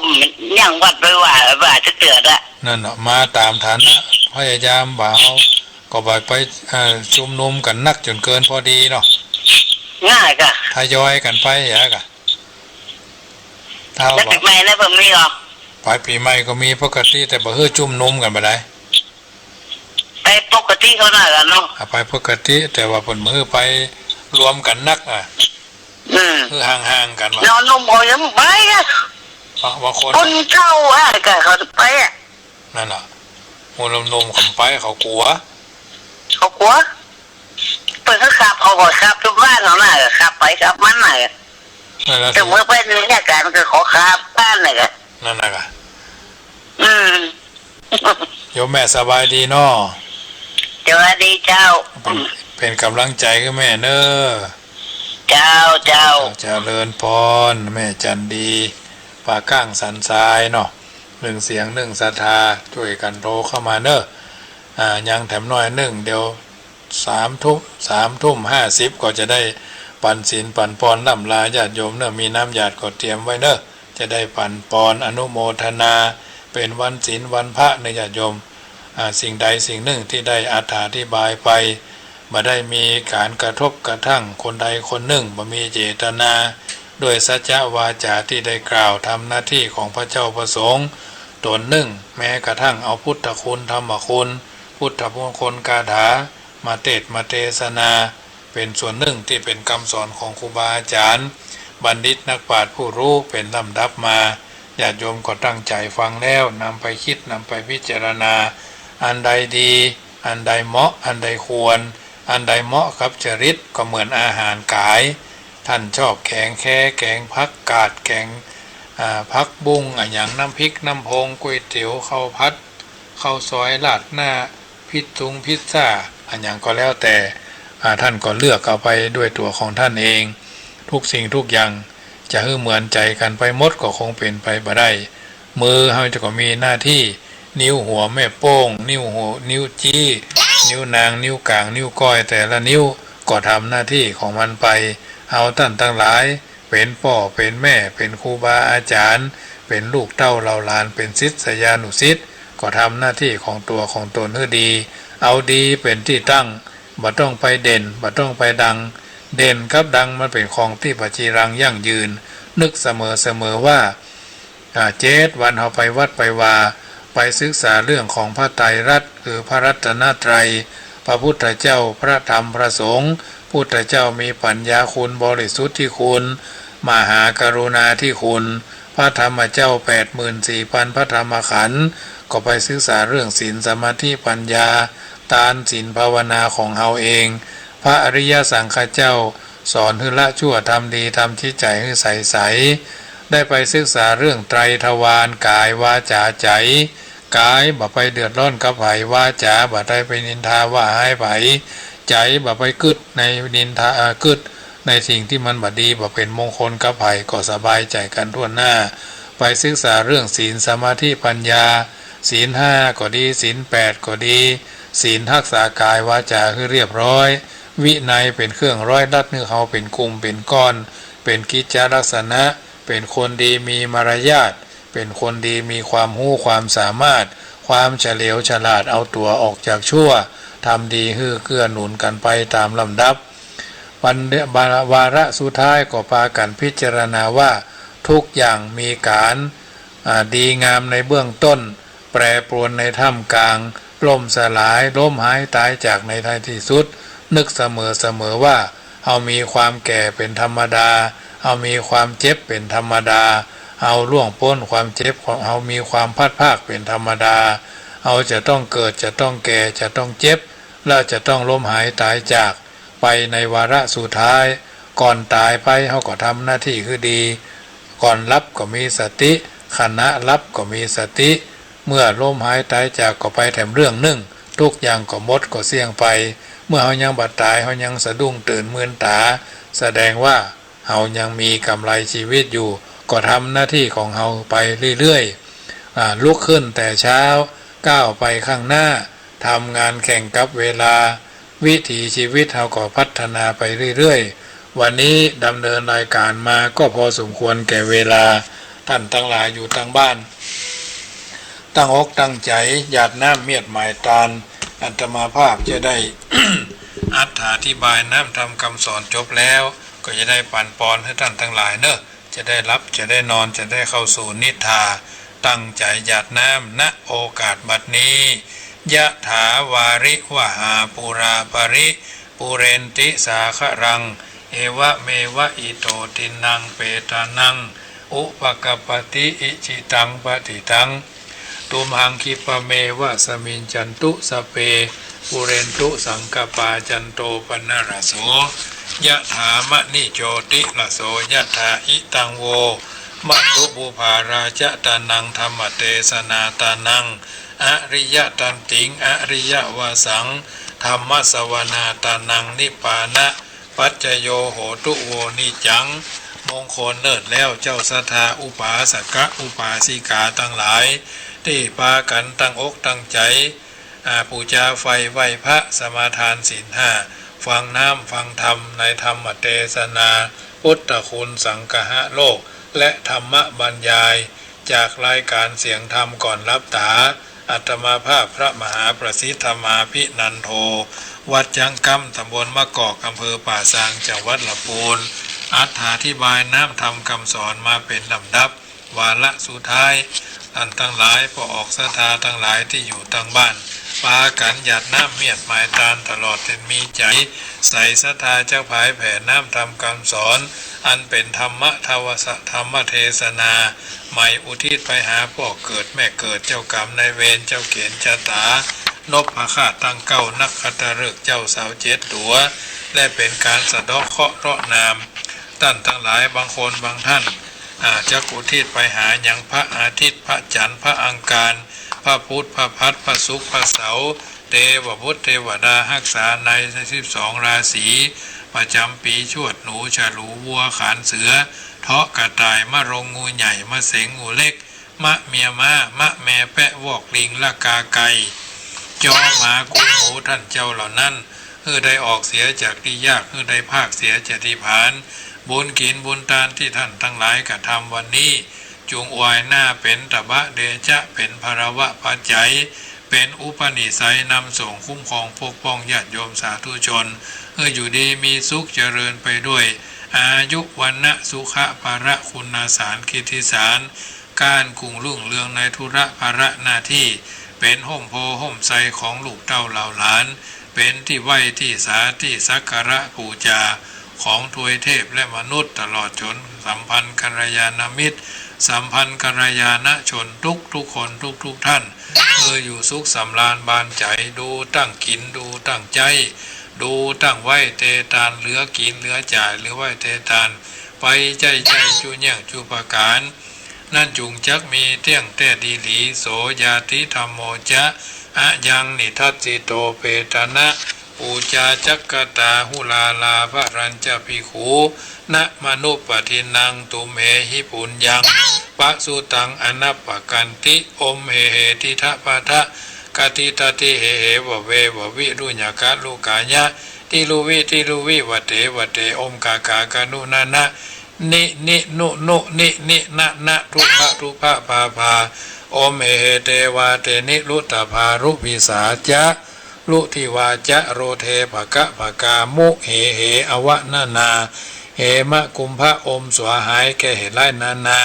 เยียะวัดไปว่า ว่าจะเตือนอะ นั่นเนาะ มาต๋ามฐานะ พยายามบ่าเฮา ก็บ่ไป เอ่อ ชุมนุมกั๋นนักจ๋นเกินพอดีเนาะ ง่ายก่ะ ทยอยกั๋นไปอะก่ะ ถ้า แล้วปี๋ใหม่นะ บ่มีเหรอ ไปปี๋ใหม่ก็มีปกติ แต่บ่หื้อชุมนุมกั๋นบ่ได้ ไปปกติเขาน่ะเนาะ อ่ะ ไปปกติ แต่ว่าเปิ้นบ่หื้อไปรวมกั๋นนักอะ อืม หื้อห่างๆ กั๋นว่ะ นอหนุ่มเขายังไปอะ บาง บางคน คนเฒ่าอะ ก็เขาไปอะ นั่นน่ะ หมู่หนุ่มๆ เขาไป เขากั๋ว เขากั๋ว เปิ้นก็ขับ เขาก็ขับทุกบ้านเขาน่ะ ขับไปขับมันน่ะ นั่นน่ะ แต่เมื่อไปมีอาการคือเขาขับบ้านน่ะ นั่นน่ะ อืม ยมแม่สบายดีเนาะ สวัสดีเจ้า เป๋น เป๋นก๋ำลังใจ๋หื้อแม่เน่อ เจ้า เจ้า เจริญพร แม่จันดี ป่าก้างสันทรายเนาะ นึ่งเสียงนึ่งศรัทธา จ้วยกั๋นโทรเข้ามาเน่อ อ่า ยังแถมหน้อยนึ่ง เดี๋ยว สามทุ่ม สามทุ่มห้าสิบก็จะได้ปั๋นศีลปั๋นปอนร่ำลาญาติโยมเน่อ มีน้ำหยาดก็เตรียมไว้เน่อ จะได้ปั๋นปอนอนุโมทนา เป๋นวันศีลวันพระเน่อญาติโยม อ่า สิ่งใดสิ่งนึ่งตี้ได้อธิบายไป บ่ได้มีก๋านกระทบกระทั่งคนใดคนนึ่ง บ่มีเจตนา ด้วยสัจจะวาจาตี้ได้กล่าวทำหน้าตี้ของพระเจ้าพระสงฆ์ต๋นนึ่ง แม้กระทั่งเอาพุทธคุณ ธรรมคุณ พุทธมงคลคาถา มาเตสน์มาเตสนา เป๋นส่วนนึ่งตี้เป๋นกำสอนของครูบาอาจ๋ารย์ บัณฑิตนักปราชญ์ผู้ฮู้เป๋นลำดับมา ญาติโยมก็ตั้งใจ๋ฟังแล้ว นำไปกึ๊ด นำไปพิจารณา อันใดดี อันใดเหมาะ อันใดควร อันใดเหมาะกับจริต ก็เหมือนอาหารก๋าย ต้านชอบแก๋งแค แก๋งผักกาด แก๋ง อ่า ผักบุ้ง อะหยัง น้ำพริก น้ำพง ก๋วยเตี๋ยว ข้าวผัด ข้าวซอย ราดหน้า พิซซุง พิซซ่า อะหยังก็แล้วแต่ อ่า ต้านก็เลือกเอาไปด้วยตั๋วของต้านเอง ทุกสิ่งทุกอย่าง จะหื้อเหมือนใจ๋กั๋นไปหมดก็คงเป๋นไปบ่ได้ มือเฮาจะก็มีหน้าตี้ นิ้วหัวแม่โป้ง นิ้วหัว นิ้วชี้ นิ้วนาง นิ้วก๋าง นิ้วก้อย แต่ละนิ้วก็ทำหน้าตี้ของมันไป เฮาต้านตังหลาย เป๋นป้อ เป๋นแม่ เป๋นครูบาอาจ๋ารย์ เป๋นลูกเต้าเหล่าหลาน เป๋นศิษยานุศิษย์ ก็ทำหน้าตี้ของตั๋วของต๋นหื้อดี เอาดีเป๋นตี้ตั้ง บ่ต้องไปเด่น บ่ต้องไปดัง เด่นกับดังมันเป๋นของตี้บ่จีรังยั่งยืน นึกเสมอเสมอว่า อ่า เจ็ดวันเฮาไปวัดไปวา ไปศึกษาเรื่องของพระไตรรัตน์ คือพระรัตนตรัย พระพุทธเจ้า พระธรรม พระสงฆ์ พุทธเจ้ามีปัญญาคุณ บริสุทธิคุณ มหากรุณาธิคุณ พระธรรมเจ้าแปดหมื่นสี่พันพระธรรมขันธ์ ก็ไปศึกษาเรื่องศีล สมาธิ ปัญญา ตานศีลภาวนาของเฮาเอง พระอริยสังฆเจ้าสอนหื้อละชั่ว ทำดี ทำจิตใจ๋หื้อใสใส ได้ไปศึกษาเรื่องไตรทวาร ก๋าย วาจา ใจ๋ ก๋ายบ่ไปเดือดร้อนกับใผ วาจาบ่ได้ไปนินทาว่าฮ้ายใผ ใจ๋บ่ไปกึ๊ดในนินทา เอ่อ กึ๊ดในสิ่งตี้มันบ่ดี บ่เป๋นมงคลกับใผ ก็สบายใจ๋กั๋นทั่วหน้า ไปศึกษาเรื่องศีล สมาธิ ปัญญา ศีลห้าก็ดี ศีลแปดก็ดี ศีลฮักษาก๋าย วาจาหื้อเรียบร้อย วินัยเป๋นเครื่องร้อยรัดหื้อเฮาเป๋นกลุ่มเป๋นก้อน เป๋นกิจจลักษณะ เป๋นคนดีมีมารยาท เป๋นคนดีมีความฮู้ความสามารถ ความเฉลียวฉลาด เอาตั๋วออกจากชั่ว ทำดีหื้อเกื้อหนุนกั๋นไปต๋ามลำดับ วัน วาระสุดท้ายก็ปากั๋นพิจารณาว่า ทุกอย่างมีก๋าน อ่า ดีงามในเบื้องต้น แปรปรวนในท่ามกลาง ล่มสลาย ล้มหายต๋ายจากในท้ายตี้สุด นึกเสมอเสมอว่า เฮามีความแก่เป๋นธรรมดา เฮามีความเจ็บเป๋นธรรมดา เฮาล่วงป๊นความเจ็บ เฮามีความพลัดพรากเป๋นธรรมดา เฮาจะต้องเกิด จะต้องแก่ จะต้องเจ็บ และจะต้องล้มหายต๋ายจากไปในวาระสุดท้าย ก่อนต๋ายไปเฮาก็ทำหน้าตี้หื้อดี ก่อนหลับก็มีสติ ขณะหลับก็มีสติ เมื่อล้มหายต๋ายจากก็ไปแถมเรื่องนึ่ง ทุกอย่างก็หมดก็เสี้ยงไป เมื่อเฮายังบ่ต๋าย เฮายังสะดุ้งตื่นมืนต๋า แสดงว่าเฮายังมีก๋ำไรจีวิตอยู่ ก็ทำหน้าตี้ของเฮาไปเรื่อยๆ อ่า ลุกขึ้นแต่เช้า ก้าวไปข้างหน้า ทำงานแข่งกับเวลา วิถีจีวิตเฮาก็พัฒนาไปเรื่อยๆ วันนี้ดำเนินรายการมาก็พอสมควรแก่เวลา ต้านตังหลายอยู่ตังบ้าน ตั้งอกตั้งใจ๋หยาดน้ำเมียดหมายตาน อาตมาภาพจะได้ อธิบายน้ำธรรมกำสอนจบแล้ว ก็จะได้ปั๋นปอนหื้อต้านตังหลายเน่อ จะได้หลับ จะได้นอน จะได้เข้าสู่นิทรา ตั้งใจ๋หยาดน้ำ ณ โอกาสบัดนี้ ยะถาวาริวหาปูราปริปูเรนติสาคะรัง เอวะเมวะอิโตทินนังเปตานัง อุปะกัปปะติ อิจิตังปะฏิตัง ตุมหังคิปะเมวะสะมิจจันตุ สัพเพ ปูเรนตุสังกปา จันโตปะนะระโส ยะถามะณิโจติระโส ยะถา อิตังโว มะตุปูปาราจะตานัง ธัมมะเตสนาตานัง อริยตันติง อริยวาสัง ธัมมสวนาตานัง นิพพานะปัจจโย โหตุ โว นิจจัง มงคลเลิศแล้ว เจ้าศรัทธาอุปาสกะอุปาสิกาตังหลาย ตี้ปากั๋นตั้งอกตั้งใจ๋ อ่า ปู๋จาใฝ่ไหว้พระ สมาทานศีลห้า ฟังน้ำฟังธรรมในธรรมเตสนา พุทธคุณสังคหโลก และธรรมบรรยาย จากรายก๋านเสียงธรรมก่อนหลับต๋า อาตมาภาพพระมหาประสิทธิ์ธรรมาภินันโท วัดจ๊างกำ ต๋ำบลมะกอก อำเภอป่าซาง จังหวัดละปูน อรรถาธิบายน้ำธรรมกำสอนมาเป๋นลำดับ วาระสุดท้าย ต้านตังหลาย ป้อออกศรัทธาตังหลายตี้อยู่ตางบ้าน ปากั๋นหยาดน้ำเมียดหมายตาน ตลอดเต็มมีใจ๋ ใส่ศรัทธาจะผายแผ่น้ำธรรมกำสอน อันเป๋นธรรมะทวส ธรรมเตสนา ใหม่อุทิศไปหาป้อเกิดแม่เกิด เจ้ากรรมนายเวร เจ้าเก๋ณฑ์จะต๋า นพเก้าตังเก้า นักขัตฤกษ์ เจ้าเสาเจ็ดตั๋ว และเป๋นก๋านสะเดาะเคราะห์เลาะนาม ต้านตังหลาย บางคนบางต้าน อ่า จะอุทิศไปหายังพระอาทิตย์ พระจันทร์ พระอังคาร พระพุธ พระพัด พระศุกร์ พระเสาร์ เตวบุตรเตวดาฮักษาในสิบสองราศี ประจ๋ำปี๋ชวด หนู ฉลู วัว ขาน เสือ เถาะ กระต่าย มะโรง งูใหญ่ มะเสง งูเล็ก มะเมียม้า มะแม่แป๊ะ วอก ลิง ละกา ไก่ จอ หมา กู หมู ต้านเจ้าเหล่านั้น หื้อได้ออกเสียจากตี้ยาก หื้อได้พรากเสียจากตี้ผลาญ บุญกิ๋นบุญตานตี้ต้านตังหลายกระทำวันนี้ จุ่งอวยหน้าเป๋นตบะเดชะ เป๋นพลวะปัจจัย เป๋นอุปนิสัยนำส่งคุ้มครองปกป้องญาติโยมสาธุชน หื้ออยู่ดีมีสุขเจริญไปด้วย อายุ วรรณะ สุขะ พละ คุณสาร กิตติสาร ก้านกุ่งรุ่งเรืองในธุระภาระหน้าตี้ เป๋นฮ่มโพธิ์ฮ่มไทรของลูกเต้าเหล่าหลาน เป๋นตี้ไหว้ตี้สาตี้สักการะปู๋จาของทวยเทพและมนุษย์ ตลอดจ๋นสัมพันธ์กัลยาณมิตร สัมพันธ์กัลยาณชนทุกทุกคนทุกทุกท่าน หื้ออยู่สุขสำราญบานใจ๋ ดูตั้งกิ๋น ดูตั้งใจ๊ ดูตั้งไหว้เตตาน เหลือกิ๋นเหลือจ่าย เหลือไหว้เตตาน ไปใจ๊ใจ๊จุเยี่ยงจุประก๋าน นั้นจุ่งจักมีเตี้ยงแต๊ดีหลี โสญาติธัมโมจะ อะยังนิทัสสิโต เปตะนะ ปู๋จาจักกะตา หุลาลา ภะรัญจะภิกขุ นะมะนุปปะทินนัง ตุมเหหิ ปุญญัง ปะสุตัง อะนัปปะกันติ อมเหเห ติทะปะทะ กะติตะติเหเห วะเว วะวิ รุญญะกะลุกายะ ติลุวิ ติลุวิ วะเต วะเต อมกะกะ กะนุนะนะ นิ นิ นุ นุ นิ นิ นะ นะ ทุพะ ทุพะ พา พา อมเหเห เตวา เตนิ รุตตะภา รุภิสาจะ รุทิวาจะ โรเท ผะกะ ผะกา มุ เหเห อวะนะนา เหมะกุมภะ อมสวาหายแก่เหตุร้ายนานา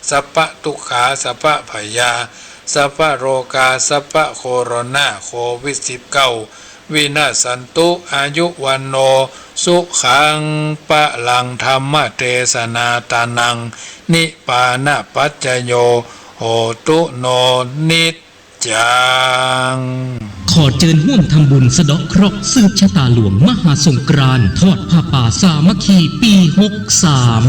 สัพพะตุ๊กขา สัพพะพยา สัพพะโรคา สัพพะโคโรนา โควิดสิบเก้า วินาสสันตุ อายุ วัณโณ สุขัง พลัง ธัมมะเตสนาตานัง นิพพานะปัจจโย โหตุ โน นิจจัง ขอเจิญฮ่วมทำบุญสะเดาะเคราะห์สืบชะตาหลวงมหาสงกรานต์ ทอดผ้าป่าสามัคคีปีหกสาม